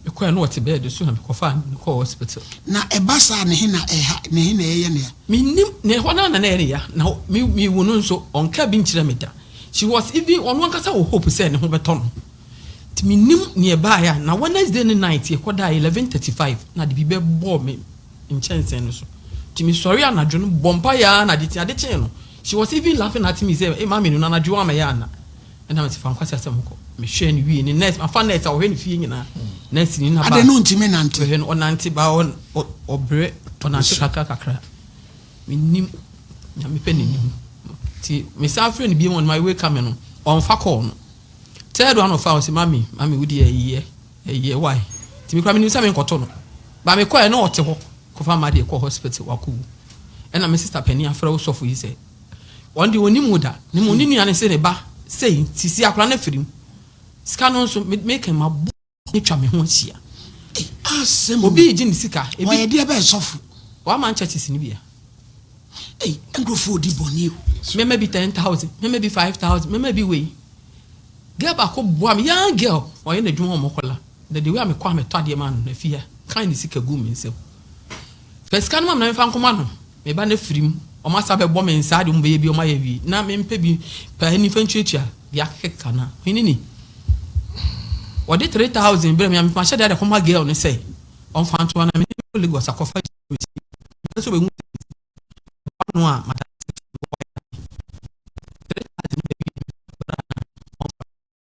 Mekɔɛ na ɔte bed so na mekɔfaa no kɔɔ hospital. Na ɛba saa a ne he na ɛha ne he na ɛyɛ ne ya? Mennim, na ɛhɔ no ara na na ɛyɛ ne ya. Na me mewu no nso ɔnkaa bi nkyerɛ me da. She was even ɔno ankasa wɔ hope sɛ ne ho bɛtɔ no. Nti mennim nea ɛbaeɛ a na Wednesday no night yɛkɔdaeɛ 11:35 na ade bi bɛbɔɔ me nkyɛnsee no so. Nti mesɔre anadwo no bɔ mpaeɛ ara na ade ade kyee no she was even laughing at me sɛ, Ei maame no na anadwo woammɛyɛ anna? Ɛna mese fa nkwasi asɛm kɔ. Mehwɛɛ no wie ne nurse mafa nurse a ɔhwɛ ne fie nyinaa. Nurse ni na ba. Ade no ntumi nante. Ɔhwɛ no ɔnante ba ɔbrɛ ɔnante kakra kakra. Menim nyame pɛ n'anim. Ti mesan frɛ no bio on my way coming no ɔnfa call no. Third one ɔfa ɔse mami mami wo deɛ ɛyɛ ɛyɛ why. Ti me kora menim sɛ menkɔto no. Ba mekɔɛ na ɔte hɔ kɔfa ma deɛ kɔ hospital wakɔwu. Ɛna me sister panin afrɛ wo sɔfo yi sɛ Ɔno deɛ ɔnim wo da na mmom ne nua no se ne ba sei nti si akwadaa no afiri mu. Sika no nso meka mabɔ atwa me ho ahyia. Asɛm Obi regye ne sika. Ebi Ɔyɛ deɛ bɛn sɔfo? Wama churches no bi a. Ei nkurɔfoɔ ɔdi bɔne o. Mɛma bi 10,000, mɛma bi 5,000, mɛma bi wei. Girl baako boa me, young girl, ɔyɛ n'adwuma wɔ Mɔkɔla. Na the way a mekɔ a metɔ adeɛ ma no no, afie ha, kan ne sika gu me nsam. Fa sika no ma me na memfa nkɔma no. Me ba no afiri mu, wɔn asa bɛbɔ me nsa de wɔn bɛyɛ bi wɔn ayɛ awie na mempɛ bi pɛ nifa ntuatua deɛ akeka na hene ni. Wɔde 3000 brɛ me a mema hyɛ de kɔma girl no sɛ ɔmfa ntoa na mene kɔ Lagos akɔfa gyina sɛ ɔbɛhu no a mada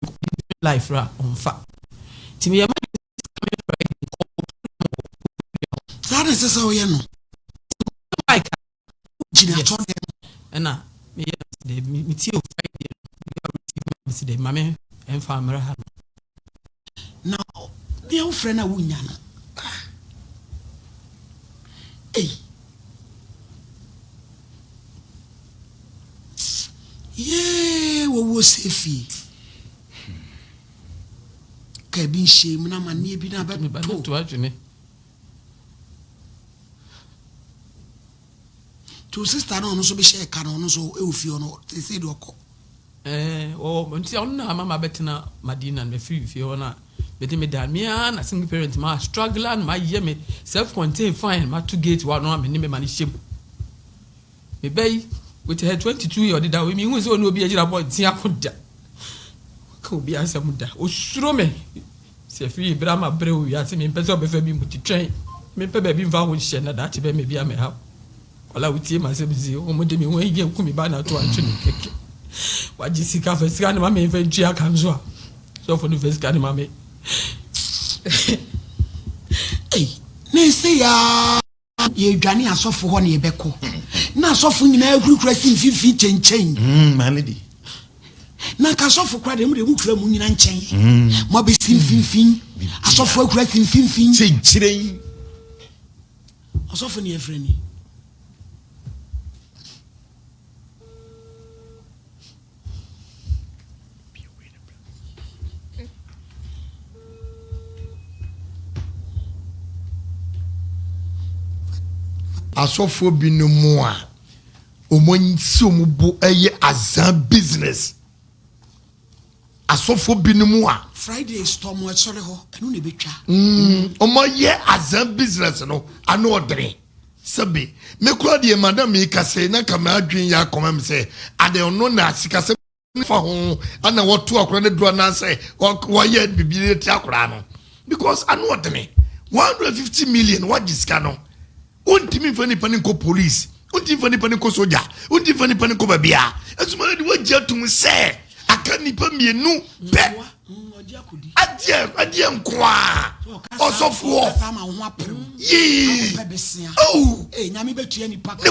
3000 life ra ɔmfa nti meyɛ ma saa na ɛsɛ sɛ woyɛ no mike gyina atɔre ɛna meyɛ dɛ metie o Friday no mesi dɛ ma me ɛmfa mmerɛ ha no na deɛ wofrɛ no a wonya no ah. Ei. Yee wɔwuo sɛ fie ka bi nhyɛ mu na amanneɛ bi na bɛto nti wo sista no ɔno nso bɛhyɛ ɛka no ɔno nso ɛwɔ fie ɔno sɛsɛ deɛ ɔkɔ nti ɔno na ama mabɛtena Madina no mafiri fie hɔ no a mede me dan me ara na single parent ma struggle na mayɛ me self contained fine mato gate wɔ ano a me ne me ma no hyɛ mu Me ba yi, with her 22 year ɔdeda hɔ, mehu sɛ ɔne obi agyina abɔnten ako da. Waka obi asɛm da. Osuro me. Sɛ afiri berɛ ama berɛ wɔ wiase, mempɛ sɛ ɔbɛfa bi mu ti twɛn. Mempɛ baabi mfa ho nhyɛ na daakye bɛma bi amɛhaw. Kwala wotie m'asɛm sie, wɔn de me ho ahia ku me ba na ato atwe ne kɛkɛ. Wagye sika fa sika ne ma me mfa ntua ka nso a. Sɔfo no fa sika ne ma me. Ei, na ɛsɛ yaa. Yɛredwane asɔfo hɔ na yɛbɛkɔ. Na asɔfo nyinaa kurakura si mfimfini kyɛnkyɛn. Mm, my lady. Na nka asɔfo kora deɛ mo deɛ mo kura mo nyina nkyɛn. Mm. Mo abɛsi mfimfini. Asɔfo akura si mfimfini. Kyɛnkyerɛn. Ɔsɔfo ne yɛfrɛ ni. Asɔfoɔ binom a wɔasi wɔn bo yɛ azaa business. Asɔfoɔ binom a. Friday storm ɛsɔre hɔ ɛno na ebetwa. Mm, wɔayɛ azaa business no ano ɔdene. Sɛbe me kura deɛ madam yi kasa na nka m'adwene yɛ akɔma mi sɛ ade ɔno na sikasɛm fa ho ana wɔto akora no duro anaasɛ wɔyɛ biribi de tia akora no because ano ɔdene 150 million wagye sika no wontumi mfa nipa no nkɔ police wontumi mfa nipa no nkɔ soja wontumi mfa nipa no nkɔ baabia ɛsoma no de wagye atum sɛ aka nipa mmienu pɛ adeɛ adeɛ nko a ɔsɔfoɔ yii oh ne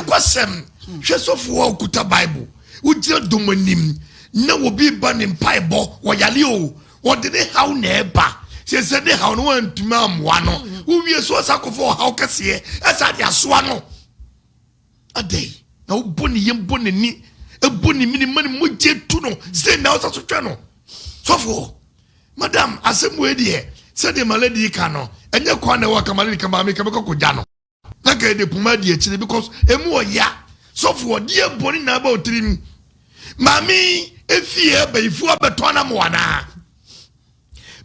kwasɛm hwɛ sɔfoɔ a okuta bible Wogyina dɔm anim na obi reba ne mpaebɔ, ɔyare o, ɔde ne haw na ɛba. Sɛ sɛ ne haw no wantumi ammoa no, wowie so ɔsa akɔfa ɔhaw kɛseɛ ɛsa de asoa no. Adɛn na wobɔ ne yam bɔ n'ani bɔ ne mene ma ne mogya tu no sɛ na ɔsa so twɛ no. Sɔfoɔ, madam, asɛm wei deɛ sɛdeɛ malady yi ka no, ɛnyɛ kwan na ɛwɔ ka malady ka maame ka bɛkɔ kɔgya no. Na ka yɛde poma adi akyire because emu ɔya sɔfo ɔdeɛ bɔne na aba otirim maame efie abayifoɔ abɛtɔ anam wɔ anaa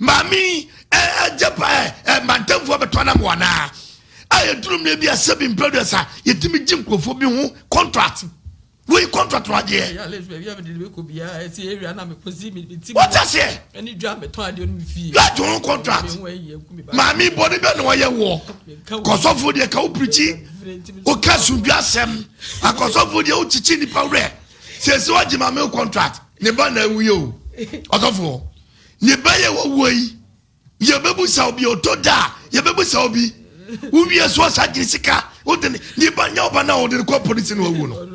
maame ɛgye pa ɛ mantamfoɔ abɛtɔ anam wɔ anaa a yɛduru mmerɛ bi a sɛbi mprɛduasa yɛtumi gye nkurɔfoɔ bi ho contract Wei contract wa deɛ. Wọ́n ti aseɛ. Yóò ho contract. Maame bɔne bɛ na ɔyɛ wɔ. Kɔsɔfo deɛ ka wo pirikyi. Woka sundwe asɛm. Akɔsɔfo deɛ wokyikyi nipa werɛ. Sɛsɛ wagye maame contract. Ne ba na awu yi o. Ɔsɔfo. Ne ba yɛ wɔwuo yi. Yɛbɛbusa obi ɔtɔ da a yɛbɛbusa obi wowie so ɔsa gye sika wode ne nipa nyɛ ɔba na ɔde no kɔ polisi na wawu no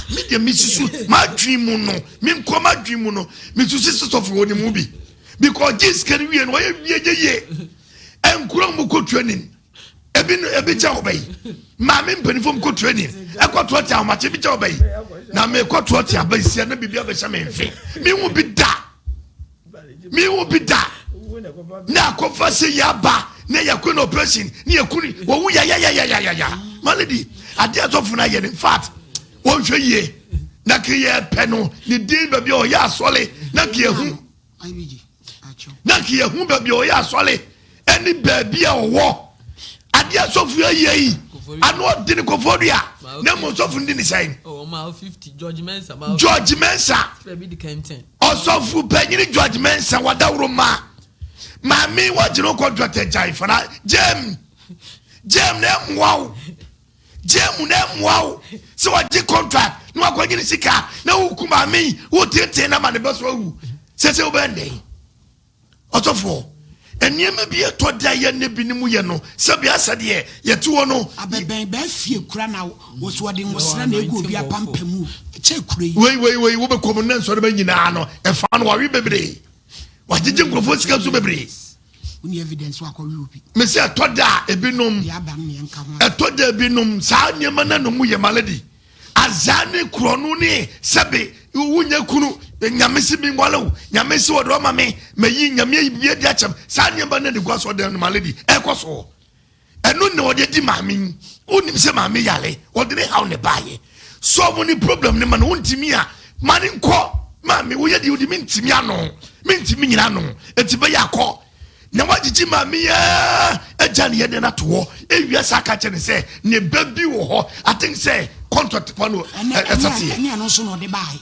me deɛ mesusu m'adwene mu no me nkɔ m'adwene mu no mesusu sɛ sɔfo wɔ ne mu bi because gye sika no wie no ɔyɛ wie yɛ yie nkura mu kɔ training ebi no ebi kyɛ ɔbɛ yi maame mpanyinfoɔ mu kɔ training ɛkɔ toɔ te ahomakye ebi kyɛ ɔbɛ yi na mekɔ toɔ te aba esia na biribi abɛhyɛ me nfe mehu bi da. Mehu bi da na akɔfa sɛ yɛ aba na yɛkɔ no operation ne yɛku ne wɔwu yayayayayaya malady adeɛ asɔfo no ayɛ no infact wɔnhwɛ yie na ke yɛpɛ no ne din baabi a ɔyɛ asɔle na ke yɛhu na ke yɛhu baabi a ɔyɛ asɔle ɛne baabi a ɔwɔ adeɛ asɔfo ayɛ yi ano ɔde ne kɔfoɔ dua na mmom sɔfo no di ne sɛn George Mensah Ɔsɔfo panyin George Mensah wadaworo ma maame wagye no contract agyae fana gyem gyem na ɛmmoa wo gyem na ɛmmoa wo sɛ wagye contract na wakɔgye ne sika na woku maame yi wotetee na ma ne bɛ so awu sɛ sɛ wobɛn dɛn Ɔsɔfoɔ, nneɛma bi ɛtɔ da yɛ ne binom yɛ no sɛbi asɛ deɛ yɛte hɔ no. Abɛbɛn bɛɛ fie kura na wɔsi wɔde nwosra na egu obi apampam kyɛ kura yi. Wei wei wei wobɛkɔ mu na nsɔrema nyinaa no ɛfa no wawe bebree wagyegye nkurɔfoɔ sika nso bebree. Woni evidence wakɔwe obi. Mesi ɛtɔ da a ebinom ɛtɔ da ebinom saa nneɛma no na ɔmo yɛ malady. Azaa ne korɔno ne sɛbe wonyɛ kunu nyame se mi nwale wo nyame se wɔde wama me mayi nyame ayi biribi adi akyɛm saa nneɛma no de gu asɔɔdan no malady ɛkɔ soɔ ɛno na ɔde di maame yi wonim sɛ maame yare ɔde ne haw ne baayɛ sɔɔbo ne problem ne ma no wontumi a ma ne nkɔ maame woyɛ deɛ wode mentumi ano mentumi nyina ano ɛti bɛyɛ akɔ Na wagyegye maame yi ara agya ne yɛde no ato hɔ ewia saa ka kyerɛ ne sɛ ne ba bi wɔ hɔ I think sɛ contract pa no ɛsɛteɛ. Ɛne ɛno nso na ɔde baae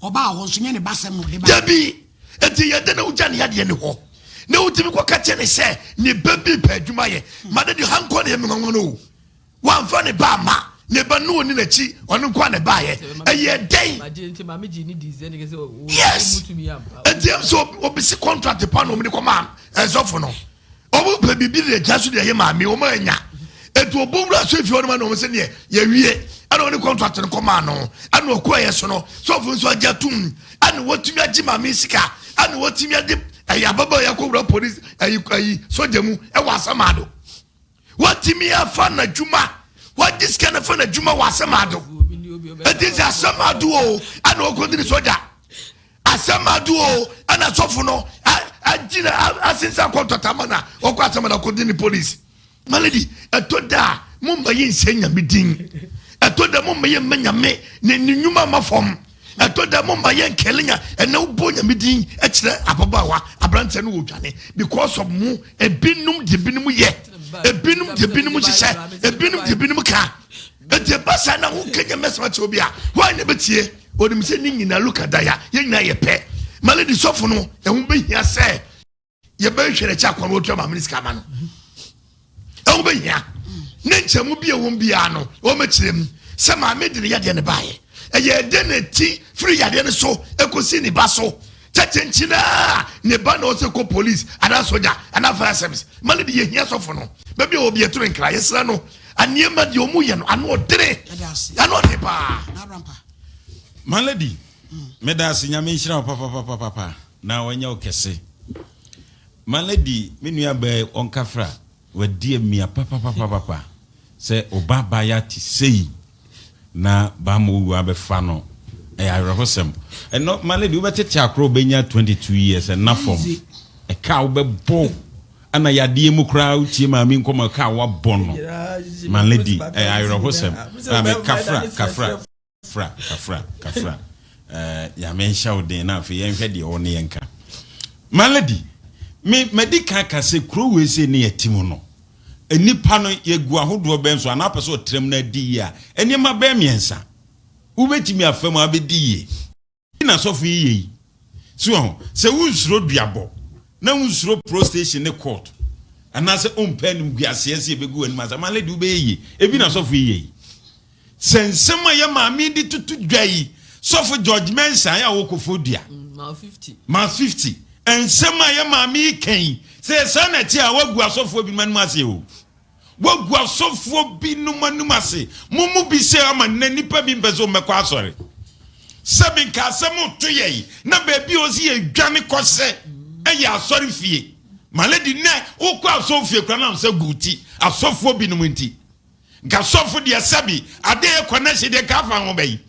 ɔbaa hɔ nso nyɛ ne ba sɛm na ɔde baae. Dabi eti yɛde na wogya ne yadeɛ ne hɔ na wotumi kɔ ka kyerɛ ne sɛ ne ba bi pɛ adwuma yɛ ma ne de ha nkɔ ne yɛ me nwanwa no o. Wamfa ne ba amma. Ne ba no ɔni n'akyi, ɔno nko a na ɛbaeɛ. Ɛyɛ dɛn? Yes. Ɛnti ɛm sɛ obisi contract pa na ɔmo de kɔma ɛsɔfo no. Ɔmo pɛ biribi de agya so de ɛyɛ maame, ɔmo anya. Ɛnti ɔbɔ wura so efi hɔ nom na ɔmo sɛ neɛ yɛwie. Ɛna ɔne contract no kɔmaa no. Ɛna ɔkɔeɛ so no, sɔfo nso agye atum. Ɛna watumi agye maame sika. Ɛna watumi agye ɛyɛ ababaawa yi akɔwura polisi ɛyi ɛyi sogya mu ɛwɔ Asamado. Watumi afa n'adwuma. Wagye sika no afa n'adwuma wɔ Asamado. Ɛti sɛ Asamado o, ɛna ɔkɔdi ne sogya. Asamado o, ɛna sɔfo no agyina asensan contract ama na ɔkɔ Asamado akɔdi ne polisi. My lady, ɛtɔ da a momma yɛnhyɛ Nyame din. Ɛtɔ da momma yɛmma Nyame ne ne nnwuma mma fam. Ɛtɔ da momma yɛnkɛle nya ɛnɛ wobɔ Nyame din kyerɛ ababaawa aberanteɛ no wɔdwane because of mo ebinom deɛ ebinom yɛ ebinom deɛ ebinom hyehyɛ ebinom deɛ ebinom ka. Enti ɛba saa na woka Nyame asɛm akyerɛ obi a hwan na ɛbɛtie? Onim sɛ ne nyinaa luka daya yɛn nyinaa yɛ pɛ. My lady sɔfo no ɛho bɛhia sɛ yɛbɛhwɛ n'akyi akɔ no wɔtua maame no sika ama no ɛho bɛhia ne nkyɛmu bi a ɛwɔ biara no wɔmɛkyerɛ mu sɛ maame de ne yadeɛ no baeɛ ɛyɛ ɛdɛ na ti firi yadeɛ no so ɛkɔsi ne ba so kyɛkyɛnkyin a ne ba na ɔsɛ kɔ police anaa sogya anaa fire service ma ne de yɛhia sɔfo no baabi a obi ɛtoro nkra yɛsrɛ no nneɛma deɛ ɔmu yɛ no ano ɔdene ano ɔde paa. My lady, meda ase nyame nhyira wo papapapapa. Na wanya wo kɛse. My lady me nua baa yi ɔnkafra wadi amia papapapapa sɛ ɔba abaayewa te sei na bamma owu abɛfa no ɛyɛ awerɛhosɛm ɛnɔ my lady wobɛtete akoro wobɛnya 22 years ɛna fam ɛka a wobɛbɔ ɛna yadeɛ mu koraa wotie maame nkɔmɔ ɛka a wabɔ no my lady ɛyɛ awerɛhosɛm maame kafra kafra. Kafra, kafra, kafra. Eh, Nyame nhyɛ wo den na afei yɛnhwɛ deɛ ɔwɔ ne yɛnka. My lady, me madi kan ka sɛ kuro wei sei ne yɛte mu no, nnipa no yɛgu ahodoɔ bɛn so anaa wopɛ sɛ ɔtram no adi yie a, nneɛma bɛn mmiɛnsa wobɛtumi afa mu abɛdi yie. na sɔfo yi yɛ yi? So wahu? Sɛ wonsuro duabɔ, na wonsuro prostation ne court, anaasɛ wompɛ animguaseɛ sɛ yɛbɛgu w'anim ase, my lady wobɛyɛ yie. Ebi na sɔfo yi yɛ yi. Sɛ nsɛm a yɛ maame yi de toto dwa yi, sɔfo George Mensah a ɔwɔ Koforidua, Mile 50, nsɛm a yɛ maame yi ka yi, sɛ saa na ɛte a, wagu asɔfoɔ binom anim ase o. Woagu asɔfoɔ binom anim ase. Mo mu bi sɛ ama nnɛ nnipa bi mpɛ sɛ wɔmmɛkɔ asɔre. Sɛbi nka asɛm reto yɛn na baabi a ɔsi yɛdwane kɔhyɛ ɛyɛ asɔre fie. My lady nnɛ wokɔ asɔre fie koraa na sɛ gu ti asɔfoɔ binom nti. Nka sɔfo deɛ sɛbi adeɛ yɛ connection deɛ nka afa ho bɛyi.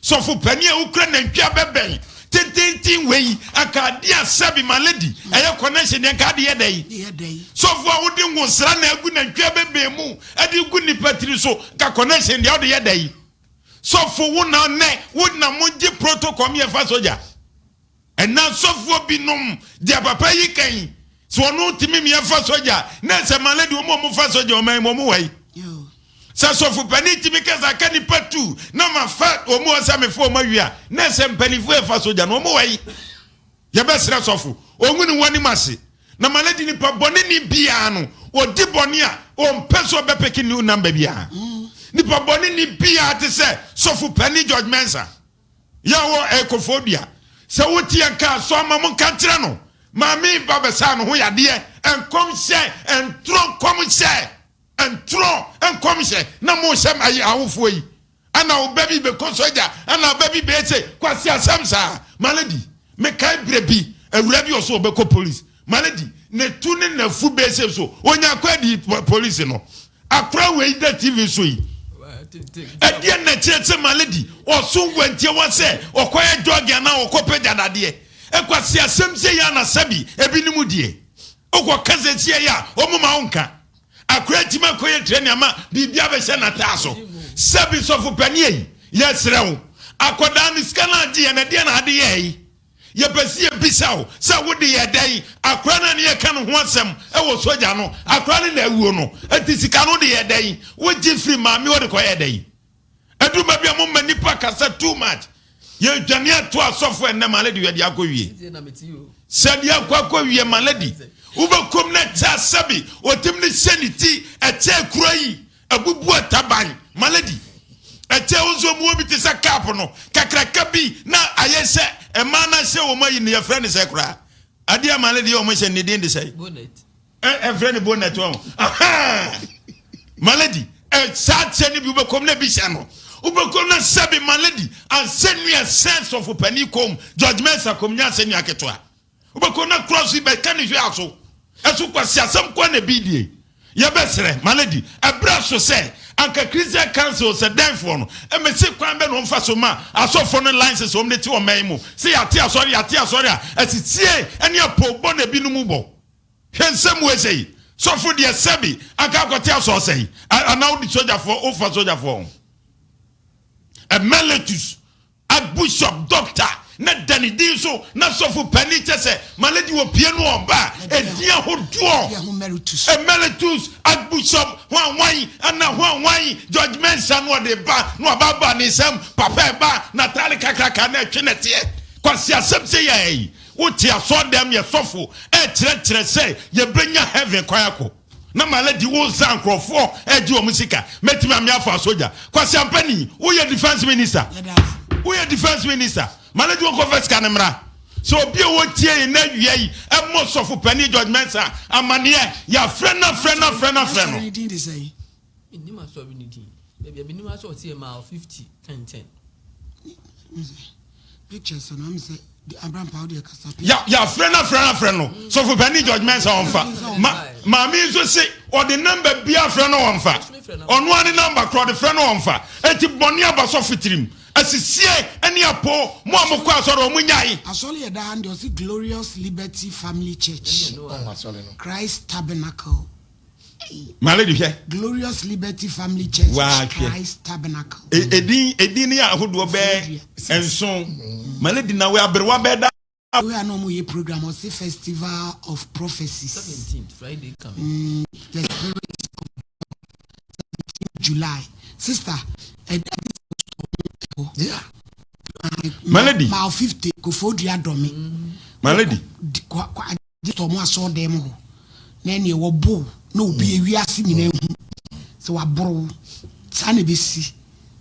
Sɔfo panin a wokura nantwi abɛbɛn tententen wei anka adeɛ a sɛbi my lady ɛyɛ connection deɛ nka ade yɛ dɛn? Sɔfo a wode ngosra na agu nantwi abɛbɛn mu ɛde gu nipa tiri so nka connection deɛ wode yɛ dɛn? Sɔfo wo na nɛ wo na mo gye protocol mi ɛfa sogya. Ɛna sɔfoɔ bi nom deɛ papa yi ka yi sɛ ɔno tumi mia fa sogya na sɛ my lady wɔn a wɔn fa sogya ɔman mu wɔn wɔ yi sɛ sɔfo panin tumi kasa aka nipa tu na ma fa wɔn wɔ sɛ mefa wɔn awie a na sɛ mpanimfoɔ yɛ fa sogya no wɔn wɔ yi yɛbɛsrɛ sɔfo wɔn ne wɔn anim ase na my lady nipa bɔne ni biara no ɔdi bɔne a ɔmpɛ sɛ ɔbɛpeke new number biara nipa bɔne ni biara te sɛ sɔfo panin George Mensah. Yɛ wɔ ɛkɔfoɔ dua. Sɛ wo te yɛn ka a, sɔ ama mo nka nkyerɛ no. Maame ba bɛsaa ne ho yadeɛ. Nkɔmhyɛ, ntorɔ nkɔmhyɛ, ntorɔ nkɔmhyɛ na mo hyɛ ayi awofoɔ yi. Ɛna wo ba bi bɛkɔ sogya, ɛna wo ba bi bɛyɛ sei. Kwasi asɛm saa. My lady, mekae berɛ bi, awura bi ɔso ɔbɛkɔ police. My lady, ne to ne n'afu bɛyɛ sei so, ɔnya kɔ adi police no. Akora wei da TV so yi. Ɛdeɛ na kyerɛ sɛ my lady ɔso wantie wa sɛ ɔkɔyɛ jogging anaa ɔkɔ pagya dadeɛ. Ɛkwasi asɛm sɛ yɛ ana sɛbi ebi ne mu die. Wokɔ ka sɛ sie yɛ a ɔmo ma wo nka. Akora timi akɔyɛ training ama biribi abɛhyɛ n'ataa so. Sɛbi sɔfo panin ei yɛsrɛ wo akɔdaa no sika no agye yɛ no ɛdeɛ na ade yɛɛe. Yɛpɛ sɛ yɛbisa wo sɛ wode yɛ dɛn? Akora no a ne yɛka ne ho asɛm wɔ sogya no, akora no na awuo no, enti sika no wode yɛ dɛn? Wogye firi maame hɔ de kɔyɛ dɛn? Ɛduru baabi a momma nnipa kasa too much. Yɛdwane ato asɔfo ɛnnɛ ma lady yɛde akɔ wie. Sɛ deɛ akɔ akɔ wie ma lady wobɛkɔm na ɛkyɛ asɛbi ɔtim ne hyɛ ne ti ɛkyɛ kura yi Abubu ataban, malady. Ɛkyɛ wo nso mu obi te sɛ cup no kakraka bi na ayɛ sɛ mmaa no ahyɛ wɔn ayi no yɛfrɛ no sɛ koraa adeɛ a malady yɛ wɔn hyɛ ne din de sɛ ɛfrɛ no bonnet wɔn malady saa kyɛ no bi wobɛkɔm na bi hyɛ no. Wobɛkɔ na sɛbe ma lady asɛnnua sɛn sɔfo panin kɔn mu, George Mensah kɔn mu nyɛ asɛnnua ketewa. Wobɛkɔ na cross yi bɛka ne hwea so. Ɛso kwasiasɛm nkoa na ebi die. Yɛbɛsrɛ, my lady, ɛberɛ aso sɛ anka Christian Council sɛ dɛnfoɔ no mmɛsi kwan bɛ na wɔmfa so ma asɔfoɔ no license wɔn de te ɔman yi mu sɛ yɛate asɔre yɛate asɔre a asisie ne apoobɔ na ebinom bɔ. Hwɛ nsɛm wei sɛi, sɔfo deɛ sɛbi anka akɔte asɔɔ sɛi anaa wode sogyafoɔ wofa sogyafoɔ ho. Emeritus Archbishop Doctor na da ne din so na sɔfo panin kyɛ sɛ Malady wɔ pie no ɔba a edin ahodoɔ Emeritus Archbishop hwan hwan ɛna hwan hwan George Mensah no ɔde ba na waba aba ne nsam papa ɛba n'ataare kakraka na ɛtwe nɛteɛ Kwasi asɛm sɛ yɛ yi wote asɔɔdɛm yɛ sɔfo ɛkyerɛkyerɛ sɛ yɛbɛnya heaven kwan akɔ Na malady wo nsa nkurɔfoɔ ɛgye wɔn sika mɛtumi ame afa sogya Kwasi Ampani woyɛ defence minister woyɛ defence minister malady wo nkɔfa sika no mmra sɛ obi a wɔtie yi na awia yi ɛmmɔ sɔfo panin George Mensah amaneɛ yɛafrɛ no afrɛ no afrɛ no afrɛ no. Mennim asɔre no din. Baabi a menim ara sɛ ɔte yɛ mile 50 10 10. Pictures no am sɛ Abrampa wo deɛ kasa. Ya yɛafrɛ no afrɛ no afrɛ no sɔfo panin George Mensah ɔmfa. Ma maame yi nso se ɔde namba bi afrɛ no ɔmfa. Ɔno ara ne namba korɔ ɔde frɛ no ɔmfa. Eti bɔne aba sɔfo tirim. Asisie ne apo mo a mokɔ asɔre ɔmo nyae. Asɔre yɛ daa ndeɛ ɔse Glorious Liberty Family Church Christ Tabernacle. My lady hwɛ. Glorious Liberty Family Church Waa hwɛ. Christ Tabernacle. E- Edin edin ne ahodoɔ bɛɛ nson. My lady na wei aberewa bɛɛ da. Wei a na wɔn yɛ program ɔsi Festival of Prophecies. 17th Friday coming. Mm, the spirit of 17 July. Sister, ɛda bi hɔ. Yeah. My lady. Mile 50 Koforidua Dɔme. My lady. Kwa kwa Gye sɛ ɔmo asɔɔdan mu hɔ na ɛneɛ wɔbo wo na obi ewiase nyinaa hu sɛ waboro wo saa na ebesi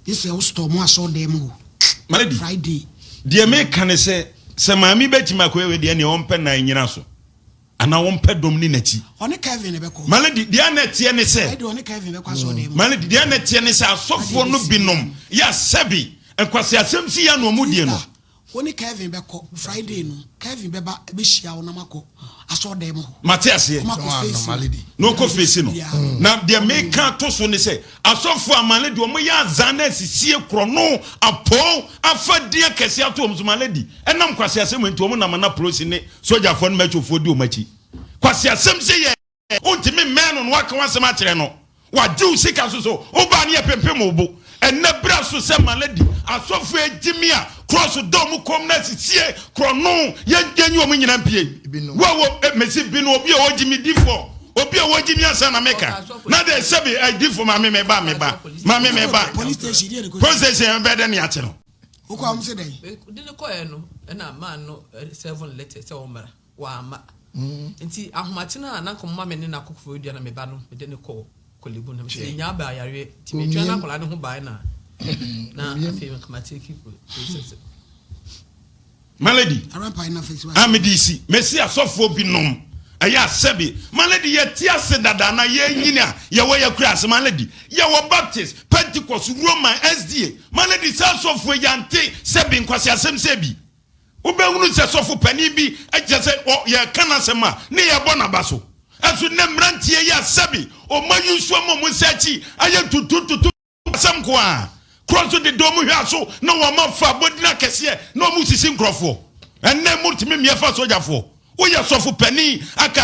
gye sɛ wo stɔ ɔmo asɔɔdan mu hɔ Malady, Friday. deɛ meka ne sɛ, sɛ maame bɛtumi akɔyɛ wei deɛ ɛneɛ ɔmpɛ nan nyina so anaa ɔmpɛ dɔm ni n'akyi. Ɔne Kevin na ɛbɛkɔ. Malady, deɛ na ɛteɛ ne sɛ, Friday ɔne Kevin bɛkɔ asɔɔdan mu. Malady, deɛ na ɛteɛ ne sɛ asɔfoɔ no binom yɛ asɛbi nkwaseasɛm si yɛ na wɔn die no. Sister, Wo ne Kevin bɛkɔ Friday no, Kevin bɛba bɛhyia wo na moakɔ asɔɔdan mu hɔ. Mate aseɛ. Moakɔ face no. Na ɔkɔ face no. Na deɛ meka ato so ne sɛ, asɔfoɔ amane deɛ wɔyɛ azaa na asisie korɔno, apɔn, afa din akɛseɛ ato wɔn so, my lady, ɛnam nkwaseasɛm nti wɔn nam na polisi ne sogyafoɔ ne mɛtwofoɔ di wɔn akyi. Kwaseasɛm sɛ yɛ. Wontumi mmɛn no na woaka w'asɛm akyerɛ no. Wagye wo sika nso so. Wobaa ne yɛpempem wo bo. Ɛnnɛ bra so sɛ Malady asɔfo agyimi a krɔso da wɔn kɔn mu na asisie korɔno yɛnyi wɔn nyinaa mpue. Wo a wɔ eh, mesi bi no obi a ɔgyimi difoɔ obi a wɔgyimi ansa na meka na de sɛbi eh, difo maame me ba me ba maame me ba Police station deɛ de kɔ. Police station bɛɛ dɛ ne akye no. Wokɔ a wɔn se dɛn? De ne kɔɛ no ɛna man no seven letter sɛ ɔmmra. Wamma. Nti ahomakye no a na anka wɔma me ne no akɔ Koforidua na me ba no, mede no kɔɔ Korle Bu na mese yɛnyaa baa yareɛ nti metwɛn na akwadaa no ho bae na na afei nka ma take process. My lady, a mede si mesi asɔfoɔ binom ɛyɛ asɛbi my lady yɛte ase dada na yɛnyini a yɛwɔ yɛkura ase my lady yɛwɔ Baptist Pentecost Roman SDA my lady saa asɔfoɔ yɛante sɛbi nkwasi asɛm sɛ bi Wobɛhunu sɛ sɔfo panin bi kyerɛ sɛ yɛreka n'asɛm a, ne yɛrebɔ n'aba so. Ɛnso nnɛ mmeranteɛ yi a sɛbe wɔn ayi nsuo ama wɔn nsa akyi ayɛ ntutu-ntutu asɛm nko ara. Korɔ nso deda wɔn hwɛ aso na wɔn afa abɔdin akɛseɛ na wɔn resisi nkurɔfoɔ. Ɛnnɛ motumi mmea fa sogyafoɔ. Woyɛ sɔfo panin aka.